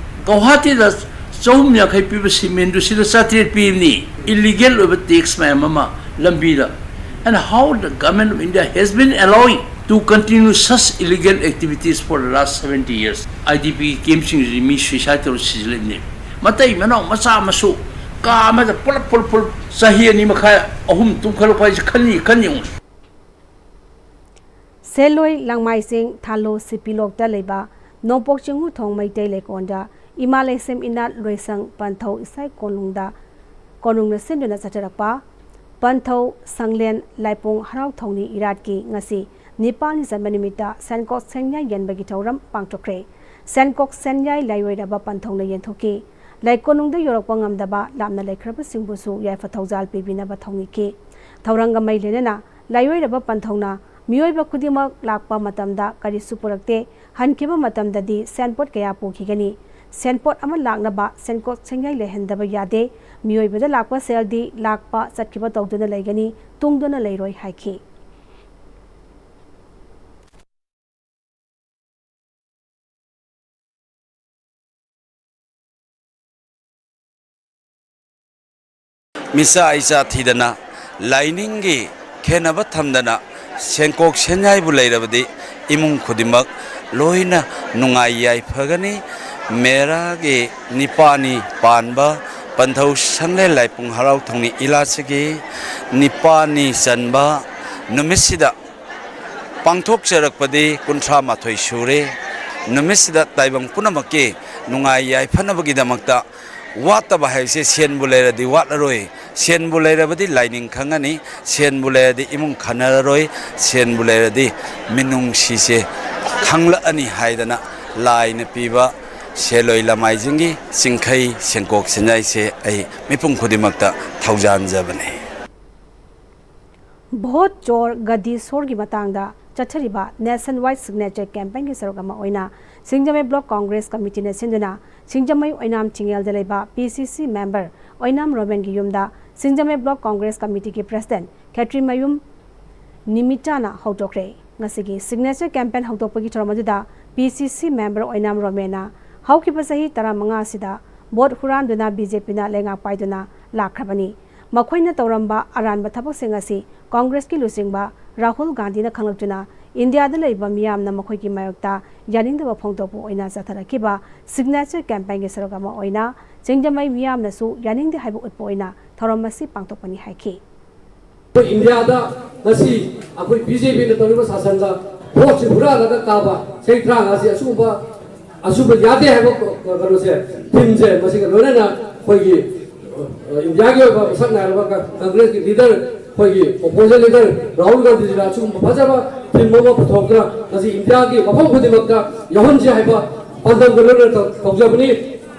ꯒꯧꯍꯥꯇꯤꯗ ꯆꯍꯨꯝ ꯌꯥꯡꯈꯩ ꯄꯤꯕ cement ꯗꯨ ꯁꯤꯗ ꯆꯥꯇ꯭ꯔꯦꯠ ꯄꯤꯕꯅꯤ, illegal ꯑꯣꯏꯕ tax ꯃꯌꯥꯝ ꯑꯃ ꯂꯝꯕꯤꯗ꯫ And how the government of India has been allowing to continue such illegal activities for the last seventy years? I D P camp ꯁꯤꯡꯁꯤ ꯃꯤ suicide ꯇꯧꯔ ꯁꯤꯖꯤꯜꯂꯤꯕꯅꯤ꯫ ꯃꯇꯩ ꯃꯅꯥꯎ ꯃꯆꯥ ꯃꯁꯨ ꯀꯥ ꯑꯃꯗ ꯄꯨꯂꯞ ꯄꯨꯂꯞ ꯄꯨꯂꯞ ꯆꯍꯤ ꯑꯅꯤ ꯃꯈꯥꯏ ꯑꯍꯨꯝ ꯇꯨꯝꯈꯠꯂꯛꯄ ꯍꯥꯏꯁꯤ ꯈꯟꯅꯤ, ꯈꯟꯅꯤ ꯌꯦꯡꯉꯨ꯫ ꯁꯦꯂꯣꯏ ꯂꯥꯡꯃꯥꯏꯁꯤꯡ ꯊꯥꯂꯣ ꯁꯤꯄꯤꯂꯣꯛꯇ ꯂꯩꯕ ꯅꯣꯡꯄꯣꯛ ꯆꯤꯡꯍꯨ ꯊꯣꯡ ꯃꯩꯇꯩ ꯂꯩꯀꯣꯜꯗ ꯏꯃꯥ ꯂꯩꯁꯦꯝ ꯏꯅꯥꯠ ꯂꯣꯏꯁꯪ ꯄꯟꯊꯧ ꯏꯁꯩ ꯀꯣꯅꯨꯡꯗ, ꯀꯣꯅꯨꯡꯅ ꯁꯤꯟꯗꯨꯅ ꯆꯠꯊꯔꯛꯄ ꯄꯟꯊꯧ ꯁꯪꯂꯦꯟ ꯂꯥꯏꯄꯨꯡ ꯍꯔꯥꯎ ꯊꯧꯅꯤ ꯏꯔꯥꯠꯀꯤ ꯉꯁꯤ ꯅꯤꯄꯥꯜꯅꯤ ꯆꯟꯕ ꯅꯨꯃꯤꯠꯇ ꯁꯦꯟꯀꯣꯛ ꯁꯦꯟꯌꯥꯏ ꯌꯦꯟꯕꯒꯤ ꯊꯧꯔꯝ ꯄꯥꯡꯊꯣꯛꯈ꯭ꯔꯦ꯫ ꯁꯦꯟꯀꯣꯛ ꯁꯦꯟꯌꯥꯏ ꯂꯥꯏꯑꯣꯏꯔꯕ ꯄꯟꯊꯧꯅ ꯌꯦꯟꯊꯣꯛꯈꯤ꯫ ꯂꯥꯏꯀꯣꯅꯨꯡꯗ ꯌꯧꯔꯛꯄ ꯉꯝꯗꯕ ꯂꯥꯞꯅ ꯂꯩꯈ꯭ꯔꯕꯁꯤꯡꯕꯨꯁꯨ ꯌꯥꯏꯐ ꯊꯧꯖꯥꯜ ꯄꯤꯕꯤꯅꯕ ꯊꯧꯅꯤꯈꯤ꯫ ꯊꯧꯔꯝꯒ ꯃꯔꯤ ꯂꯩꯅꯅ ꯂꯥꯏꯑꯣꯏꯔꯕ ꯄꯟꯊꯧꯅ ꯃꯤꯑꯣꯏꯕ ꯈꯨꯗꯤꯡꯃꯛ ꯂꯥꯛꯄ ꯃꯇꯝꯗ ꯀꯔꯤꯁꯨ ꯄꯨꯔꯛꯇꯦ꯫ ꯍꯟꯈꯤꯕ ꯃꯇꯝꯗꯗꯤ ꯁꯦꯟꯄꯣꯠ ꯀꯌꯥ ꯄꯨꯈꯤꯒꯅꯤ꯫ ꯁꯦꯟꯄꯣꯠ ꯑꯃ ꯂꯥꯛꯅꯕ ꯁꯦꯟꯀꯣꯛ ꯁꯦꯟꯌꯥꯏ ꯂꯩꯍꯟꯗꯕ ꯌꯥꯗꯦ꯫ ꯃꯤꯑꯣꯏꯕꯗ ꯂꯥꯛꯄ ꯁꯦꯜꯗꯤ ꯂꯥꯛꯄ ꯆꯠꯈꯤꯕ ꯇꯧꯗꯨꯅ ꯂꯩꯒꯅꯤ, ꯇꯨꯡꯗꯨꯅ ꯂꯩꯔꯣꯏ ꯍꯥꯏꯈꯤ꯫ ꯃꯤꯆꯥ ꯏꯆꯥ ꯊꯤꯗꯅ, ꯂꯥꯏꯅꯤꯡꯒꯤ ꯈꯦꯠꯅꯕ ꯊꯝꯗꯅ, ꯁꯦꯟꯀꯣꯛ ꯁꯦꯟꯌꯥꯏꯕꯨ ꯂꯩꯔꯕꯗꯤ ꯏꯃꯨꯡ ꯈꯨꯗꯤꯡꯃꯛ ꯂꯣꯏꯅ ꯅꯨꯡꯉꯥꯏ ꯌꯥꯏꯐꯒꯅꯤ꯫ ꯃꯦꯔꯥꯒꯤ ꯅꯤꯄꯥꯅꯤ ꯄꯥꯟꯕ ꯄꯟꯊꯧ ꯁꯪꯂꯦꯟ ꯂꯥꯏꯄꯨꯡ ꯍꯔꯥꯎ ꯊꯧꯅꯤ ꯏꯂꯥꯁꯤꯒꯤ ꯅꯤꯄꯥꯅꯤ ꯆꯟꯕ ꯅꯨꯃꯤꯠꯁꯤꯗ ꯄꯥꯡꯊꯣꯛꯆꯔꯛꯄꯗꯤ ꯀꯨꯟꯊ꯭ꯔꯥ ꯃꯥꯊꯣꯏ ꯁꯨꯔꯦ꯫ ꯅꯨꯃꯤꯠꯁꯤꯗ ꯇꯥꯏꯕꯪ ꯄꯨꯝꯅꯃꯛꯀꯤ ꯅꯨꯡꯉꯥꯏ ꯌꯥꯏꯐꯅꯕꯒꯤꯗꯃꯛꯇ ꯋꯥꯠꯇꯕ ꯍꯥꯏꯕꯁꯦ ꯁꯦꯟꯕꯨ ꯂꯩꯔꯗꯤ ꯋꯥꯠꯂꯔꯣꯏ, ꯁꯦꯟꯕꯨ ꯂꯩꯔꯕꯗꯤ ꯂꯥꯏꯅꯤꯡ ꯈꯪꯉꯅꯤ, ꯁꯦꯟꯕꯨ ꯂꯩꯔꯗꯤ ꯏꯃꯨꯡ ꯈꯟꯅꯔꯔꯣꯏ, ꯁꯦꯟꯕꯨ ꯂꯩꯔꯗꯤ ꯃꯤꯅꯨꯡꯁꯤꯁꯦ ꯈꯪꯂꯛꯑꯅꯤ ꯍꯥꯏꯗꯅ ꯂꯥꯏꯅ ꯄꯤꯕ ꯁꯦꯜꯂꯣꯏ ꯂꯃꯥꯏꯁꯤꯡꯒꯤ ꯆꯤꯡꯈꯩ ꯁꯦꯡꯀꯣꯛ ꯁꯦꯟꯌꯥꯏꯁꯦ ꯑꯩ ꯃꯤꯄꯨꯝ ꯈꯨꯗꯤꯡꯃꯛꯇ ꯊꯧꯖꯥꯟꯖꯕꯅꯤ꯫ ꯚꯣꯠ ꯆꯣꯔ ꯒꯗꯤ ꯁꯣꯔꯒꯤ ꯃꯇꯥꯡꯗ ꯆꯠꯊꯔꯤꯕ nationwide signature campaignꯒꯤ ꯁꯔꯨꯛ ꯑꯃ ꯑꯣꯏꯅ ꯁꯤꯡꯖꯃꯩ Block Congress Committeeꯅ ꯁꯤꯟꯗꯨꯅ ꯁꯤꯡꯖꯃꯩ ꯑꯣꯏꯅꯥꯝ ꯊꯤꯡꯉꯦꯜꯗ ꯂꯩꯕ PCC member ꯑꯣꯏꯅꯥꯝ ꯔꯣꯃꯦꯟꯒꯤ ꯌꯨꯝꯗ ꯁꯤꯡꯖꯃꯩ Block Congress Committeeꯒꯤ president ꯈꯦꯇ꯭ꯔꯤꯃꯌꯨꯝ ꯅꯤꯃꯤꯇꯥꯅ ꯍꯧꯗꯣꯛꯈ꯭ꯔꯦ꯫ ꯉꯁꯤꯒꯤ signature campaign ꯍꯧꯗꯣꯛꯄꯒꯤ ꯊꯧꯔꯝ ꯑꯗꯨꯗ PCC member ꯑꯣꯏꯅꯥꯝ ꯔꯣꯃꯦꯟꯅ ꯍꯧꯈꯤꯕ ꯆꯍꯤ ꯇꯔꯥꯃꯉꯥ ꯑꯁꯤꯗ ꯚꯣꯠ ꯍꯨꯔꯥꯟꯗꯨꯅ BJPꯅ ꯂꯩꯉꯥꯛ ꯄꯥꯏꯗꯨꯅ ꯂꯥꯛꯈ꯭ꯔꯕꯅꯤ꯫ ꯃꯈꯣꯏꯅ ꯇꯧꯔꯝꯕ ꯑꯔꯥꯟꯕ ꯊꯕꯛꯁꯤꯡ ꯑꯁꯤ ꯀꯣꯡꯒ꯭ꯔꯦꯁꯀꯤ ꯂꯨꯆꯤꯡꯕ ꯔꯥꯍꯨꯜ ꯒꯥꯟꯙꯤꯅ ꯈꯪꯂꯛꯇꯨꯅ ꯏꯟꯗꯤꯌꯥꯗ ꯂꯩꯕ ꯃꯤꯌꯥꯝꯅ ꯃꯈꯣꯏꯒꯤ ꯃꯥꯌꯣꯛꯇ ꯌꯥꯅꯤꯡꯗꯕ ꯐꯣꯡꯗꯣꯛꯄ ꯑꯣꯏꯅ ꯆꯠꯊꯔꯛꯈꯤꯕ signature campaignꯒꯤ ꯁꯔꯨꯛ ꯑꯃ ꯑꯣꯏꯅ ꯁꯤꯡꯖꯃꯩ ꯃꯤꯌꯥꯝꯅꯁꯨ ꯌꯥꯅꯤꯡꯗꯦ ꯍꯥꯏꯕ ꯎꯠꯄ ꯑꯣꯏꯅ ꯊꯧꯔꯝ ꯑꯁꯤ ꯄꯥꯡꯊꯣꯛꯄꯅꯤ ꯍꯥꯏꯈꯤ꯫ ꯑꯩꯈꯣꯏ ꯏꯟꯗꯤꯌꯥꯗ ꯉꯁꯤ ꯑꯩꯈꯣꯏ BJPꯅ ꯇꯧꯔꯤꯕ ꯁꯥꯁꯟꯗ ꯚꯣꯠꯁꯤ ꯍꯨꯔꯥꯜꯂꯒ ꯀꯥꯕ ꯆꯍꯤ ꯇꯔꯥꯃꯉꯥꯁꯤ ꯑꯁꯤꯒꯨꯝꯕ ꯑꯁꯨꯝꯕ ꯌꯥꯗꯦ ꯍꯥꯏꯕ ꯀꯩꯅꯣꯁꯦ, themeꯁꯦ ꯃꯁꯤꯒ ꯂꯣꯏꯅꯅ ꯑꯩꯈꯣꯏꯒꯤ, ꯑ, ꯏꯟꯗꯤꯌꯥꯒꯤ ꯑꯣꯏꯕ ꯃꯁꯛ ꯅꯥꯏꯔꯕ ꯀ-, ꯀꯪꯒ꯭ꯔꯦꯁꯀꯤ leader, ꯑꯩꯈꯣꯏꯒꯤ opposition leader ꯔꯥꯍꯨꯜ ꯒꯥꯟꯙꯤꯖꯤꯅ ꯑꯁꯤꯒꯨꯝꯕ ꯐꯖꯕ theme ꯑꯃ ꯄꯨꯊꯣꯛꯇꯨꯅ ꯉꯁꯤ ꯏꯟꯗꯤꯌꯥꯒꯤ ꯃꯐꯝ ꯈꯨꯗꯤꯡꯃꯛꯇ ꯌꯥꯎꯍꯟꯁꯤ ꯍꯥꯏꯕ ꯄꯥꯟꯗꯝꯒ ꯂꯣꯏꯅꯅ ꯇꯧ-, ꯇꯧꯖꯕꯅꯤ꯫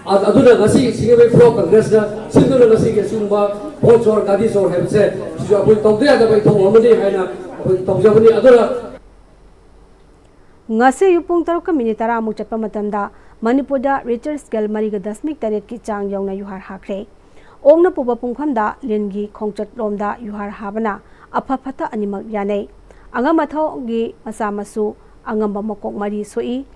ꯑꯗꯨꯅ ꯉꯁꯤ ꯁꯤꯡꯖꯃꯩ ꯕ꯭ꯂꯣꯛ ꯀꯪꯒ꯭ꯔꯦꯁꯅ ꯁꯤꯟꯗꯨꯅ ꯉꯁꯤꯒꯤ ꯑꯁꯤꯒꯨꯝꯕ ꯚꯣꯠ ꯆꯣꯔ ꯒꯥꯔꯤ ꯆꯣꯔ ꯍꯥꯏꯕꯁꯦ ꯁꯤꯁꯨ ꯑꯩꯈꯣꯏ ꯇꯧꯗ ꯌꯥꯗꯕ ꯏꯊꯧ ꯑꯃꯅꯤ ꯍꯥꯏꯅ ꯑꯩꯈꯣꯏ ꯇꯧꯖꯕꯅꯤ꯫ ꯑꯗꯨꯅ ꯉꯁꯤ ꯑꯌꯨꯛ ꯄꯨꯡ ꯇꯔꯨꯛꯀ ꯃꯤꯅꯤꯠ ꯇꯔꯥꯃꯨꯛ ꯆꯠꯄ ꯃꯇꯝꯗ ꯃꯅꯤꯄꯨꯔꯗ ꯔꯤꯆꯔ ꯁ꯭ꯀꯦꯜ ꯃꯔꯤꯒ ꯗꯁꯃꯤꯛ ꯇꯔꯦꯠꯀꯤ ꯆꯥꯡ ꯌꯧꯅ ꯌꯨꯍꯥꯔ ꯍꯥꯈ꯭ꯔꯦ꯫ ꯑꯣꯛꯅ ꯄꯨꯕ ꯄꯨꯡꯐꯝꯗ ꯂꯤꯟꯒꯤ ꯈꯣꯡꯆꯠꯂꯣꯝꯗ ꯌꯨꯍꯥꯔ ꯍꯥꯕꯅ ꯑꯐ ꯐꯠꯇ ꯑꯅꯤꯃꯛ ꯌꯥꯅꯩ꯫ ꯑꯉꯝ ꯑꯊꯧꯒꯤ ꯃꯆꯥ ꯃꯁꯨ ꯑꯉꯝꯕ ꯃꯀꯣꯛ ꯃꯔꯤ ꯁꯣꯛꯏ꯫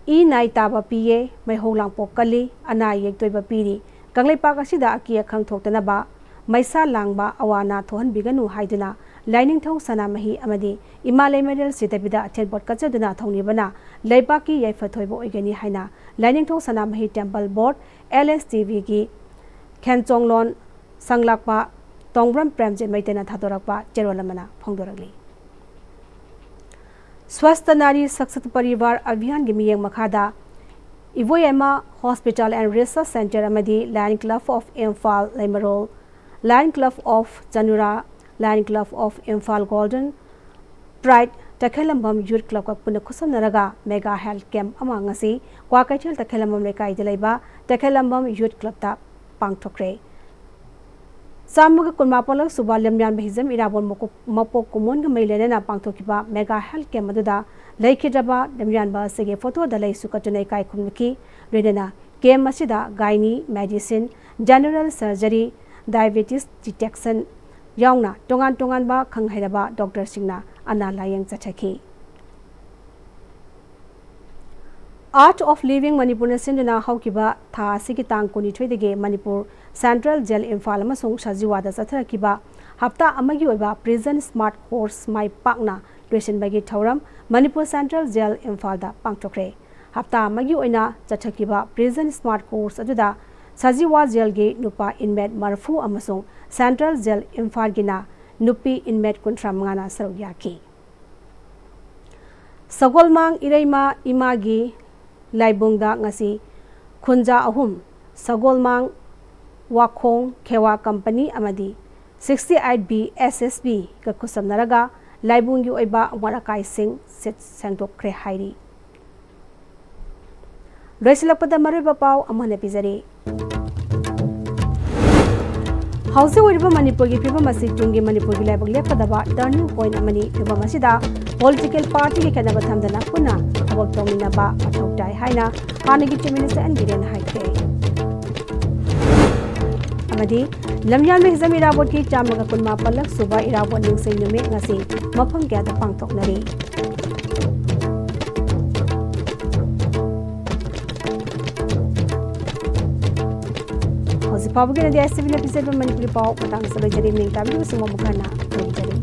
ꯏ ꯅꯥꯏ ꯇꯥꯕ ꯄꯤꯌꯦ, ꯃꯩꯍꯧ ꯂꯥꯡꯄꯣꯛ ꯀꯜꯂꯤ, ꯑꯅꯥ ꯑꯌꯦꯛ ꯇꯣꯏꯕ ꯄꯤꯔꯤ꯫ ꯀꯪꯂꯩꯄꯥꯛ ꯑꯁꯤꯗ ꯑꯀꯤ ꯑꯈꯪ ꯊꯣꯛꯇꯅꯕ ꯃꯩꯁꯥ ꯂꯥꯡꯕ ꯑꯋꯥ ꯑꯅꯥ ꯊꯣꯛꯍꯟꯕꯤꯒꯅꯨ ꯍꯥꯏꯗꯨꯅ ꯂꯥꯏꯅꯤꯡꯊꯧ ꯁꯅꯥꯃꯍꯤ ꯑꯃꯗꯤ ꯏꯃꯥ ꯂꯩꯃꯔꯦꯜ ꯁꯤꯗꯕꯤꯗ ꯑꯊꯦꯟꯄꯣꯠ ꯀꯠꯆꯗꯨꯅ ꯊꯧꯅꯤꯕꯅ ꯂꯩꯕꯥꯛꯀꯤ ꯌꯥꯏꯐ ꯊꯣꯏꯕ ꯑꯣꯏꯒꯅꯤ ꯍꯥꯏꯅ ꯂꯥꯏꯅꯤꯡꯊꯧ ꯁꯅꯥꯃꯍꯤ ꯇꯦꯝꯄꯜ ꯕꯣꯔꯗ, ꯑꯦꯜ ꯑꯦꯁ ꯇꯤ ꯚꯤꯒꯤ ꯈꯦꯟꯆꯣꯡꯂꯣꯟ ꯁꯪꯂꯥꯛꯄ ꯇꯣꯡꯕ꯭ꯔꯝ ꯄ꯭ꯔꯦꯝꯖꯤꯠ ꯃꯩꯇꯩꯅ ꯊꯥꯗꯣꯔꯛꯄ ꯆꯦꯔꯣꯜ ꯑꯃꯅ ꯐꯣꯡꯗꯣꯔꯛꯂꯤ꯫ ꯁ꯭ꯋꯁꯊ ꯅꯥꯔꯤ ꯁꯛꯁꯠ ꯄꯔꯤꯕꯥꯔ ꯑꯚꯤꯌꯥꯟꯒꯤ ꯃꯤꯠꯌꯦꯡ ꯃꯈꯥꯗ ꯏꯕꯣꯌꯥꯏꯃ ꯍꯣꯁꯄꯤꯇꯥꯜ ꯑꯦꯟ ꯔꯤꯁꯔꯁ ꯁꯦꯟꯇꯔ ꯑꯃꯗꯤ lion club of Imphal Leimarol, lion club of Chanura, lion club of Imphal golden pride ꯇꯈꯦꯂꯝꯕꯝ ꯌꯨꯠ ꯀ꯭ꯂꯕꯀ ꯄꯨꯟꯅ ꯈꯨꯠꯁꯝꯅꯔꯒ ꯃꯦꯒꯥ ꯍꯦꯜꯊ ꯀꯦꯝꯞ ꯑꯃ ꯉꯁꯤ ꯀ꯭ꯋꯥꯀꯩꯊꯦꯜ ꯇꯈꯦꯂꯝꯕꯝ ꯂꯩꯀꯥꯏꯗ ꯂꯩꯕ ꯇꯈꯦꯂꯝꯕꯝ ꯌꯨꯠ ꯀ꯭ꯂꯕꯇ ꯄꯥꯡꯊꯣꯛꯈ꯭ꯔꯦ꯫ ꯆꯥꯝꯃꯒ ꯀꯨꯟꯃꯥꯄꯜꯂꯛ ꯁꯨꯕ ꯂꯝꯌꯥꯟꯕ ꯍꯤꯖꯝ ꯏꯔꯥꯕꯣꯟ ꯃꯀꯣꯛ-, ꯃꯄꯣꯛ ꯀꯨꯝꯑꯣꯟꯒ ꯃꯔꯤ ꯂꯩꯅꯅ ꯄꯥꯡꯊꯣꯛꯈꯤꯕ ꯃꯦꯒꯥ ꯍꯦꯜꯊ ꯀꯦꯝꯞ ꯑꯗꯨꯗ ꯂꯩꯈꯤꯗ꯭ꯔꯕ ꯂꯝꯌꯥꯟꯕ ꯑꯁꯤꯒꯤ ꯐꯣꯇꯣꯗ ꯂꯩꯁꯨ ꯀꯠꯇꯨꯅ ꯏꯀꯥꯏ ꯈꯨꯝꯅꯈꯤ꯫ ꯂꯣꯏꯅꯅ ꯀꯦꯝꯞ ꯑꯁꯤꯗ gynae, medicine, general surgery, diabetes detection ꯌꯥꯎꯅ ꯇꯣꯉꯥꯟ ꯇꯣꯉꯥꯟꯕ ꯈꯪ ꯍꯩꯔꯕ ꯗꯣꯛꯇꯔꯁꯤꯡꯅ ꯑꯅꯥ ꯂꯥꯌꯦꯡ ꯆꯠꯊꯈꯤ꯫ Art of Living ꯃꯅꯤꯄꯨꯔꯅ ꯁꯤꯟꯗꯨꯅ ꯍꯧꯈꯤꯕ ꯊꯥ ꯑꯁꯤꯒꯤ ꯇꯥꯡ ꯀꯨꯟꯅꯤꯊꯣꯏꯗꯒꯤ ꯃꯅꯤꯄꯨꯔ ꯁꯦꯟꯇ꯭ꯔꯦꯜ ꯖꯦꯜ ꯏꯝꯐꯥꯜ ꯑꯃꯁꯨꯡ ꯁꯖꯤꯋꯥꯗ ꯆꯠꯊꯔꯛꯈꯤꯕ ꯍꯞꯇꯥ ꯑꯃꯒꯤ ꯑꯣꯏꯕ ꯄ꯭ꯔꯤꯖꯟ ꯁ꯭ꯃꯥꯔꯠ ꯀꯣꯔꯁ ꯃꯥꯏ ꯄꯥꯛꯅ ꯂꯣꯏꯁꯤꯟꯕꯒꯤ ꯊꯧꯔꯝ ꯃꯅꯤꯄꯨꯔ ꯁꯦꯟꯇ꯭ꯔꯦꯜ ꯖꯦꯜ ꯏꯝꯐꯥꯜꯗ ꯄꯥꯡꯊꯣꯛꯈ꯭ꯔꯦ꯫ ꯍꯞꯇꯥ ꯑꯃꯒꯤ ꯑꯣꯏꯅ ꯆꯠꯊꯈꯤꯕ ꯄ꯭ꯔꯤꯖꯟ ꯁ꯭ꯃꯥꯔꯠ ꯀꯣꯔꯁ ꯑꯗꯨꯗ ꯁꯖꯤꯋꯥ ꯖꯦꯜꯒꯤ ꯅꯨꯄꯥ ꯏꯟꯃꯦꯠ ꯃꯔꯐꯨ ꯑꯃꯁꯨꯡ ꯁꯦꯟꯇ꯭ꯔꯦꯜ ꯖꯦꯜ ꯏꯝꯐꯥꯜꯒꯤꯅ ꯅꯨꯄꯤ ꯏꯟꯃꯦꯠ ꯀꯨꯟꯊ꯭ꯔꯥ ꯃꯉꯥꯅ ꯁꯔꯨꯛ ꯌꯥꯈꯤ꯫ ꯁꯒꯣꯜꯃꯥꯡ ꯏꯔꯩꯃ ꯏꯃꯥꯒꯤ ꯂꯥꯏꯕꯨꯡꯗ ꯉꯁꯤ ꯈꯨꯟꯖꯥ ꯑꯍꯨꯝ, ꯁꯒꯣꯜꯃꯥꯡ, ꯋꯥꯈꯣꯡ, ꯈꯦꯋꯥ ꯀꯝꯄꯅꯤ ꯑꯃꯗꯤ sixty eight B S S B ꯒ ꯈꯨꯠꯁꯝꯅꯔꯒ ꯂꯥꯏꯕꯨꯡꯒꯤ ꯑꯣꯏꯕ ꯑꯃꯣꯠ ꯑꯀꯥꯏꯁꯤꯡ ꯁꯤꯠ ꯁꯦꯡꯗꯣꯛꯈ꯭ꯔꯦ ꯍꯥꯏꯔꯤ꯫ ꯂꯣꯏꯁꯤꯜꯂꯛꯄꯗ ꯃꯔꯨꯑꯣꯏꯕ ꯄꯥꯎ ꯑꯃꯨꯛ ꯍꯟꯅ ꯄꯤꯖꯔꯤ꯫ ꯍꯧꯖꯤꯛ ꯑꯣꯏꯔꯤꯕ ꯃꯅꯤꯄꯨꯔꯒꯤ ꯐꯤꯕꯝ ꯑꯁꯤ ꯇꯨꯡꯒꯤ ꯃꯅꯤꯄꯨꯔꯒꯤ ꯂꯥꯏꯕꯛ ꯂꯦꯞꯀꯗꯕ turning point ꯑꯃꯅꯤ꯫ ꯐꯤꯕꯝ ꯑꯁꯤꯗ political partyꯒꯤ ꯈꯦꯠꯅꯕ ꯊꯝꯗꯅ ꯄꯨꯟꯅ ꯊꯕꯛ ꯇꯧꯃꯤꯟꯅꯕ ꯃꯊꯧ ꯇꯥꯏ ꯍꯥꯏꯅ ꯍꯥꯟꯅꯒꯤ Chief Minister ꯑꯦꯟ ꯕꯤꯔꯦꯟꯅ ꯍꯥꯏꯈ꯭ꯔꯦ꯫ ꯑꯃꯗꯤ ꯂꯝꯌꯥꯟꯕ ꯍꯤꯖꯝ ꯏꯔꯥꯕꯣꯠꯀꯤ ꯆꯥꯝꯃꯒ ꯀꯨꯟꯃꯥꯄꯜꯂꯛ ꯁꯨꯕ ꯏꯔꯥꯕꯣꯠ ꯅꯤꯡꯁꯤꯡ ꯅꯨꯃꯤꯠ ꯉꯁꯤ ꯃꯐꯝ ꯀꯌꯥꯗ ꯄꯥꯡꯊꯣꯛꯅꯔꯤ꯫ ꯍꯧꯖꯤꯛ ꯐꯥꯎꯕꯒꯤ ꯑꯣꯏꯅꯗꯤ ꯑꯥꯏ ꯑꯦꯁ ꯇꯤ ꯚꯤꯅ ꯄꯤꯖꯔꯤꯕ ꯃꯅꯤꯄꯨꯔꯤ ꯄꯥꯎ ꯃꯇꯥꯡ ꯑꯁꯤꯗ ꯂꯣꯏꯖꯔꯦ꯫ ꯃꯤꯡ ꯇꯥꯕꯤꯔꯤꯕꯁꯤꯡ ꯃꯃꯨꯛ ꯍꯟꯅ ꯈꯨꯔꯨꯝꯖꯔꯤ꯫